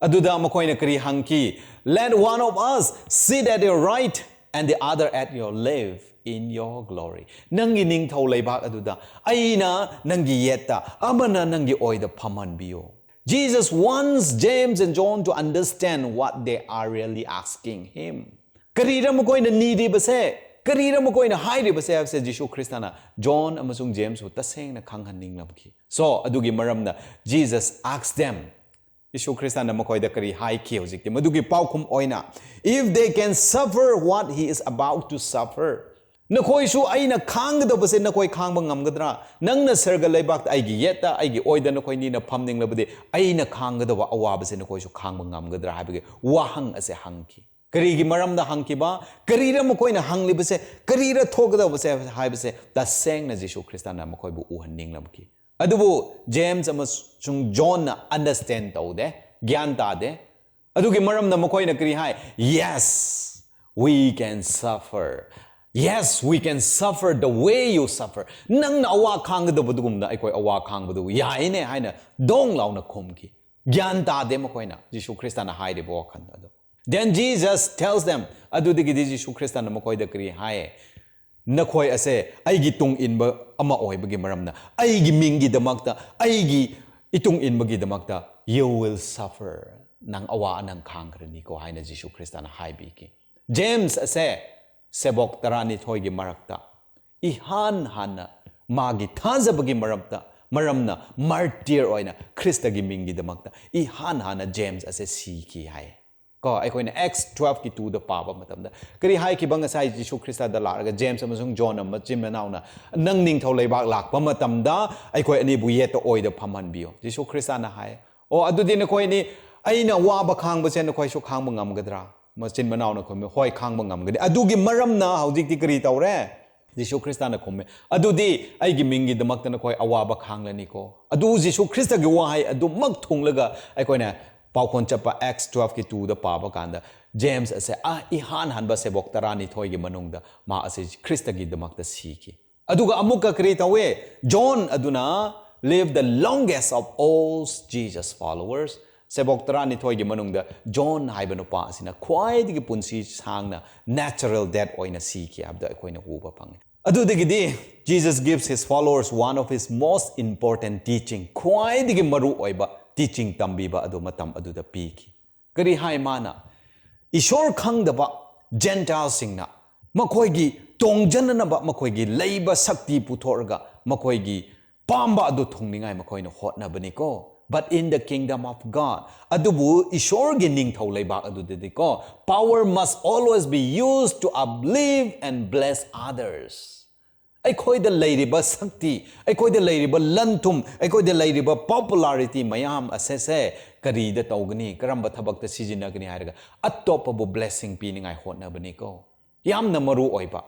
ꯑꯗꯨꯗ ꯃꯈꯣꯏꯅ ꯀꯔꯤ ꯍꯪꯈꯤ? "Let one of us sit at your right and the other at your left in your glory." ꯅꯪꯒꯤ ꯅꯤꯡꯊꯧ ꯂꯩꯕꯥꯛ ꯑꯗꯨꯗ ꯑꯩꯅ ꯅꯪꯒꯤ ꯌꯦꯠꯇ, ꯑꯃꯅ ꯅꯪꯒꯤ ꯑꯣꯏꯗ ꯐꯝꯍꯟꯕꯤꯌꯨ꯫ Jesus wants James and John to understand what they are really asking him. ꯀꯔꯤꯔ ꯃꯈꯣꯏꯅ ꯅꯤꯔꯤꯕꯁꯦ, ꯀꯔꯤꯔ ꯃꯈꯣꯏꯅ ꯍꯥꯏꯔꯤꯕꯁꯦ ꯍꯥꯏꯕꯁꯦ ꯖꯤꯁꯨ ꯈ꯭ꯔꯤꯁꯇꯅ ꯖꯣꯟ ꯑꯃꯁꯨꯡ ꯖꯦꯝꯁꯄꯨ ꯇꯁꯦꯡꯅ ꯈꯪꯍꯟꯅꯤꯡꯂꯝꯈꯤ꯫ So, ꯑꯗꯨꯒꯤ ꯃꯔꯝꯅ Jesus asked them, ꯖꯤꯁꯨ ꯈ꯭ꯔꯤꯁꯇꯅ ꯃꯈꯣꯏꯗ ꯀꯔꯤ ꯍꯥꯏꯈꯤ ꯍꯧꯖꯤꯛꯇꯤ? ꯃꯗꯨꯒꯤ ꯄꯥꯎꯈꯨꯝ ꯑꯣꯏꯅ, "If they can suffer what he is about to suffer, ꯅꯈꯣꯏꯁꯨ ꯑꯩꯅ ꯈꯥꯡꯒꯗꯕꯁꯦ ꯅꯈꯣꯏ ꯈꯥꯡꯕ ꯉꯝꯒꯗ꯭ꯔꯥ? ꯅꯪꯅ ꯁꯔꯒ ꯂꯩꯕꯥꯛꯇ ꯑꯩꯒꯤ ꯌꯦꯠꯇ, ꯑꯩꯒꯤ ꯑꯣꯏꯗ ꯅꯈꯣꯏꯅꯤꯅ ꯐꯝꯅꯤꯡꯂꯕꯗꯤ, ꯑꯩꯅ ꯈꯥꯡꯒꯗꯕ ꯑꯋꯥꯕꯁꯦ ꯅꯈꯣꯏꯁꯨ ꯈꯥꯡꯕ ꯉꯝꯒꯗ꯭ꯔꯥ?" ꯍꯥꯏꯕꯒꯤ ꯋꯥꯍꯪ ꯑꯁꯦ ꯍꯪꯈꯤ꯫ ꯀꯔꯤꯒꯤ ꯃꯔꯝꯗ ꯍꯪꯈꯤꯕ? ꯀꯔꯤꯔ ꯃꯈꯣꯏꯅ ꯍꯪꯂꯤꯕꯁꯦ? ꯀꯔꯤꯔ ꯊꯣꯛꯀꯗꯕꯁꯦ ꯍꯥꯏꯕꯁꯦ ꯇꯁꯦꯡꯅ ꯖꯤꯁꯨ ꯈ꯭ꯔꯤꯁꯇꯅ ꯃꯈꯣꯏꯕꯨ ꯎꯍꯟꯅꯤꯡꯂꯝꯈꯤ꯫ ꯑꯗꯨꯕꯨ ꯖꯦꯝꯁ ꯑꯃꯁꯨꯡ ꯖꯣꯟꯅ understand ꯇꯧꯗꯦ, ꯒ꯭ꯌꯥꯟ ꯇꯥꯗꯦ꯫ ꯑꯗꯨꯒꯤ ꯃꯔꯝꯅ ꯃꯈꯣꯏꯅ ꯀꯔꯤ ꯍꯥꯏ? "Yes, we can suffer. Yes, we can suffer the way you suffer." ꯅꯪꯅ ꯑꯋꯥ ꯈꯥꯡꯒꯗꯕꯗꯨꯒꯨꯝꯅ ꯑꯩꯈꯣꯏ ꯑꯋꯥ ꯈꯥꯡꯕꯗꯨ ꯌꯥꯏꯅꯦ ꯍꯥꯏꯅ ꯗꯣꯡ ꯂꯥꯎꯅ ꯈꯨꯝꯈꯤ꯫ ꯒ꯭ꯌꯥꯟ ꯇꯥꯗꯦ ꯃꯈꯣꯏꯅ ꯖꯤꯁꯨ ꯈ꯭ꯔꯤꯁꯇꯅ ꯍꯥꯏꯔꯤꯕ ꯋꯥꯈꯜꯗꯣ꯫ ꯑꯗꯣ, then Jesus tells them, ꯑꯗꯨꯗꯒꯤꯗꯤ ꯖꯤꯁꯨ ꯈ꯭ꯔꯤꯁꯇꯅ ꯃꯈꯣꯏꯗ ꯀꯔꯤ ꯍꯥꯏ? "ꯅꯈꯣꯏ ꯑꯁꯦ ꯑꯩꯒꯤ ꯇꯨꯡ ꯏꯟꯕ ꯑꯃ ꯑꯣꯏꯕꯒꯤ ꯃꯔꯝꯅ, ꯑꯩꯒꯤ ꯃꯤꯡꯒꯤꯗꯃꯛꯇ, ꯑꯩꯒꯤ ꯏꯇꯨꯡ ꯏꯟꯕꯒꯤꯗꯃꯛꯇ, you will suffer. ꯅꯪ ꯑꯋꯥ ꯑꯅꯪ ꯈꯥꯡꯈ꯭ꯔꯅꯤꯀꯣ" ꯍꯥꯏꯅ ꯖꯤꯁꯨ ꯈ꯭ꯔꯤꯁꯇꯅ ꯍꯥꯏꯕꯤꯈꯤ꯫ ꯖꯦꯝꯁ ꯑꯁꯦ ꯁꯦꯕꯣꯛ ꯇꯔꯥꯅꯤꯊꯣꯏꯒꯤ ꯃꯔꯛꯇ ꯏꯍꯥꯟ ꯍꯥꯟꯅ ꯃꯥꯒꯤ ꯊꯥꯖꯕꯒꯤ ꯃꯔꯛꯇ, ꯃꯔꯝꯅ martyr ꯑꯣꯏꯅ ꯈ꯭ꯔꯤꯁꯇꯒꯤ ꯃꯤꯡꯒꯤꯗꯃꯛꯇ ꯏꯍꯥꯟ ꯍꯥꯟꯅ ꯖꯦꯝꯁ ꯑꯁꯦ ꯁꯤꯈꯤ ꯍꯥꯏ꯫ ꯀꯣ, ꯑꯩꯈꯣꯏꯅ Acts twelve ꯀꯤ two ꯗ ꯄꯥꯕ ꯃꯇꯝꯗ ꯀꯔꯤ ꯍꯥꯏꯈꯤꯕ? ꯉꯁꯥꯏ ꯖꯤꯁꯨ ꯈ꯭ꯔꯤꯁꯇꯗ ꯂꯥꯛꯂꯒ ꯖꯦꯝꯁ ꯑꯃꯁꯨꯡ ꯖꯣꯟ ꯃꯆꯤꯟ ꯃꯅꯥꯎꯅ, "ꯅꯪ ꯅꯤꯡꯊꯧ ꯂꯩꯕꯥꯛ ꯂꯥꯛꯄ ꯃꯇꯝꯗ ꯑꯩꯈꯣꯏ ꯑꯅꯤꯕꯨ ꯌꯦꯠꯇ ꯑꯣꯏꯗ ꯐꯝꯍꯟꯕꯤꯌꯨ"꯫ ꯖꯤꯁꯨ ꯈ꯭ꯔꯤꯁꯇꯅ ꯍꯥꯏ, "ꯑꯣ, ꯑꯗꯨꯗꯤ ꯅꯈꯣꯏ ꯑꯅꯤ ꯑꯩꯅ ꯋꯥꯕ ꯈꯥꯡꯕꯁꯦ ꯅꯈꯣꯏꯁꯨ ꯈꯥꯡꯕ ꯉꯝꯒꯗ꯭ꯔꯥ?" ꯃꯆꯤꯟ ꯃꯅꯥꯎꯅ ꯈꯨꯝꯃꯤ, "ꯍꯣꯏ, ꯈꯥꯡꯕ ꯉꯝꯒꯅꯤ"꯫ ꯑꯗꯨꯒꯤ ꯃꯔꯝꯅ ꯍꯧꯖꯤꯛꯇꯤ ꯀꯔꯤ ꯇꯧꯔꯦ? ꯖꯤꯁꯨ ꯈ꯭ꯔꯤꯁꯇꯅ ꯈꯨꯝꯃꯤ, "ꯑꯗꯨꯗꯤ ꯑꯩꯒꯤ ꯃꯤꯡꯒꯤꯗꯃꯛꯇ ꯅꯈꯣꯏ ꯑꯋꯥꯕ ꯈꯥꯡꯂꯅꯤꯀꯣ"꯫ ꯑꯗꯨ ꯖꯤꯁꯨ ꯈ꯭ꯔꯤꯁꯇꯒꯤ ꯋꯥꯍꯩ ꯑꯗꯨꯃꯛ ꯊꯨꯡꯂꯒ ꯑꯩꯈꯣꯏꯅ ꯄꯥꯎꯈꯣꯟ ꯆꯠꯄ Acts twelve ꯀꯤ two ꯗ ꯄꯥꯕ ꯀꯥꯟꯗ ꯖꯦꯝꯁ ꯑꯁꯦ, ꯑ, ꯏꯍꯥꯟ ꯍꯥꯟꯕ ꯁꯦꯕꯣꯛ ꯇꯔꯥꯅꯤꯊꯣꯏꯒꯤ ꯃꯅꯨꯡꯗ ꯃꯥ ꯑꯁꯤ ꯈ꯭ꯔꯤꯁꯇꯒꯤꯗꯃꯛꯇ ꯁꯤꯈꯤ꯫ ꯑꯗꯨꯒ ꯑꯃꯨꯛꯀ ꯀꯔꯤ ꯇꯧꯋꯦ? ꯖꯣꯟ ꯑꯗꯨꯅ live the longest of all Jesus followers, ꯁꯦꯕꯣꯛ ꯇꯔꯥꯅꯤꯊꯣꯏꯒꯤ ꯃꯅꯨꯡꯗ ꯖꯣꯟ ꯍꯥꯏꯕ ꯅꯨꯄꯥ ꯑꯁꯤꯅ ꯈ꯭ꯋꯥꯏꯗꯒꯤ ꯄꯨꯟꯁꯤ ꯁꯥꯡꯅ natural death ꯑꯣꯏꯅ ꯁꯤꯈꯤ ꯍꯥꯏꯕꯗꯣ ꯑꯩꯈꯣꯏꯅ ꯎꯕ ꯐꯪꯉꯤ꯫ ꯑꯗꯨꯗꯒꯤꯗꯤ Jesus gives his followers one of his most important teaching, ꯈ꯭ꯋꯥꯏꯗꯒꯤ ꯃꯔꯨ ꯑꯣꯏꯕ teaching ꯇꯝꯕꯤꯕ ꯑꯗꯨ ꯃꯇꯝ ꯑꯗꯨꯗ ꯄꯤꯈꯤ꯫ ꯀꯔꯤ ꯍꯥꯏ ꯃꯥꯅ? ꯏꯁꯣꯔ ꯈꯪꯗꯕ Gentileꯁꯤꯡꯅ ꯃꯈꯣꯏꯒꯤ ꯇꯣꯡꯖꯅꯅꯕ ꯃꯈꯣꯏꯒꯤ ꯂꯩꯕ ꯁꯛꯇꯤ ꯄꯨꯊꯣꯛꯑꯒ ꯃꯈꯣꯏꯒꯤ ꯄꯥꯝꯕ ꯑꯗꯨ ꯊꯨꯡꯅꯤꯡꯉꯥꯏ ꯃꯈꯣꯏꯅ ꯍꯣꯠꯅꯕꯅꯤꯀꯣ꯫ But in the kingdom of God, ꯑꯗꯨꯕꯨ ꯏꯁꯣꯔꯒꯤ ꯅꯤꯡꯊꯧ ꯂꯩꯕꯥꯛ ꯑꯗꯨꯗꯗꯤꯀꯣ, power must always be used to uplift and bless others. ꯑꯩꯈꯣꯏꯗ ꯂꯩꯔꯤꯕ ꯁꯛꯇꯤ, ꯑꯩꯈꯣꯏꯗ ꯂꯩꯔꯤꯕ ꯂꯟ ꯊꯨꯝ, ꯑꯩꯈꯣꯏꯗ ꯂꯩꯔꯤꯕ popularity ꯃꯌꯥꯝ ꯑꯁꯦꯁꯦ ꯀꯔꯤꯗ ꯇꯧꯒꯅꯤ, ꯀꯔꯝꯕ ꯊꯕꯛꯇ ꯁꯤꯖꯤꯟꯅꯒꯅꯤ ꯍꯥꯏꯔꯒ ꯑꯇꯣꯞꯄꯕꯨ blessing ꯄꯤꯅꯤꯡꯉꯥꯏ ꯍꯣꯠꯅꯕꯅꯤꯀꯣ꯫ ꯌꯥꯝꯅ ꯃꯔꯨ ꯑꯣꯏꯕ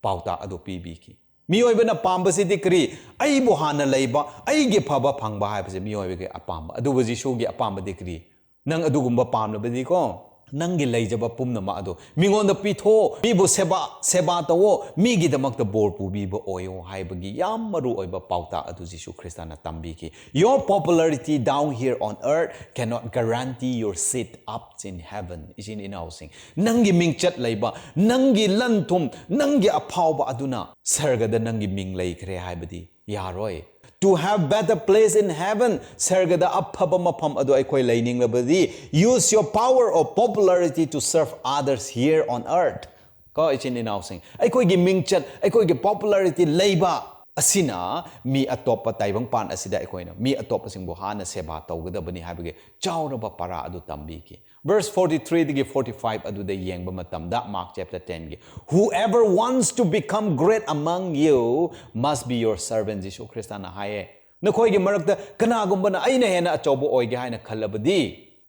ꯄꯥꯎꯇꯥꯛ ꯑꯗꯨ ꯄꯤꯕꯤꯈꯤ꯫ ꯃꯤꯑꯣꯏꯕꯅ ꯄꯥꯝꯕꯁꯤꯗꯤ ꯀꯔꯤ? ꯑꯩꯕꯨ ꯍꯥꯟꯅ ꯂꯩꯕ, ꯑꯩꯒꯤ ꯐꯕ ꯐꯪꯕ ꯍꯥꯏꯕꯁꯦ ꯃꯤꯑꯣꯏꯕꯒꯤ ꯑꯄꯥꯝꯕ꯫ ꯑꯗꯨꯕꯨ ꯖꯤꯁꯨꯒꯤ ꯑꯄꯥꯝꯕꯗꯤ ꯀꯔꯤ? ꯅꯪ ꯑꯗꯨꯒꯨꯝꯕ ꯄꯥꯝꯂꯕꯗꯤꯀꯣ, ꯅꯪꯒꯤ ꯂꯩꯖꯕ ꯄꯨꯝꯅꯃꯛ ꯑꯗꯨ ꯃꯤꯉꯣꯟꯗ ꯄꯤꯊꯣꯛꯑꯣ, ꯃꯤꯕꯨ ꯁꯦꯕꯥ, ꯁꯦꯕꯥ ꯇꯧꯑꯣ, ꯃꯤꯒꯤꯗꯃꯛꯇ ꯕꯣꯔ ꯄꯨꯕꯤꯕ ꯑꯣꯏꯌꯣ ꯍꯥꯏꯕꯒꯤ ꯌꯥꯝ ꯃꯔꯨ ꯑꯣꯏꯕ ꯄꯥꯎꯇꯥꯛ ꯑꯗꯨ ꯖꯤꯁꯨ ꯈ꯭ꯔꯤꯁꯇꯅ ꯇꯝꯕꯤꯈꯤ꯫ Your popularity down here on earth cannot guarantee your seat up in heaven. ꯏꯆꯤꯟ ꯏꯅꯥꯎꯁꯤꯡ, ꯅꯪꯒꯤ ꯃꯤꯡꯆꯠ ꯂꯩꯕ, ꯅꯪꯒꯤ ꯂꯟ ꯊꯨꯝ, ꯅꯪꯒꯤ ꯑꯐꯥꯎꯕ ꯑꯗꯨꯅ ꯁꯔꯒꯗ ꯅꯪꯒꯤ ꯃꯤꯡ ꯂꯩꯈ꯭ꯔꯦ ꯍꯥꯏꯕꯗꯤ ꯌꯥꯔꯣꯏ꯫ To have better place in heaven, ꯁꯔꯒꯗ ꯑꯐꯕ ꯃꯐꯝ ꯑꯗꯨ ꯑꯩꯈꯣꯏ ꯂꯩꯅꯤꯡꯂꯕꯗꯤ, use your power or popularity to serve others here on earth. ꯀꯣ, ꯏꯆꯤꯟ ꯏꯅꯥꯎꯁꯤꯡ, ꯑꯩꯈꯣꯏꯒꯤ ꯃꯤꯡꯆꯠ, ꯑꯩꯈꯣꯏꯒꯤ popularity ꯂꯩꯕ ꯑꯁꯤꯅ ꯃꯤ ꯑꯇꯣꯞꯄ ꯇꯥꯏꯕꯪꯄꯥꯟ ꯑꯁꯤꯗ ꯑꯩꯈꯣꯏꯅ ꯃꯤ ꯑꯇꯣꯞꯄꯁꯤꯡꯕꯨ ꯍꯥꯟꯅ ꯁꯦꯕꯥ ꯇꯧꯒꯗꯕꯅꯤ ꯍꯥꯏꯕꯒꯤ ꯆꯥꯎꯔꯕ ꯄꯔꯥ ꯑꯗꯨ ꯇꯝꯕꯤꯈꯤ꯫ Verse forty-three ꯗꯒꯤ forty-five ꯑꯗꯨꯗ ꯌꯦꯡꯕ ꯃꯇꯝꯗ, Mark chapter ten ꯒꯤ, "Whoever wants to become great among you must be your servant," ꯖꯤꯁꯨ ꯈ꯭ꯔꯤꯁꯇꯅ ꯍꯥꯏꯌꯦ꯫ ꯅꯈꯣꯏꯒꯤ ꯃꯔꯛꯇ ꯀꯅꯥꯒꯨꯝꯕꯅ ꯑꯩꯅ ꯍꯦꯟꯅ ꯑꯆꯧꯕ ꯑꯣꯏꯒꯦ ꯍꯥꯏꯅ ꯈꯜꯂꯕꯗꯤ,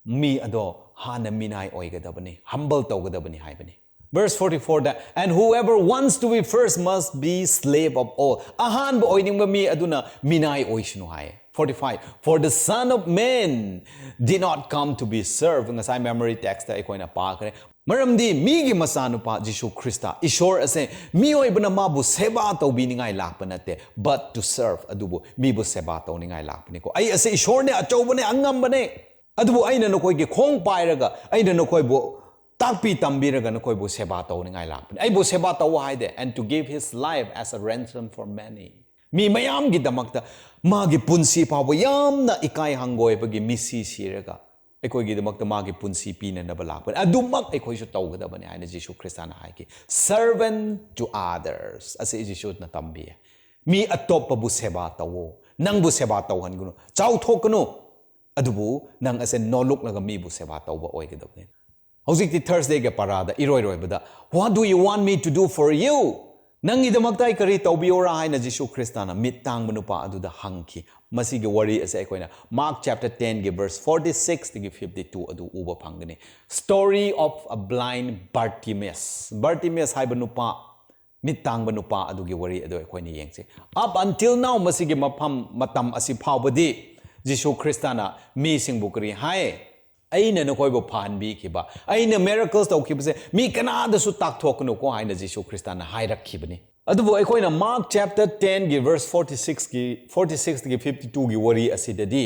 ꯃꯤ ꯑꯗꯣ ꯍꯥꯟꯅ ꯃꯤꯅꯥꯏ ꯑꯣꯏꯒꯗꯕꯅꯤ, humble ꯇꯧꯒꯗꯕꯅꯤ ꯍꯥꯏꯕꯅꯤ꯫ Verse forty-four the, "And whoever wants to be first must be slave of all." ꯑꯍꯥꯟꯕ ꯑꯣꯏꯅꯤꯡꯕ ꯃꯤ ꯑꯗꯨꯅ ꯃꯤꯅꯥꯏ ꯑꯣꯏꯁꯅꯨ ꯍꯥꯏ꯫ Forty-five, "For the Son of Man did not come to be served." ꯉꯁꯥꯏ memory text ꯇ ꯑꯩꯈꯣꯏꯅ ꯄꯥꯈ꯭ꯔꯦ꯫ ꯃꯔꯝꯗꯤ ꯃꯤꯒꯤ ꯃꯆꯥꯅꯨꯄꯥ ꯖꯤꯁꯨ ꯈ꯭ꯔꯤꯁꯇ, ꯏꯁꯣꯔ ꯑꯁꯦ, ꯃꯤꯑꯣꯏꯕꯅ ꯃꯥꯕꯨ ꯁꯦꯕꯥ ꯇꯧꯕꯤꯅꯤꯡꯉꯥꯏ ꯂꯥꯛꯄ ꯅꯠꯇꯦ, but to serve, ꯑꯗꯨꯕꯨ ꯃꯤꯕꯨ ꯁꯦꯕꯥ ꯇꯧꯅꯤꯡꯉꯥꯏ ꯂꯥꯛꯄꯅꯤꯀꯣ꯫ ꯑꯩ ꯑꯁꯦ ꯏꯁꯣꯔꯅꯦ, ꯑꯆꯧꯕꯅꯦ, ꯑꯉꯝꯕꯅꯦ꯫ ꯑꯗꯨꯕꯨ ꯑꯩꯅ ꯅꯈꯣꯏꯒꯤ ꯈꯣꯡ ꯄꯥꯏꯔꯒ ꯑꯩꯅ ꯅꯈꯣꯏꯕꯨ ꯇꯥꯛꯄꯤ ꯇꯝꯕꯤꯔꯒ ꯅꯈꯣꯏꯕꯨ ꯁꯦꯕꯥ ꯇꯧꯅꯤꯡꯉꯥꯏ ꯂꯥꯛꯄꯅꯤ꯫ ꯑꯩꯕꯨ ꯁꯦꯕꯥ ꯇꯧ ꯍꯥꯏꯗꯦ, "And to give his life as a ransom for many." ꯃꯤ ꯃꯌꯥꯝꯒꯤꯗꯃꯛꯇ ꯃꯥꯒꯤ ꯄꯨꯟꯁꯤ ꯐꯥꯎꯕ ꯌꯥꯝꯅ ꯏꯀꯥꯏ ꯍꯪꯒꯣꯏꯕꯒꯤ ꯃꯤꯁꯤ ꯁꯤꯔꯒ ꯑꯩꯈꯣꯏꯒꯤꯗꯃꯛꯇ ꯃꯥꯒꯤ ꯄꯨꯟꯁꯤ ꯄꯤꯅꯅꯕ ꯂꯥꯛꯄꯅꯤ꯫ ꯑꯗꯨꯃꯛ ꯑꯩꯈꯣꯏꯁꯨ ꯇꯧꯒꯗꯕꯅꯤ ꯍꯥꯏꯅ ꯖꯤꯁꯨ ꯈ꯭ꯔꯤꯁꯇꯅ ꯍꯥꯏꯈꯤ꯫ "Servant to others" ꯑꯁꯤ ꯖꯤꯁꯨꯅ ꯇꯝꯕꯤꯌꯦ꯫ ꯃꯤ ꯑꯇꯣꯞꯄꯕꯨ ꯁꯦꯕꯥ ꯇꯧꯋꯣ꯫ ꯅꯪꯕꯨ ꯁꯦꯕꯥ ꯇꯧꯍꯟꯒꯅꯨ, ꯆꯥꯎꯊꯣꯛꯀꯅꯨ꯫ ꯑꯗꯨꯕꯨ ꯅꯪ ꯑꯁꯦ ꯅꯣꯂꯨꯛꯂꯒ ꯃꯤꯕꯨ ꯁꯦꯕꯥ ꯇꯧꯕ ꯑꯣꯏꯒꯗꯕꯅꯤ꯫ ꯍꯧꯖꯤꯛꯇꯤ ꯊꯔꯁꯗꯦꯒꯤ ꯄꯔꯥꯗ ꯏꯔꯣꯏ ꯔꯣꯏꯕꯗ, "What do you want me to do for you?" ꯅꯪꯒꯤꯗꯃꯛꯇ ꯑꯩ ꯀꯔꯤ ꯇꯧꯕꯤꯌꯣꯔꯥ ꯍꯥꯏꯅ ꯖꯤꯁꯨ ꯈ꯭ꯔꯤꯁꯇꯅ ꯃꯤꯠ ꯇꯥꯡꯕ ꯅꯨꯄꯥ ꯑꯗꯨꯗ ꯍꯪꯈꯤ꯫ ꯃꯁꯤꯒꯤ ꯋꯥꯔꯤ ꯑꯁꯦ ꯑꯩꯈꯣꯏꯅ ꯃꯥꯔꯛ ꯆꯦꯞꯇꯔ ꯇꯦꯟꯒꯤ ꯚꯔꯁ ꯐꯣꯔꯇꯤ ꯁꯤꯛꯁꯇꯒꯤ ꯐꯤꯐꯇꯤ ꯇꯨ ꯑꯗꯨ ꯎꯕ ꯐꯪꯒꯅꯤ꯫ Story of a blind Bartimaeus. ꯕꯥꯔꯇꯤꯃꯦꯁ ꯍꯥꯏꯕ ꯅꯨꯄꯥ, ꯃꯤꯠ ꯇꯥꯡꯕ ꯅꯨꯄꯥ ꯑꯗꯨꯒꯤ ꯋꯥꯔꯤ ꯑꯗꯨ ꯑꯩꯈꯣꯏꯅ ꯌꯦꯡꯁꯤ꯫ Up until now, ꯃꯁꯤꯒꯤ ꯃꯐꯝ, ꯃꯇꯝ ꯑꯁꯤ ꯐꯥꯎꯕꯗꯤ ꯖꯤꯁꯨ ꯈ꯭ꯔꯤꯁꯇꯅ ꯃꯤꯁꯤꯡꯕꯨ ꯀꯔꯤ ꯍꯥꯏ? "ꯑꯩꯅ ꯅꯈꯣꯏꯕꯨ ꯐꯍꯟꯕꯤꯈꯤꯕ, ꯑꯩꯅ ꯃꯤꯔꯥꯀꯜꯁ ꯇꯧꯈꯤꯕꯁꯦ ꯃꯤ ꯀꯅꯥꯗꯁꯨ ꯇꯥꯛꯊꯣꯛꯀꯅꯨꯀꯣ" ꯍꯥꯏꯅ ꯖꯤꯁꯨ ꯈ꯭ꯔꯤꯁꯇꯅ ꯍꯥꯏꯔꯛꯈꯤꯕꯅꯤ꯫ ꯑꯗꯨꯕꯨ ꯑꯩꯈꯣꯏꯅ ꯃꯥꯔꯛ ꯆꯦꯞꯇꯔ ꯇꯦꯟꯒꯤ ꯚꯔꯁ ꯐꯣꯔꯇꯤ ꯁꯤꯛꯁꯀꯤ, ꯐꯣꯔꯇꯤ ꯁꯤꯛꯁꯇꯒꯤ ꯐꯤꯐꯇꯤ ꯇꯨꯒꯤ ꯋꯥꯔꯤ ꯑꯁꯤꯗꯗꯤ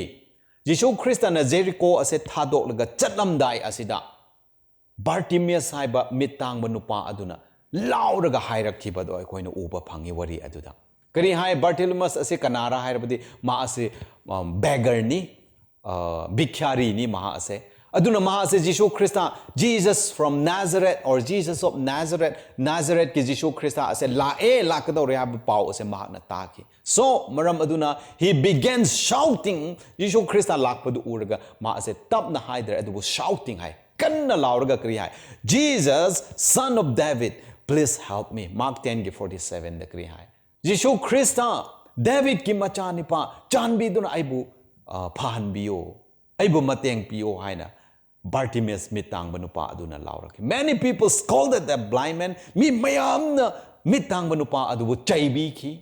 ꯖꯤꯁꯨ ꯈ꯭ꯔꯤꯁꯇꯅ ꯖꯦꯔꯤꯀꯣ ꯑꯁꯦ ꯊꯥꯗꯣꯛꯂꯒ ꯆꯠꯂꯝꯗꯥꯏ ꯑꯁꯤꯗ ꯕꯥꯔꯇꯤꯃꯤꯌꯁ ꯍꯥꯏꯕ ꯃꯤꯠ ꯇꯥꯡꯕ ꯅꯨꯄꯥ ꯑꯗꯨꯅ ꯂꯥꯎꯔꯒ ꯍꯥꯏꯔꯛꯈꯤꯕꯗꯣ ꯑꯩꯈꯣꯏꯅ ꯎꯕ ꯐꯪꯉꯤ ꯋꯥꯔꯤ ꯑꯗꯨꯗ꯫ ꯀꯔꯤ ꯍꯥꯏ? ꯕꯥꯔꯇꯤꯃꯤꯌꯁ ꯑꯁꯤ ꯀꯅꯥꯔ ꯍꯥꯏꯔꯕꯗꯤ ꯃꯥ ꯑꯁꯤ, ꯑ, ꯕꯦꯒꯔꯅꯤ, ꯑ, ꯚꯤꯈ꯭ꯌꯥꯔꯤꯅꯤ ꯃꯍꯥꯛ ꯑꯁꯦ꯫ ꯑꯗꯨꯅ ꯃꯍꯥꯛ ꯑꯁꯦ Jesus Christ, "Jesus from Nazareth or Jesus of Nazareth", ꯅꯥꯖꯔꯦꯠꯀꯤ ꯖꯤꯁꯨ ꯈ꯭ꯔꯤꯁꯇ ꯑꯁꯦ ꯂꯥꯛꯑꯦ, ꯂꯥꯛꯀꯗꯧꯔꯦ ꯍꯥꯏꯕ ꯄꯥꯎ ꯑꯁꯦ ꯃꯍꯥꯛꯅ ꯇꯥꯈꯤ꯫ So, ꯃꯔꯝ ꯑꯗꯨꯅ he begins shouting, Jesus Christ ꯂꯥꯛꯄꯗꯨ ꯎꯔꯒ ꯃꯥ ꯑꯁꯦ ꯇꯞꯅ ꯍꯥꯏꯗ꯭ꯔꯦ, ꯑꯗꯨꯕꯨ shouting ꯍꯥꯏ, ꯀꯟꯅ ꯂꯥꯎꯔꯒ ꯀꯔꯤ ꯍꯥꯏ? "Jesus, son of David, please help me." Mark ꯇꯦꯟꯒꯤ ꯐꯣꯔꯇꯤ ꯁꯚꯦꯟꯗ ꯀꯔꯤ ꯍꯥꯏ? "ꯖꯤꯁꯨ ꯈ꯭ꯔꯤꯁꯇ, ꯗꯦꯕꯤꯠꯀꯤ ꯃꯆꯥꯅꯤꯄꯥ, ꯆꯥꯟꯕꯤꯗꯨꯅ ꯑꯩꯕꯨ, ꯑ, ꯐꯍꯟꯕꯤꯌꯨ, ꯑꯩꯕꯨ ꯃꯇꯦꯡ ꯄꯤꯌꯨ" ꯍꯥꯏꯅ ꯕꯥꯔꯇꯤꯃꯦꯁ ꯃꯤꯠ ꯇꯥꯡꯕ ꯅꯨꯄꯥ ꯑꯗꯨꯅ ꯂꯥꯎꯔꯛꯈꯤ꯫ Many people scolded that blind man. ꯃꯤ ꯃꯌꯥꯝꯅ ꯃꯤꯠ ꯇꯥꯡꯕ ꯅꯨꯄꯥ ꯑꯗꯨꯕꯨ ꯆꯩꯕꯤꯈꯤ꯫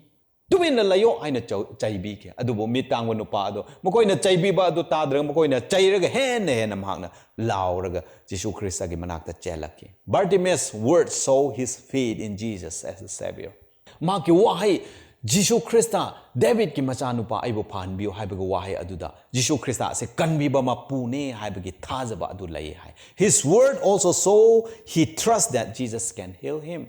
"ꯇꯨꯃꯤꯟꯅ ꯂꯩꯌꯣ" ꯍꯥꯏꯅ ꯆꯧ-, ꯆꯩꯕꯤꯈꯤ꯫ ꯑꯗꯨꯕꯨ ꯃꯤꯠ ꯇꯥꯡꯕ ꯅꯨꯄꯥ ꯑꯗꯨ ꯃꯈꯣꯏꯅ ꯆꯩꯕꯤꯕ ꯑꯗꯨ ꯇꯥꯗ꯭ꯔꯒ ꯃꯈꯣꯏꯅ ꯆꯩꯔꯒ ꯍꯦꯟꯅ ꯍꯦꯟꯅ ꯃꯍꯥꯛꯅ ꯂꯥꯎꯔꯒ ꯖꯤꯁꯨ ꯈ꯭ꯔꯤꯁꯇꯒꯤ ꯃꯅꯥꯛꯇ ꯆꯦꯜꯂꯛꯈꯤ꯫ Bartimaeus' words show his faith in Jesus as a savior. ꯃꯍꯥꯛꯀꯤ ꯋꯥꯍꯩ, ꯖꯤꯁꯨ ꯈ꯭ꯔꯤꯁꯇ, "ꯗꯦꯕꯤꯠꯀꯤ ꯃꯆꯥꯅꯨꯄꯥ, ꯑꯩꯕꯨ ꯐꯍꯟꯕꯤꯌꯨ" ꯍꯥꯏꯕꯒꯤ ꯋꯥꯍꯩ ꯑꯗꯨꯗ ꯖꯤꯁꯨ ꯈ꯭ꯔꯤꯁꯇ ꯑꯁꯦ ꯀꯟꯕꯤꯕ ꯃꯄꯨꯅꯦ ꯍꯥꯏꯕꯒꯤ ꯊꯥꯖꯕ ꯑꯗꯨ ꯂꯩ ꯍꯥꯏ꯫ His word also, so he trusts that Jesus can heal him.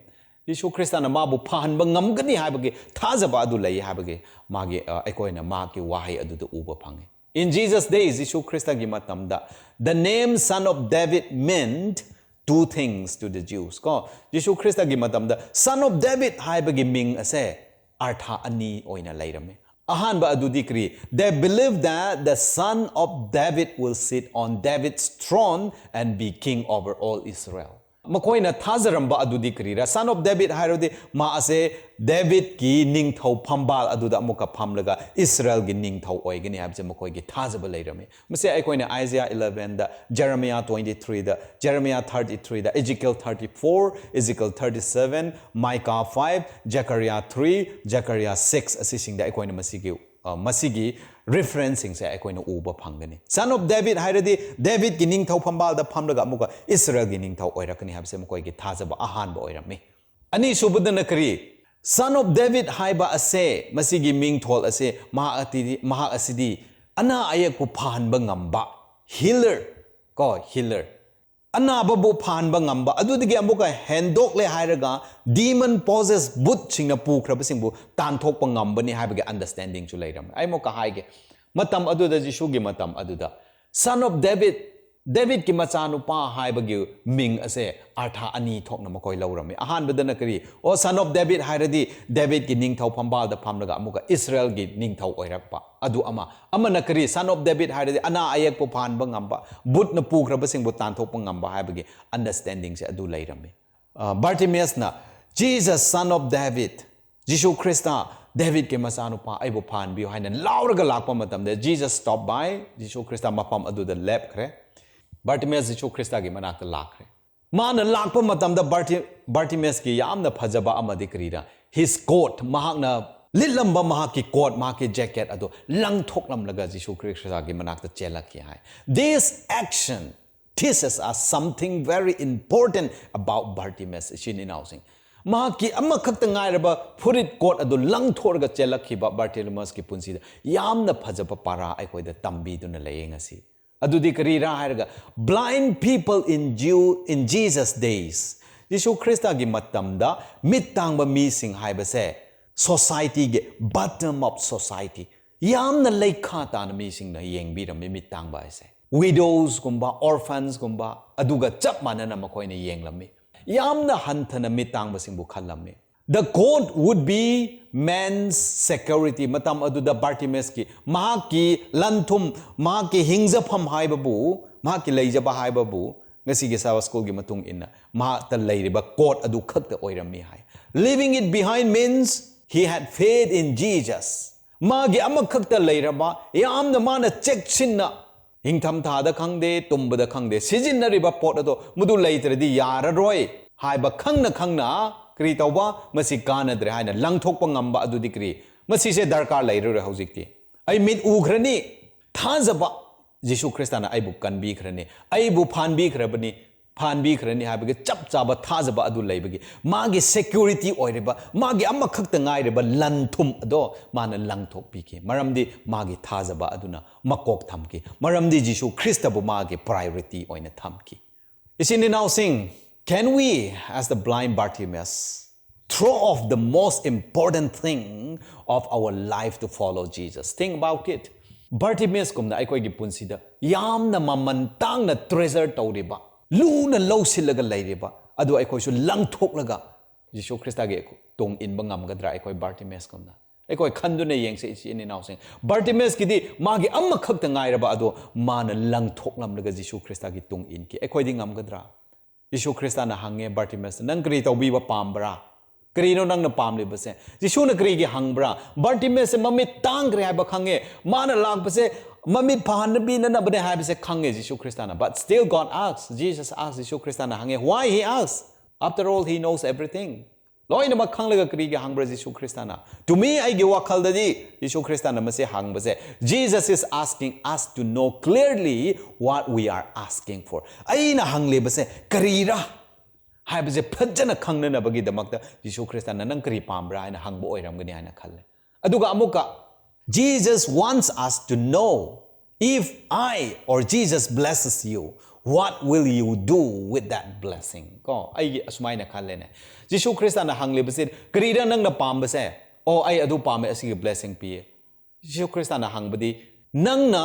ꯖꯤꯁꯨ ꯈ꯭ꯔꯤꯁꯇꯅ ꯃꯥꯕꯨ ꯐꯍꯟꯕ ꯉꯝꯒꯅꯤ ꯍꯥꯏꯕꯒꯤ ꯊꯥꯖꯕ ꯑꯗꯨ ꯂꯩ ꯍꯥꯏꯕꯒꯤ ꯃꯥꯒꯤ, ꯑ, ꯑꯩꯈꯣꯏꯅ ꯃꯥꯒꯤ ꯋꯥꯍꯩ ꯑꯗꯨꯗ ꯎꯕ ꯐꯪꯉꯤ꯫ In Jesus' days, ꯖꯤꯁꯨ ꯈ꯭ꯔꯤꯁꯇꯒꯤ ꯃꯇꯝꯗ, the name Son of David meant two things to the Jews. ꯀꯣ, ꯖꯤꯁꯨ ꯈ꯭ꯔꯤꯁꯇꯒꯤ ꯃꯇꯝꯗ Son of David ꯍꯥꯏꯕꯒꯤ ꯃꯤꯡ ꯑꯁꯦ ꯑꯔꯊ ꯑꯅꯤ ꯑꯣꯏꯅ ꯂꯩꯔꯝꯃꯤ꯫ ꯑꯍꯥꯟꯕ ꯑꯗꯨꯗꯤ ꯀꯔꯤ? They believe that the Son of David will sit on David's throne and be king over all Israel. ꯃꯈꯣꯏꯅ ꯊꯥꯖꯔꯝꯕ ꯑꯗꯨꯗꯤ ꯀꯔꯤꯔꯥ? Son of David ꯍꯥꯏꯔꯗꯤ ꯃꯥ ꯑꯁꯦ ꯗꯦꯕꯤꯠꯀꯤ ꯅꯤꯡꯊꯧ ꯐꯝꯕꯥꯜ ꯑꯗꯨꯗ ꯑꯃꯨꯛꯀ ꯐꯝꯂꯒ ꯏꯁꯔꯥꯌꯦꯜꯒꯤ ꯅꯤꯡꯊꯧ ꯑꯣꯏꯒꯅꯤ ꯍꯥꯏꯕꯁꯦ ꯃꯈꯣꯏꯒꯤ ꯊꯥꯖꯕ ꯂꯩꯔꯝꯃꯤ꯫ ꯃꯁꯤ ꯑꯩꯈꯣꯏꯅ Isaiah elevenꯗ, Jeremiah twenty-threeꯗ, Jeremiah thirty-threeꯗ, Ezekiel thirty-four, Ezekiel thirty-seven, Micah five, Zechariah three, Zechariah six ꯑꯁꯤꯁꯤꯡꯗ ꯑꯩꯈꯣꯏꯅ ꯃꯁꯤꯒꯤ, ꯑ, ꯃꯁꯤꯒꯤ referenceꯁꯤꯡꯁꯦ ꯑꯩꯈꯣꯏꯅ ꯎꯕ ꯐꯪꯒꯅꯤ꯫ Son of David ꯍꯥꯏꯔꯗꯤ ꯗꯦꯕꯤꯠꯀꯤ ꯅꯤꯡꯊꯧ ꯐꯝꯕꯥꯜꯗ ꯐꯝꯂꯒ ꯑꯃꯨꯛꯀ ꯏꯁꯔꯥꯌꯦꯜꯒꯤ ꯅꯤꯡꯊꯧ ꯑꯣꯏꯔꯛꯀꯅꯤ ꯍꯥꯏꯕꯁꯦ ꯃꯈꯣꯏꯒꯤ ꯊꯥꯖꯕ ꯑꯍꯥꯟꯕ ꯑꯣꯏꯔꯝꯃꯤ꯫ ꯑꯅꯤꯁꯨꯕꯗꯅ ꯀꯔꯤ? Son of David ꯍꯥꯏꯕ ꯑꯁꯦ, ꯃꯁꯤꯒꯤ ꯃꯤꯡꯊꯣꯜ ꯑꯁꯦ, ꯃꯍꯥꯛ ꯑꯇꯤꯗꯤ-, ꯃꯍꯥꯛ ꯑꯁꯤꯗꯤ ꯑꯅꯥ ꯑꯌꯦꯛꯄꯨ ꯐꯍꯟꯕ ꯉꯝꯕ, healer, ꯀꯣ, healer꯫ ꯑꯅꯥꯕꯕꯨ ꯐꯍꯟꯕ ꯉꯝꯕ, ꯑꯗꯨꯗꯒꯤ ꯑꯃꯨꯛꯀ ꯍꯦꯟꯗꯣꯛꯂꯦ ꯍꯥꯏꯔꯒ demon possessed, ꯕꯨꯠꯁꯤꯡꯅ ꯄꯨꯈ꯭ꯔꯕꯁꯤꯡꯕꯨ ꯇꯥꯟꯊꯣꯛꯄ ꯉꯝꯕꯅꯤ ꯍꯥꯏꯕꯒꯤ understandingꯁꯨ ꯂꯩꯔꯝꯃꯤ꯫ ꯑꯩ ꯑꯃꯨꯛꯀ ꯍꯥꯏꯒꯦ, ꯃꯇꯝ ꯑꯗꯨꯗ, ꯖꯤꯁꯨꯒꯤ ꯃꯇꯝ ꯑꯗꯨꯗ, Son of David, ꯗꯦꯕꯤꯠꯀꯤ ꯃꯆꯥꯅꯨꯄꯥ ꯍꯥꯏꯕꯒꯤ ꯃꯤꯡ ꯑꯁꯦ ꯑꯔꯊ ꯑꯅꯤ ꯊꯣꯛꯅ ꯃꯈꯣꯏ ꯂꯧꯔꯝꯃꯤ꯫ ꯑꯍꯥꯟꯕꯗꯅ ꯀꯔꯤ? ꯑꯣ, Son of David ꯍꯥꯏꯔꯗꯤ ꯗꯦꯕꯤꯠꯀꯤ ꯅꯤꯡꯊꯧ ꯐꯝꯕꯥꯜꯗ ꯐꯝꯂꯒ ꯑꯃꯨꯛꯀ ꯏꯁꯔꯥꯌꯦꯜꯒꯤ ꯅꯤꯡꯊꯧ ꯑꯣꯏꯔꯛꯄ꯫ ꯑꯗꯨ ꯑꯃ꯫ ꯑꯃꯅ ꯀꯔꯤ? Son of David ꯍꯥꯏꯔꯗꯤ ꯑꯅꯥ ꯑꯌꯦꯛꯄꯨ ꯐꯍꯟꯕ ꯉꯝꯕ, ꯕꯨꯠꯅ ꯄꯨꯈ꯭ꯔꯕꯁꯤꯡꯕꯨ ꯇꯥꯟꯊꯣꯛꯄ ꯉꯝꯕ ꯍꯥꯏꯕꯒꯤ understandingꯁꯦ ꯑꯗꯨ ꯂꯩꯔꯝꯃꯤ꯫ ꯑ, ꯕꯥꯔꯇꯤꯃꯦꯁꯅ, "Jesus, Son of David, Jesus Christ, ꯗꯦꯕꯤꯠꯀꯤ ꯃꯆꯥꯅꯨꯄꯥ, ꯑꯩꯕꯨ ꯐꯍꯟꯕꯤꯌꯨ" ꯍꯥꯏꯅ ꯂꯥꯎꯔꯒ ꯂꯥꯛꯄ ꯃꯇꯝꯗ, Jesus stopped by, Jesus Christ ꯃꯐꯝ ꯑꯗꯨꯗ ꯂꯦꯞꯈ꯭ꯔꯦ꯫ ꯕꯥꯔꯇꯤꯃꯦꯁ ꯖꯤꯁꯨ ꯈ꯭ꯔꯤꯁꯇꯒꯤ ꯃꯅꯥꯛꯇ ꯂꯥꯛꯈ꯭ꯔꯦ꯫ ꯃꯥꯅ ꯂꯥꯛꯄ ꯃꯇꯝꯗ ꯕꯥꯔꯇꯤ-, ꯕꯥꯔꯇꯤꯃꯦꯁꯀꯤ ꯌꯥꯝꯅ ꯐꯖꯕ ꯑꯃꯗꯤ ꯀꯔꯤꯔ? His coat, ꯃꯍꯥꯛꯅ ꯂꯤꯠꯂꯝꯕ ꯃꯍꯥꯛꯀꯤ coat, ꯃꯍꯥꯛꯀꯤ jacket ꯑꯗꯨ ꯂꯪꯊꯣꯛꯂꯝꯂꯒ ꯖꯤꯁꯨ ꯈ꯭ꯔꯤꯁꯇꯒꯤ ꯃꯅꯥꯛꯇ ꯆꯦꯜꯂꯛꯈꯤ ꯍꯥꯏ꯫ This action teaches us something very important about Bartimaeus, ꯏꯆꯤꯟ ꯏꯅꯥꯎꯁꯤꯡ꯫ ꯃꯍꯥꯛꯀꯤ ꯑꯃꯈꯛꯇ ꯉꯥꯏꯔꯕ ꯐꯨꯔꯤꯠ ꯀꯣꯠ ꯑꯗꯨ ꯂꯪꯊꯣꯛꯂꯒ ꯆꯦꯜꯂꯛꯈꯤꯕ ꯕꯥꯔꯇꯤꯂꯣꯃꯁꯀꯤ ꯄꯨꯟꯁꯤꯗ ꯌꯥꯝꯅ ꯐꯖꯕ ꯄꯥꯔꯥ ꯑꯩꯈꯣꯏꯗ ꯇꯝꯕꯤꯗꯨꯅ ꯂꯩꯌꯦ ꯉꯁꯤ꯫ ꯑꯗꯨꯗꯤ ꯀꯔꯤꯔꯥ ꯍꯥꯏꯔꯒ, blind people in Jew in Jesus days, ꯖꯤꯁꯨ ꯈ꯭ꯔꯤꯁꯇꯒꯤ ꯃꯇꯝꯗ ꯃꯤꯠ ꯇꯥꯡꯕ ꯃꯤꯁꯤꯡ ꯍꯥꯏꯕꯁꯦ societyꯒꯤ bottom of society, ꯌꯥꯝꯅ ꯂꯩꯈꯥ ꯇꯥꯅ ꯃꯤꯁꯤꯡꯅ ꯌꯦꯡꯕꯤꯔꯝꯃꯤ ꯃꯤꯠ ꯇꯥꯡꯕ ꯍꯥꯏꯁꯦ꯫ Widowsꯀꯨꯝꯕ, orphans ꯀꯨꯝꯕ, ꯑꯗꯨꯒ ꯆꯞ ꯃꯥꯟꯅꯅ ꯃꯈꯣꯏꯅ ꯌꯦꯡꯂꯝꯃꯤ꯫ ꯌꯥꯝꯅ ꯍꯟꯊꯅ ꯃꯤꯠ ꯇꯥꯡꯕꯁꯤꯡꯕꯨ ꯈꯜꯂꯝꯃꯤ꯫ The coat would be man's security. ꯃꯇꯝ ꯑꯗꯨꯗ ꯕꯥꯔꯇꯤꯃꯦꯁꯀꯤ, ꯃꯍꯥꯛꯀꯤ ꯂꯟ ꯊꯨꯝ, ꯃꯍꯥꯛꯀꯤ ꯍꯤꯡꯖꯐꯝ ꯍꯥꯏꯕꯕꯨ, ꯃꯍꯥꯛꯀꯤ ꯂꯩꯖꯕ ꯍꯥꯏꯕꯕꯨ, ꯉꯁꯤꯒꯤ Sabbath Schoolꯒꯤ ꯃꯇꯨꯡ ꯏꯟꯅ ꯃꯍꯥꯛꯇ ꯂꯩꯔꯤꯕ ꯀꯣꯠ ꯑꯗꯨ ꯈꯛꯇ ꯑꯣꯏꯔꯝꯃꯤ ꯍꯥꯏ꯫ Leaving it behind means he had faith in Jesus. ꯃꯥꯒꯤ ꯑꯃꯈꯛꯇ ꯂꯩꯔꯕ, ꯌꯥꯝꯅ ꯃꯥꯅ ꯆꯦꯛꯁꯤꯟꯅ ꯏꯪꯊꯝꯊꯥꯗ ꯈꯪꯗꯦ, ꯇꯨꯝꯕꯗ ꯈꯪꯗꯦ, ꯁꯤꯖꯤꯟꯅꯔꯤꯕ ꯄꯣꯠ ꯑꯗꯣ ꯃꯗꯨ ꯂꯩꯇ꯭ꯔꯗꯤ ꯌꯥꯔꯔꯣꯏ ꯍꯥꯏꯕ ꯈꯪꯅ ꯈꯪꯅ ꯀꯔꯤ ꯇꯧꯕ? ꯃꯁꯤ ꯀꯥꯟꯅꯗ꯭ꯔꯦ ꯍꯥꯏꯅ ꯂꯪꯊꯣꯛꯄ ꯉꯝꯕ ꯑꯗꯨꯗꯤ ꯀꯔꯤ? ꯃꯁꯤꯁꯦ ꯗꯔꯀꯥꯔ ꯂꯩꯔꯔꯣꯏ ꯍꯧꯖꯤꯛꯇꯤ꯫ ꯑꯩ ꯃꯤꯠ ꯎꯈ꯭ꯔꯅꯤ, ꯊꯥꯖꯕ, ꯖꯤꯁꯨ ꯈ꯭ꯔꯤꯁꯇꯅ ꯑꯩꯕꯨ ꯀꯟꯕꯤꯈ꯭ꯔꯅꯤ, ꯑꯩꯕꯨ ꯐꯥꯟꯕꯤꯈ꯭ꯔꯕꯅꯤ, ꯐꯥꯟꯕꯤꯈ꯭ꯔꯅꯤ ꯍꯥꯏꯕꯒꯤ ꯆꯞ ꯆꯥꯕ ꯊꯥꯖꯕ ꯑꯗꯨ ꯂꯩꯕꯒꯤ, ꯃꯥꯒꯤ security ꯑꯣꯏꯔꯤꯕ, ꯃꯥꯒꯤ ꯑꯃꯈꯛꯇ ꯉꯥꯏꯔꯤꯕ ꯂꯟ ꯊꯨꯝ ꯑꯗꯣ ꯃꯥꯅ ꯂꯪꯊꯣꯛꯄꯤꯈꯤ꯫ ꯃꯔꯝꯗꯤ ꯃꯥꯒꯤ ꯊꯥꯖꯕ ꯑꯗꯨꯅ ꯃꯀꯣꯛ ꯊꯝꯈꯤ꯫ ꯃꯔꯝꯗꯤ ꯖꯤꯁꯨ ꯈ꯭ꯔꯤꯁꯇꯕꯨ ꯃꯥꯒꯤ priority ꯑꯣꯏꯅ ꯊꯝꯈꯤ꯫ ꯏꯆꯤꯟ ꯏꯅꯥꯎꯁꯤꯡ, can we, as the blind Bartimaeus, throw off the most important thing of our life to follow Jesus? Think about it. ꯕꯥꯔꯇꯤꯃꯦꯁꯀꯨꯝꯅ ꯑꯩꯈꯣꯏꯒꯤ ꯄꯨꯟꯁꯤꯗ ꯌꯥꯝꯅ ꯃꯃꯜ ꯇꯥꯡꯅ treasure ꯇꯧꯔꯤꯕ, ꯂꯨꯅ ꯂꯧꯁꯤꯜꯂꯒ ꯂꯩꯔꯤꯕ ꯑꯗꯨ ꯑꯩꯈꯣꯏꯁꯨ ꯂꯪꯊꯣꯛꯂꯒ ꯖꯤꯁꯨ ꯈ꯭ꯔꯤꯁꯇꯒꯤ ꯇꯨꯡ ꯏꯟꯕ ꯉꯝꯒꯗ꯭ꯔꯥ? ꯑꯩꯈꯣꯏ ꯕꯥꯔꯇꯤꯃꯦꯁꯀꯨꯝꯅ ꯑꯩꯈꯣꯏ ꯈꯟꯗꯨꯅ ꯌꯦꯡꯁꯦ, ꯏꯆꯤꯟ ꯏꯅꯥꯎꯁꯤꯡ꯫ ꯕꯥꯔꯇꯤꯃꯦꯁꯀꯤꯗꯤ ꯃꯥꯒꯤ ꯑꯃꯈꯛꯇ ꯉꯥꯏꯔꯕ ꯑꯗꯣ ꯃꯥꯅ ꯂꯪꯊꯣꯛꯂꯝꯂꯒ ꯖꯤꯁꯨ ꯈ꯭ꯔꯤꯁꯇꯒꯤ ꯇꯨꯡ ꯏꯟꯈꯤ꯫ ꯑꯩꯈꯣꯏꯗꯤ ꯉꯝꯒꯗ꯭ꯔꯥ? ꯖꯤꯁꯨ ꯈ꯭ꯔꯤꯁꯇꯅ ꯍꯪꯉꯦ ꯕꯥꯔꯇꯤꯃꯦꯁꯇ, "ꯅꯪ ꯀꯔꯤ ꯇꯧꯕꯤꯕ ꯄꯥꯝꯕ꯭ꯔꯥ? ꯀꯔꯤꯅꯣ ꯅꯪꯅ ꯄꯥꯝꯂꯤꯕꯁꯦ?" ꯖꯤꯁꯨꯅ ꯀꯔꯤꯒꯤ ꯍꯪꯕ꯭ꯔꯥ? ꯕꯥꯔꯇꯤꯃꯦꯁꯁꯦ ꯃꯃꯤꯠ ꯇꯥꯡꯈ꯭ꯔꯦ ꯍꯥꯏꯕ ꯈꯪꯉꯦ꯫ ꯃꯥꯅ ꯂꯥꯛꯄꯁꯦ ꯃꯃꯤꯠ ꯐꯍꯟꯕꯤꯅꯅꯕꯅꯦ ꯍꯥꯏꯕꯁꯦ ꯈꯪꯉꯦ ꯖꯤꯁꯨ ꯈ꯭ꯔꯤꯁꯇꯅ꯫ But still God asks, Jesus asks, ꯖꯤꯁꯨ ꯈ꯭ꯔꯤꯁꯇꯅ ꯍꯪꯉꯦ꯫ Why he asks? After all, he knows everything. ꯂꯣꯏꯅꯃꯛ ꯈꯪꯂꯒ ꯀꯔꯤꯒꯤ ꯍꯪꯕ꯭ꯔꯥ ꯖꯤꯁꯨ ꯈ꯭ꯔꯤꯁꯇꯅ? To me, ꯑꯩꯒꯤ ꯋꯥꯈꯜꯗꯗꯤ ꯖꯤꯁꯨ ꯈ꯭ꯔꯤꯁꯇꯅ ꯃꯁꯤ ꯍꯪꯕꯁꯦ, Jesus is asking us to know clearly what we are asking for. ꯑꯩꯅ ꯍꯪꯂꯤꯕꯁꯦ ꯀꯔꯤꯔꯥ? ꯍꯥꯏꯕꯁꯦ ꯐꯖꯅ ꯈꯪꯅꯅꯕꯒꯤꯗꯃꯛꯇ ꯖꯤꯁꯨ ꯈ꯭ꯔꯤꯁꯇꯅ "ꯅꯪ ꯀꯔꯤ ꯄꯥꯝꯕ꯭ꯔꯥ?" ꯍꯥꯏꯅ ꯍꯪꯕ ꯑꯣꯏꯔꯝꯒꯅꯤ ꯍꯥꯏꯅ ꯈꯜꯂꯦ꯫ ꯑꯗꯨꯒ ꯑꯃꯨꯛꯀ, "Jesus wants us to know if I or Jesus blesses you, what will you do with that blessing?" ꯀꯣ, ꯑꯩꯒꯤ ꯑꯁꯨꯃꯥꯏꯅ ꯈꯜꯂꯦꯅꯦ꯫ ꯖꯤꯁꯨ ꯈ꯭ꯔꯤꯁꯇꯅ ꯍꯪꯂꯤꯕꯁꯤ, "ꯀꯔꯤꯔ ꯅꯪꯅ ꯄꯥꯝꯕꯁꯦ? ꯑꯣ, ꯑꯩ ꯑꯗꯨ ꯄꯥꯝꯃꯦ, ꯑꯁꯤꯒꯤ blessing ꯄꯤꯌꯦ꯫" ꯖꯤꯁꯨ ꯈ꯭ꯔꯤꯁꯇꯅ ꯍꯪꯕꯗꯤ, "ꯅꯪꯅ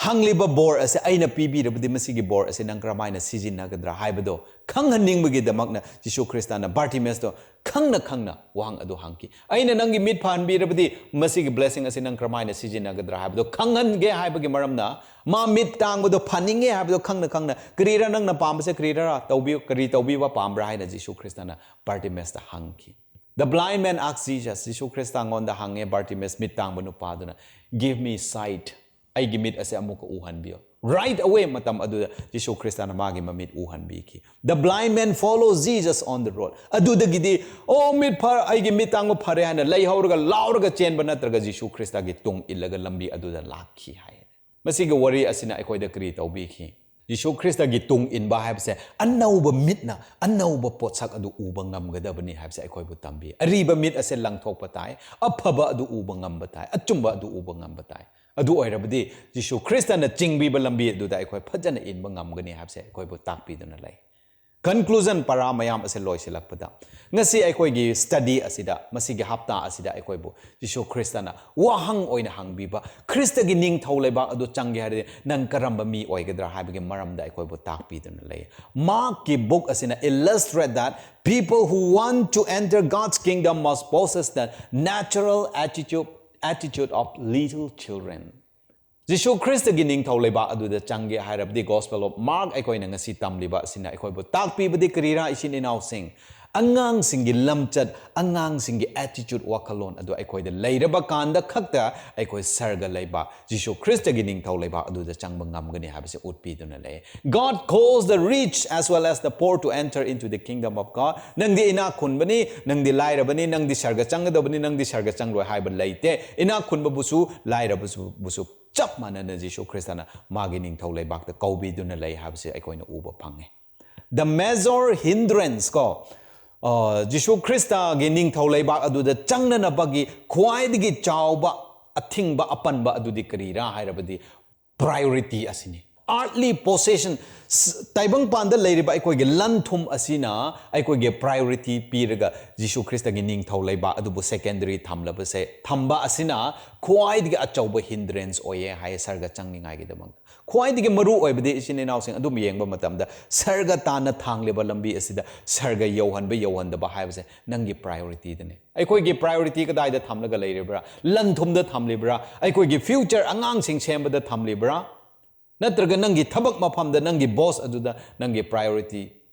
ꯍꯪꯂꯤꯕ ꯕꯣꯔ ꯑꯁꯦ ꯑꯩꯅ ꯄꯤꯕꯤꯔꯕꯗꯤ ꯃꯁꯤꯒꯤ ꯕꯣꯔ ꯑꯁꯦ ꯅꯪ ꯀꯔꯝꯍꯥꯏꯅ ꯁꯤꯖꯤꯟꯅꯒꯗ꯭ꯔꯥ?" ꯍꯥꯏꯕꯗꯣ ꯈꯪꯍꯟꯅꯤꯡꯕꯒꯤꯗꯃꯛꯅ ꯖꯤꯁꯨ ꯈ꯭ꯔꯤꯁꯇꯅ ꯕꯥꯔꯇꯤꯃꯦꯁꯇꯣ ꯈꯪꯅ ꯈꯪꯅ ꯋꯥꯍꯪ ꯑꯗꯨ ꯍꯪꯈꯤ꯫ "ꯑꯩꯅ ꯅꯪꯒꯤ ꯃꯤꯠ ꯐꯍꯟꯕꯤꯔꯕꯗꯤ ꯃꯁꯤꯒꯤ blessing ꯑꯁꯤ ꯅꯪ ꯀꯔꯝꯍꯥꯏꯅ ꯁꯤꯖꯤꯟꯅꯒꯗ꯭ꯔꯥ?" ꯍꯥꯏꯕꯗꯣ ꯈꯪꯍꯟꯒꯦ ꯍꯥꯏꯕꯒꯤ ꯃꯔꯝꯅ, ꯃꯥ ꯃꯤꯠ ꯇꯥꯡꯕꯗꯣ ꯐꯅꯤꯡꯉꯦ ꯍꯥꯏꯕꯗꯣ ꯈꯪꯅ ꯈꯪꯅ, "ꯀꯔꯤꯔ ꯅꯪꯅ ꯄꯥꯝꯕꯁꯦ? ꯀꯔꯤꯔ ꯇꯧꯕꯤꯌꯨ, ꯀꯔꯤ ꯇꯧꯕꯤꯕ ꯄꯥꯝꯕ꯭ꯔꯥ?" ꯍꯥꯏꯅ ꯖꯤꯁꯨ ꯈ꯭ꯔꯤꯁꯇꯅ ꯕꯥꯔꯇꯤꯃꯦꯁꯇ ꯍꯪꯈꯤ꯫ The blind man asked Jesus, ꯖꯤꯁꯨ ꯈ꯭ꯔꯤꯁꯇꯉꯣꯟꯗ ꯍꯪꯉꯦ, ꯕꯥꯔꯇꯤꯃꯦꯁ ꯃꯤꯠ ꯇꯥꯡꯕ ꯅꯨꯄꯥꯗꯨꯅ, "Give me sight, ꯑꯩꯒꯤ ꯃꯤꯠ ꯑꯁꯦ ꯑꯃꯨꯛꯀ ꯎꯍꯟꯕꯤꯌꯨ꯫" Right away ꯃꯇꯝ ꯑꯗꯨꯗ ꯖꯤꯁꯨ ꯈ꯭ꯔꯤꯁꯇꯅ ꯃꯥꯒꯤ ꯃꯃꯤꯠ ꯎꯍꯟꯕꯤꯈꯤ꯫ The blind man follows Jesus on the road. ꯑꯗꯨꯗꯒꯤꯗꯤ, "ꯑꯣ, ꯃꯤꯠ ꯐ-, ꯑꯩꯒꯤ ꯃꯤꯠ ꯇꯥꯡꯕ ꯐꯔꯦ" ꯍꯥꯏꯅ ꯂꯩꯍꯧꯔꯒ ꯂꯥꯎꯔꯒ ꯆꯦꯟꯕ ꯅꯠꯇ꯭ꯔꯒ ꯖꯤꯁꯨ ꯈ꯭ꯔꯤꯁꯇꯒꯤ ꯇꯨꯡ ꯏꯜꯂꯒ ꯂꯝꯕꯤ ꯑꯗꯨꯗ ꯂꯥꯛꯈꯤ ꯍꯥꯏ꯫ ꯃꯁꯤꯒꯤ ꯋꯥꯔꯤ ꯑꯁꯤꯅ ꯑꯩꯈꯣꯏꯗ ꯀꯔꯤ ꯇꯧꯕꯤꯈꯤ? ꯖꯤꯁꯨ ꯈ꯭ꯔꯤꯁꯇꯒꯤ ꯇꯨꯡ ꯏꯟꯕ ꯍꯥꯏꯕꯁꯦ ꯑꯅꯧꯕ ꯃꯤꯠꯅ ꯑꯅꯧꯕ ꯄꯣꯠꯁꯛ ꯑꯗꯨ ꯎꯕ ꯉꯝꯒꯗꯕꯅꯤ ꯍꯥꯏꯕꯁꯦ ꯑꯩꯈꯣꯏꯕꯨ ꯇꯝꯕꯤ꯫ ꯑꯔꯤꯕ ꯃꯤꯠ ꯑꯁꯦ ꯂꯪꯊꯣꯛꯄ ꯇꯥꯏ, ꯑꯐꯕ ꯑꯗꯨ ꯎꯕ ꯉꯝꯕ ꯇꯥꯏ, ꯑꯆꯨꯝꯕ ꯑꯗꯨ ꯎꯕ ꯉꯝꯕ ꯇꯥꯏ꯫ ꯑꯗꯨ ꯑꯣꯏꯔꯕꯗꯤ ꯖꯤꯁꯨ ꯈ꯭ꯔꯤꯁꯇꯅ ꯆꯤꯡꯕꯤꯕ ꯂꯝꯕꯤ ꯑꯗꯨꯗ ꯑꯩꯈꯣꯏ ꯐꯖꯅ ꯏꯟꯕ ꯉꯝꯒꯅꯤ ꯍꯥꯏꯕꯁꯦ ꯑꯩꯈꯣꯏꯕꯨ ꯇꯥꯛꯄꯤꯗꯨꯅ ꯂꯩ꯫ Conclusion ꯄꯔꯥ ꯃꯌꯥꯝ ꯑꯁꯦ ꯂꯣꯏꯁꯤꯜꯂꯛꯄꯗ, ꯉꯁꯤ ꯑꯩꯈꯣꯏꯒꯤ study ꯑꯁꯤꯗ, ꯃꯁꯤꯒꯤ ꯍꯞꯇꯥ ꯑꯁꯤꯗ ꯑꯩꯈꯣꯏꯕꯨ ꯖꯤꯁꯨ ꯈ꯭ꯔꯤꯁꯇꯅ ꯋꯥꯍꯪ ꯑꯣꯏꯅ ꯍꯪꯕꯤꯕ, "ꯈ꯭ꯔꯤꯁꯇꯒꯤ ꯅꯤꯡꯊꯧ ꯂꯩꯕꯥꯛ ꯑꯗꯨ ꯆꯪꯒꯦ ꯍꯥꯏꯔꯗꯤ ꯅꯪ ꯀꯔꯝꯕ ꯃꯤ ꯑꯣꯏꯒꯗ꯭ꯔꯥ?" ꯍꯥꯏꯕꯒꯤ ꯃꯔꯝꯗ ꯑꯩꯈꯣꯏꯕꯨ ꯇꯥꯛꯄꯤꯗꯨꯅ ꯂꯩ꯫ ꯃꯥꯔꯛꯀꯤ book ꯑꯁꯤꯅ illustrate that people who want to enter God's kingdom must possess the natural attitude, attitude of little children. ꯖꯤꯁꯨ ꯈ꯭ꯔꯤꯁꯇꯒꯤ ꯅꯤꯡꯊꯧ ꯂꯩꯕꯥꯛ ꯑꯗꯨꯗ ꯆꯪꯒꯦ ꯍꯥꯏꯔꯕꯗꯤ, Gospel of Mark ꯑꯩꯈꯣꯏꯅ ꯉꯁꯤ ꯇꯝꯂꯤꯕ ꯑꯁꯤꯅ ꯑꯩꯈꯣꯏꯕꯨ ꯇꯥꯛꯄꯤꯕꯗꯤ ꯀꯔꯤꯔꯥ, ꯏꯆꯤꯟ ꯏꯅꯥꯎꯁꯤꯡ? ꯑꯉꯥꯡꯁꯤꯡꯒꯤ ꯂꯝꯆꯠ, ꯑꯉꯥꯡꯁꯤꯡꯒꯤ attitude, ꯋꯥꯈꯜꯂꯣꯟ ꯑꯗꯨ ꯑꯩꯈꯣꯏꯗ ꯂꯩꯔꯕ ꯀꯥꯟꯗ ꯈꯛꯇ ꯑꯩꯈꯣꯏ ꯁꯔꯒ ꯂꯩꯕꯥꯛ, ꯖꯤꯁꯨ ꯈ꯭ꯔꯤꯁꯇꯒꯤ ꯅꯤꯡꯊꯧ ꯂꯩꯕꯥꯛ ꯑꯗꯨꯗ ꯆꯪꯕ ꯉꯝꯒꯅꯤ ꯍꯥꯏꯕꯁꯤ ꯎꯠꯄꯤꯗꯨꯅ ꯂꯩ꯫ God calls the rich as well as the poor to enter into the kingdom of God. ꯅꯪꯗꯤ ꯏꯅꯥꯛ ꯈꯨꯟꯕꯅꯤ, ꯅꯪꯗꯤ ꯂꯥꯏꯔꯕꯅꯤ, ꯅꯪꯗꯤ ꯁꯔꯒ ꯆꯪꯒꯗꯕꯅꯤ, ꯅꯪꯗꯤ ꯁꯔꯒ ꯆꯪꯂꯣꯏ ꯍꯥꯏꯕ ꯂꯩꯇꯦ꯫ ꯏꯅꯥꯛ ꯈꯨꯟꯕꯕꯨꯁꯨ, ꯂꯥꯏꯔꯕꯕꯨꯁꯨ ꯆꯞ ꯃꯥꯟꯅꯅ ꯖꯤꯁꯨ ꯈ꯭ꯔꯤꯁꯇꯅ ꯃꯥꯒꯤ ꯅꯤꯡꯊꯧ ꯂꯩꯕꯥꯛꯇ ꯀꯧꯕꯤꯗꯨꯅ ꯂꯩ ꯍꯥꯏꯕꯁꯤ ꯑꯩꯈꯣꯏꯅ ꯎꯕ ꯐꯪꯉꯤ꯫ The major hindrance ꯀꯣ, ꯑ, ꯖꯤꯁꯨ ꯈ꯭ꯔꯤꯁꯇꯒꯤ ꯅꯤꯡꯊꯧ ꯂꯩꯕꯥꯛ ꯑꯗꯨꯗ ꯆꯪꯅꯅꯕꯒꯤ ꯈ꯭ꯋꯥꯏꯗꯒꯤ ꯆꯥꯎꯕ ꯑꯊꯤꯡꯕ, ꯑꯄꯟꯕ ꯑꯗꯨꯗꯤ ꯀꯔꯤꯔꯥ ꯍꯥꯏꯔꯕꯗꯤ priority ꯑꯁꯤꯅꯤ꯫ Earthly possession, ꯇꯥꯏꯕꯪꯄꯥꯟꯗ ꯂꯩꯔꯤꯕ ꯑꯩꯈꯣꯏꯒꯤ ꯂꯟ ꯊꯨꯝ ꯑꯁꯤꯅ ꯑꯩꯈꯣꯏꯒꯤ priority ꯄꯤꯔꯒ ꯖꯤꯁꯨ ꯈ꯭ꯔꯤꯁꯇꯒꯤ ꯅꯤꯡꯊꯧ ꯂꯩꯕꯥꯛ ꯑꯗꯨꯕꯨ secondary ꯊꯝꯂꯕꯁꯦ, ꯊꯝꯕ ꯑꯁꯤꯅ ꯈ꯭ꯋꯥꯏꯗꯒꯤ ꯑꯆꯧꯕ hindrance ꯑꯣꯏꯌꯦ ꯍꯥꯏꯌꯦ ꯁꯔꯒ ꯆꯪꯅꯤꯡꯉꯥꯏꯒꯤꯗꯃꯛꯇ꯫ ꯈ꯭ꯋꯥꯏꯗꯒꯤ ꯃꯔꯨ ꯑꯣꯏꯕꯗꯤ ꯏꯆꯤꯟ ꯏꯅꯥꯎꯁꯤꯡ ꯑꯗꯨꯝ ꯌꯦꯡꯕ ꯃꯇꯝꯗ ꯁꯔꯒ ꯇꯥꯟꯅ ꯊꯥꯡꯂꯤꯕ ꯂꯝꯕꯤ ꯑꯁꯤꯗ ꯁꯔꯒ ꯌꯧꯍꯟꯕ ꯌꯧꯍꯟꯗꯕ ꯍꯥꯏꯕꯁꯦ ꯅꯪꯒꯤ priorityꯗꯅꯦ꯫ ꯑꯩꯈꯣꯏꯒꯤ priority ꯀꯗꯥꯏꯗ ꯊꯝꯂꯒ ꯂꯩꯔꯤꯕ꯭ꯔꯥ? ꯂꯟ ꯊꯨꯝꯗ ꯊꯝꯂꯤꯕ꯭ꯔꯥ? ꯑꯩꯈꯣꯏꯒꯤ future ꯑꯉꯥꯡꯁꯤꯡ ꯁꯦꯝꯕꯗ ꯊꯝꯂꯤꯕ꯭ꯔꯥ? ꯅꯠꯇ꯭ꯔꯒ ꯅꯪꯒꯤ ꯊꯕꯛ ꯃꯐꯝꯗ ꯅꯪꯒꯤ boss ꯑꯗꯨꯗ ꯅꯪꯒꯤ priority,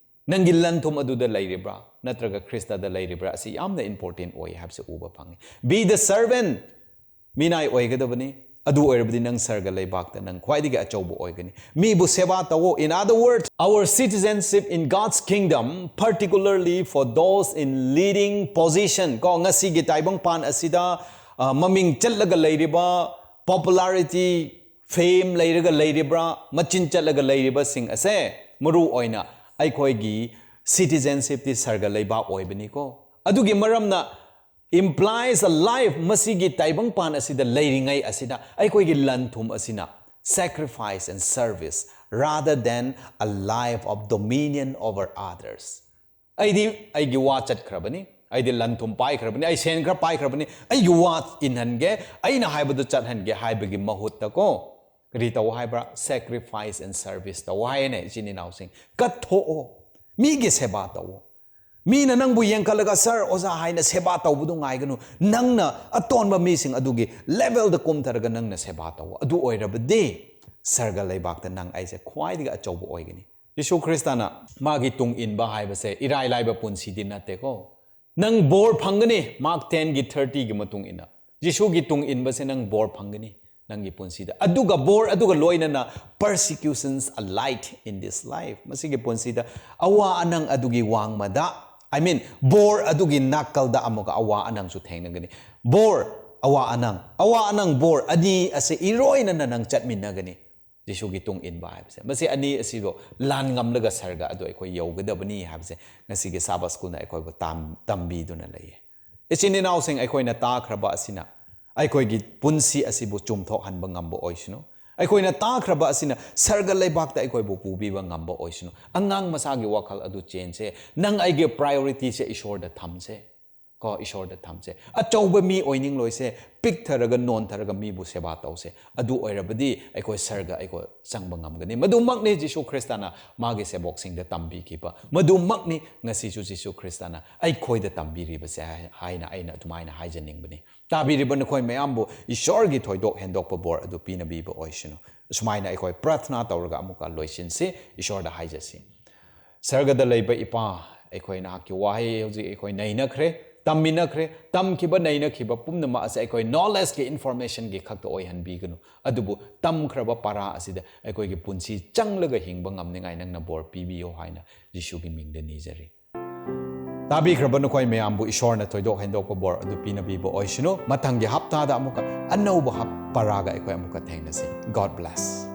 ꯅꯪꯒꯤ ꯂꯟ ꯊꯨꯝ ꯑꯗꯨꯗ ꯂꯩꯔꯤꯕ꯭ꯔꯥ? ꯅꯠꯇ꯭ꯔꯒ ꯈ꯭ꯔꯤꯁꯇꯗ ꯂꯩꯔꯤꯕ꯭ꯔꯥ? ꯑꯁꯤ ꯌꯥꯝꯅ important ꯑꯣꯏ ꯍꯥꯏꯕꯁꯦ ꯎꯕ ꯐꯪꯉꯤ꯫ Be the servant. ꯃꯤꯅꯥꯏ ꯑꯣꯏꯒꯗꯕꯅꯤ꯫ ꯑꯗꯨ ꯑꯣꯏꯔꯕꯗꯤ ꯅꯪ ꯁꯔꯒ ꯂꯩꯕꯥꯛꯇ ꯅꯪ ꯈ꯭ꯋꯥꯏꯗꯒꯤ ꯑꯆꯧꯕ ꯑꯣꯏꯒꯅꯤ꯫ ꯃꯤꯕꯨ ꯁꯦꯕꯥ ꯇꯧꯋꯣ꯫ In other words, our citizenship in God's kingdom, particularly for those in leading position. ꯀꯣ, ꯉꯁꯤꯒꯤ ꯇꯥꯏꯕꯪꯄꯥꯟ ꯑꯁꯤꯗ, ꯑ, ꯃꯃꯤꯡ ꯆꯠꯂꯒ ꯂꯩꯔꯤꯕ, popularity, fame ꯂꯩꯔꯒ ꯂꯩꯔꯤꯕ꯭ꯔꯥ, ꯃꯆꯤꯟ ꯆꯠꯂꯒ ꯂꯩꯔꯤꯕꯁꯤꯡ ꯑꯁꯦ ꯃꯔꯨ ꯑꯣꯏꯅ ꯑꯩꯈꯣꯏꯒꯤ citizenshipꯇꯤ ꯁꯔꯒ ꯂꯩꯕꯥꯛ ꯑꯣꯏꯕꯅꯤꯀꯣ꯫ ꯑꯗꯨꯒꯤ ꯃꯔꯝꯅ implies a life, ꯃꯁꯤꯒꯤ ꯇꯥꯏꯕꯪꯄꯥꯟ ꯑꯁꯤꯗ ꯂꯩꯔꯤꯉꯩ ꯑꯁꯤꯗ ꯑꯩꯈꯣꯏꯒꯤ ꯂꯟ ꯊꯨꯝ ꯑꯁꯤꯅ sacrifice and service rather than a life of dominion over others. ꯑꯩꯗꯤ ꯑꯩꯒꯤ ꯋꯥ ꯆꯠꯈ꯭ꯔꯕꯅꯤ, ꯑꯩꯗꯤ ꯂꯟ ꯊꯨꯝ ꯄꯥꯏꯈ꯭ꯔꯕꯅꯤ, ꯑꯩ ꯁꯦꯟ ꯈꯔ ꯄꯥꯏꯈ꯭ꯔꯕꯅꯤ, ꯑꯩꯒꯤ ꯋꯥ ꯏꯟꯍꯟꯒꯦ, ꯑꯩꯅ ꯍꯥꯏꯕꯗꯨ ꯆꯠꯍꯟꯒꯦ ꯍꯥꯏꯕꯒꯤ ꯃꯍꯨꯠꯇ ꯀꯣ, ꯀꯔꯤ ꯇꯧ ꯍꯥꯏꯕ꯭ꯔꯥ? Sacrifice and service ꯇꯧ ꯍꯥꯏꯌꯦꯅꯦ, ꯏꯆꯤꯟ ꯏꯅꯥꯎꯁꯤꯡ꯫ ꯀꯠꯊꯣꯛꯑꯣ, ꯃꯤꯒꯤ ꯁꯦꯕꯥ ꯇꯧꯑꯣ꯫ ꯃꯤꯅ ꯅꯪꯕꯨ ꯌꯦꯡꯈꯠꯂꯒ "ꯁꯥꯔ, ꯑꯣꯖꯥ" ꯍꯥꯏꯅ ꯁꯦꯕꯥ ꯇꯧꯕꯗꯨ ꯉꯥꯏꯒꯅꯨ꯫ ꯅꯪꯅ ꯑꯇꯣꯟꯕ ꯃꯤꯁꯤꯡ ꯑꯗꯨꯒꯤ levelꯗ ꯀꯨꯝꯊꯔꯒ ꯅꯪꯅ ꯁꯦꯕꯥ ꯇꯧꯑꯣ꯫ ꯑꯗꯨ ꯑꯣꯏꯔꯕꯗꯤ ꯁꯔꯒ ꯂꯩꯕꯥꯛꯇ ꯅꯪ ꯑꯩꯁꯦ ꯈ꯭ꯋꯥꯏꯗꯒꯤ ꯑꯆꯧꯕ ꯑꯣꯏꯒꯅꯤ꯫ ꯌꯤꯁꯨ ꯈ꯭ꯔꯤꯁꯇꯅ ꯃꯥꯒꯤ ꯇꯨꯡ ꯏꯟꯕ ꯍꯥꯏꯕꯁꯦ ꯏꯔꯥꯏ ꯂꯥꯏꯕ ꯄꯨꯟꯁꯤꯗꯤ ꯅꯠꯇꯦꯀꯣ꯫ ꯅꯪ ꯕꯣꯔ ꯐꯪꯒꯅꯤ, Mark tenꯒꯤ thirtyꯒꯤ ꯃꯇꯨꯡ ꯏꯟꯅ꯫ ꯌꯤꯁꯨꯒꯤ ꯇꯨꯡ ꯏꯟꯕꯁꯦ ꯅꯪ ꯕꯣꯔ ꯐꯪꯒꯅꯤ ꯅꯪꯒꯤ ꯄꯨꯟꯁꯤꯗ꯫ ꯑꯗꯨꯒ ꯕꯣꯔ ꯑꯗꯨꯒ ꯂꯣꯏꯅꯅ persecutions alike in this life꯫ ꯃꯁꯤꯒꯤ ꯄꯨꯟꯁꯤꯗ ꯑꯋꯥ ꯑꯅꯪ ꯑꯗꯨꯒꯤ ꯋꯥꯡꯃꯗ, I mean, ꯕꯣꯔ ꯑꯗꯨꯒꯤ ꯅꯥꯀꯜꯗ ꯑꯃꯨꯛꯀ ꯑꯋꯥ ꯑꯅꯪꯁꯨ ꯊꯦꯡꯅꯒꯅꯤ꯫ ꯕꯣꯔ, ꯑꯋꯥ ꯑꯅꯪ, ꯑꯋꯥ ꯑꯅꯪ, ꯕꯣꯔ ꯑꯅꯤ ꯑꯁꯦ ꯏꯔꯣꯏꯅꯅ ꯅꯪ ꯆꯠꯃꯤꯟꯅꯒꯅꯤ꯫ ꯖꯤꯁꯨꯒꯤ ꯇꯨꯡ ꯏꯟꯕ ꯍꯥꯏꯕꯁꯦ꯫ ꯃꯁꯤ ꯑꯅꯤ ꯑꯁꯤꯕꯨ ꯂꯥꯟ ꯉꯝꯂꯒ ꯁꯔꯒ ꯑꯗꯨ ꯑꯩꯈꯣꯏ ꯌꯧꯒꯗꯕꯅꯤ ꯍꯥꯏꯕꯁꯦ ꯉꯁꯤꯒꯤ ꯁꯥꯕꯥꯠ ꯁ꯭ꯀꯨꯜꯅ ꯑꯩꯈꯣꯏꯕꯨ ꯇꯥꯝ-, ꯇꯝꯕꯤꯗꯨꯅ ꯂꯩꯌꯦ꯫ ꯏꯆꯤꯟ ꯏꯅꯥꯎꯁꯤꯡ, ꯑꯩꯈꯣꯏꯅ ꯇꯥꯈ꯭ꯔꯕ ꯑꯁꯤꯅ ꯑꯩꯈꯣꯏꯒꯤ ꯄꯨꯟꯁꯤ ꯑꯁꯤꯕꯨ ꯆꯨꯝꯊꯣꯛꯍꯟꯕ ꯉꯝꯕ ꯑꯣꯏꯁꯅꯨ꯫ ꯑꯩꯈꯣꯏꯅ ꯇꯥꯈ꯭ꯔꯕ ꯑꯁꯤꯅ ꯁꯔꯒ ꯂꯩꯕꯥꯛꯇ ꯑꯩꯈꯣꯏꯕꯨ ꯄꯨꯕꯤꯕ ꯉꯝꯕ ꯑꯣꯏꯁꯅꯨ꯫ ꯑꯉꯥꯡ ꯃꯆꯥꯒꯤ ꯋꯥꯈꯜ ꯑꯗꯨ ꯆꯦꯟꯁꯦ꯫ ꯅꯪ ꯑꯩꯒꯤ priorityꯁꯦ ꯏꯁꯣꯔꯗ ꯊꯝꯁꯦ꯫ ꯀꯣ, ꯏꯁꯣꯔꯗ ꯊꯝꯁꯦ꯫ ꯑꯆꯧꯕ ꯃꯤ ꯑꯣꯏꯅꯤꯡꯂꯣꯏꯁꯦ, ꯄꯤꯛꯊꯔꯒ ꯅꯣꯟꯊꯔꯒ ꯃꯤꯕꯨ ꯁꯦꯕꯥ ꯇꯧꯁꯦ꯫ ꯑꯗꯨ ꯑꯣꯏꯔꯕꯗꯤ ꯑꯩꯈꯣꯏ ꯁꯔꯒ ꯑꯩꯈꯣꯏ ꯆꯪꯕ ꯉꯝꯒꯅꯤ꯫ ꯃꯗꯨꯃꯛꯅꯤ ꯖꯤꯁꯨ ꯈ꯭ꯔꯤꯁꯇꯅ ꯃꯥꯒꯤ ꯁꯦꯕꯣꯛꯁꯤꯡꯗ ꯇꯝꯕꯤꯈꯤꯕ꯫ ꯃꯗꯨꯃꯛꯅꯤ ꯉꯁꯤꯁꯨ ꯖꯤꯁꯨ ꯈ꯭ꯔꯤꯁꯇꯅ ꯑꯩꯈꯣꯏꯗ ꯇꯝꯕꯤꯔꯤꯕꯁꯦ ꯍꯥꯏ-, ꯍꯥꯏꯅ ꯑꯩꯅ ꯑꯗꯨꯃꯥꯏꯅ ꯍꯥꯏꯖꯅꯤꯡꯕꯅꯤ꯫ ꯇꯥꯕꯤꯔꯤꯕ ꯅꯈꯣꯏ ꯃꯌꯥꯝꯕꯨ ꯏꯁꯣꯔꯒꯤ ꯊꯣꯏꯗꯣꯛ ꯍꯦꯟꯗꯣꯛꯄ ꯕꯣꯔ ꯑꯗꯨ ꯄꯤꯅꯕꯤꯕ ꯑꯣꯏꯁꯅꯨ꯫ ꯑꯁꯨꯃꯥꯏꯅ ꯑꯩꯈꯣꯏ ꯄ꯭ꯔꯥꯊꯅꯥ ꯇꯧꯔꯒ ꯑꯃꯨꯛꯀ ꯂꯣꯏꯁꯤꯟꯁꯤ꯫ ꯏꯁꯣꯔꯗ ꯍꯥꯏꯖꯁꯤ꯫ ꯁꯔꯒꯗ ꯂꯩꯕ ꯏꯄꯥ, ꯑꯩꯈꯣꯏ ꯅꯍꯥꯛꯀꯤ ꯋꯥꯍꯩ ꯍꯧꯖꯤꯛ ꯑꯩꯈꯣꯏ ꯅꯩꯅꯈ꯭ꯔꯦ, ꯇꯝꯃꯤꯟꯅꯈ꯭ꯔꯦ꯫ ꯇꯝꯈꯤꯕ, ꯅꯩꯅꯈꯤꯕ ꯄꯨꯝꯅꯃꯛ ꯑꯁꯦ ꯑꯩꯈꯣꯏ knowledgeꯀꯤ, informationꯒꯤ ꯈꯛꯇ ꯑꯣꯏꯍꯟꯕꯤꯒꯅꯨ, ꯑꯗꯨꯕꯨ ꯇꯝꯈ꯭ꯔꯕ ꯄꯔꯥ ꯑꯁꯤꯗ ꯑꯩꯈꯣꯏꯒꯤ ꯄꯨꯟꯁꯤ ꯆꯪꯂꯒ ꯍꯤꯡꯕ ꯉꯝꯅꯤꯡꯉꯥꯏ ꯅꯪꯅ ꯕꯣꯔ ꯄꯤꯕꯤꯌꯣ ꯍꯥꯏꯅ ꯖꯤꯁꯨꯒꯤ ꯃꯤꯡꯗ ꯅꯤꯖꯔꯤ꯫ ꯇꯥꯕꯤꯈ꯭ꯔꯕ ꯅꯈꯣꯏ ꯃꯌꯥꯝꯕꯨ ꯏꯁꯣꯔꯅ ꯊꯣꯏꯗꯣꯛ ꯍꯦꯟꯗꯣꯛꯄ ꯕꯣꯔ ꯑꯗꯨ ꯄꯤꯅꯕꯤꯕ ꯑꯣꯏꯁꯅꯨ꯫ ꯃꯊꯪꯒꯤ ꯍꯞꯇꯥꯗ ꯑꯃꯨꯛꯀ ꯑꯅꯧꯕ ꯍꯞ-, ꯄꯔꯥꯒ ꯑꯩꯈꯣꯏ ꯑꯃꯨꯛꯀ ꯊꯦꯡꯅꯁꯤ꯫ God bless꯫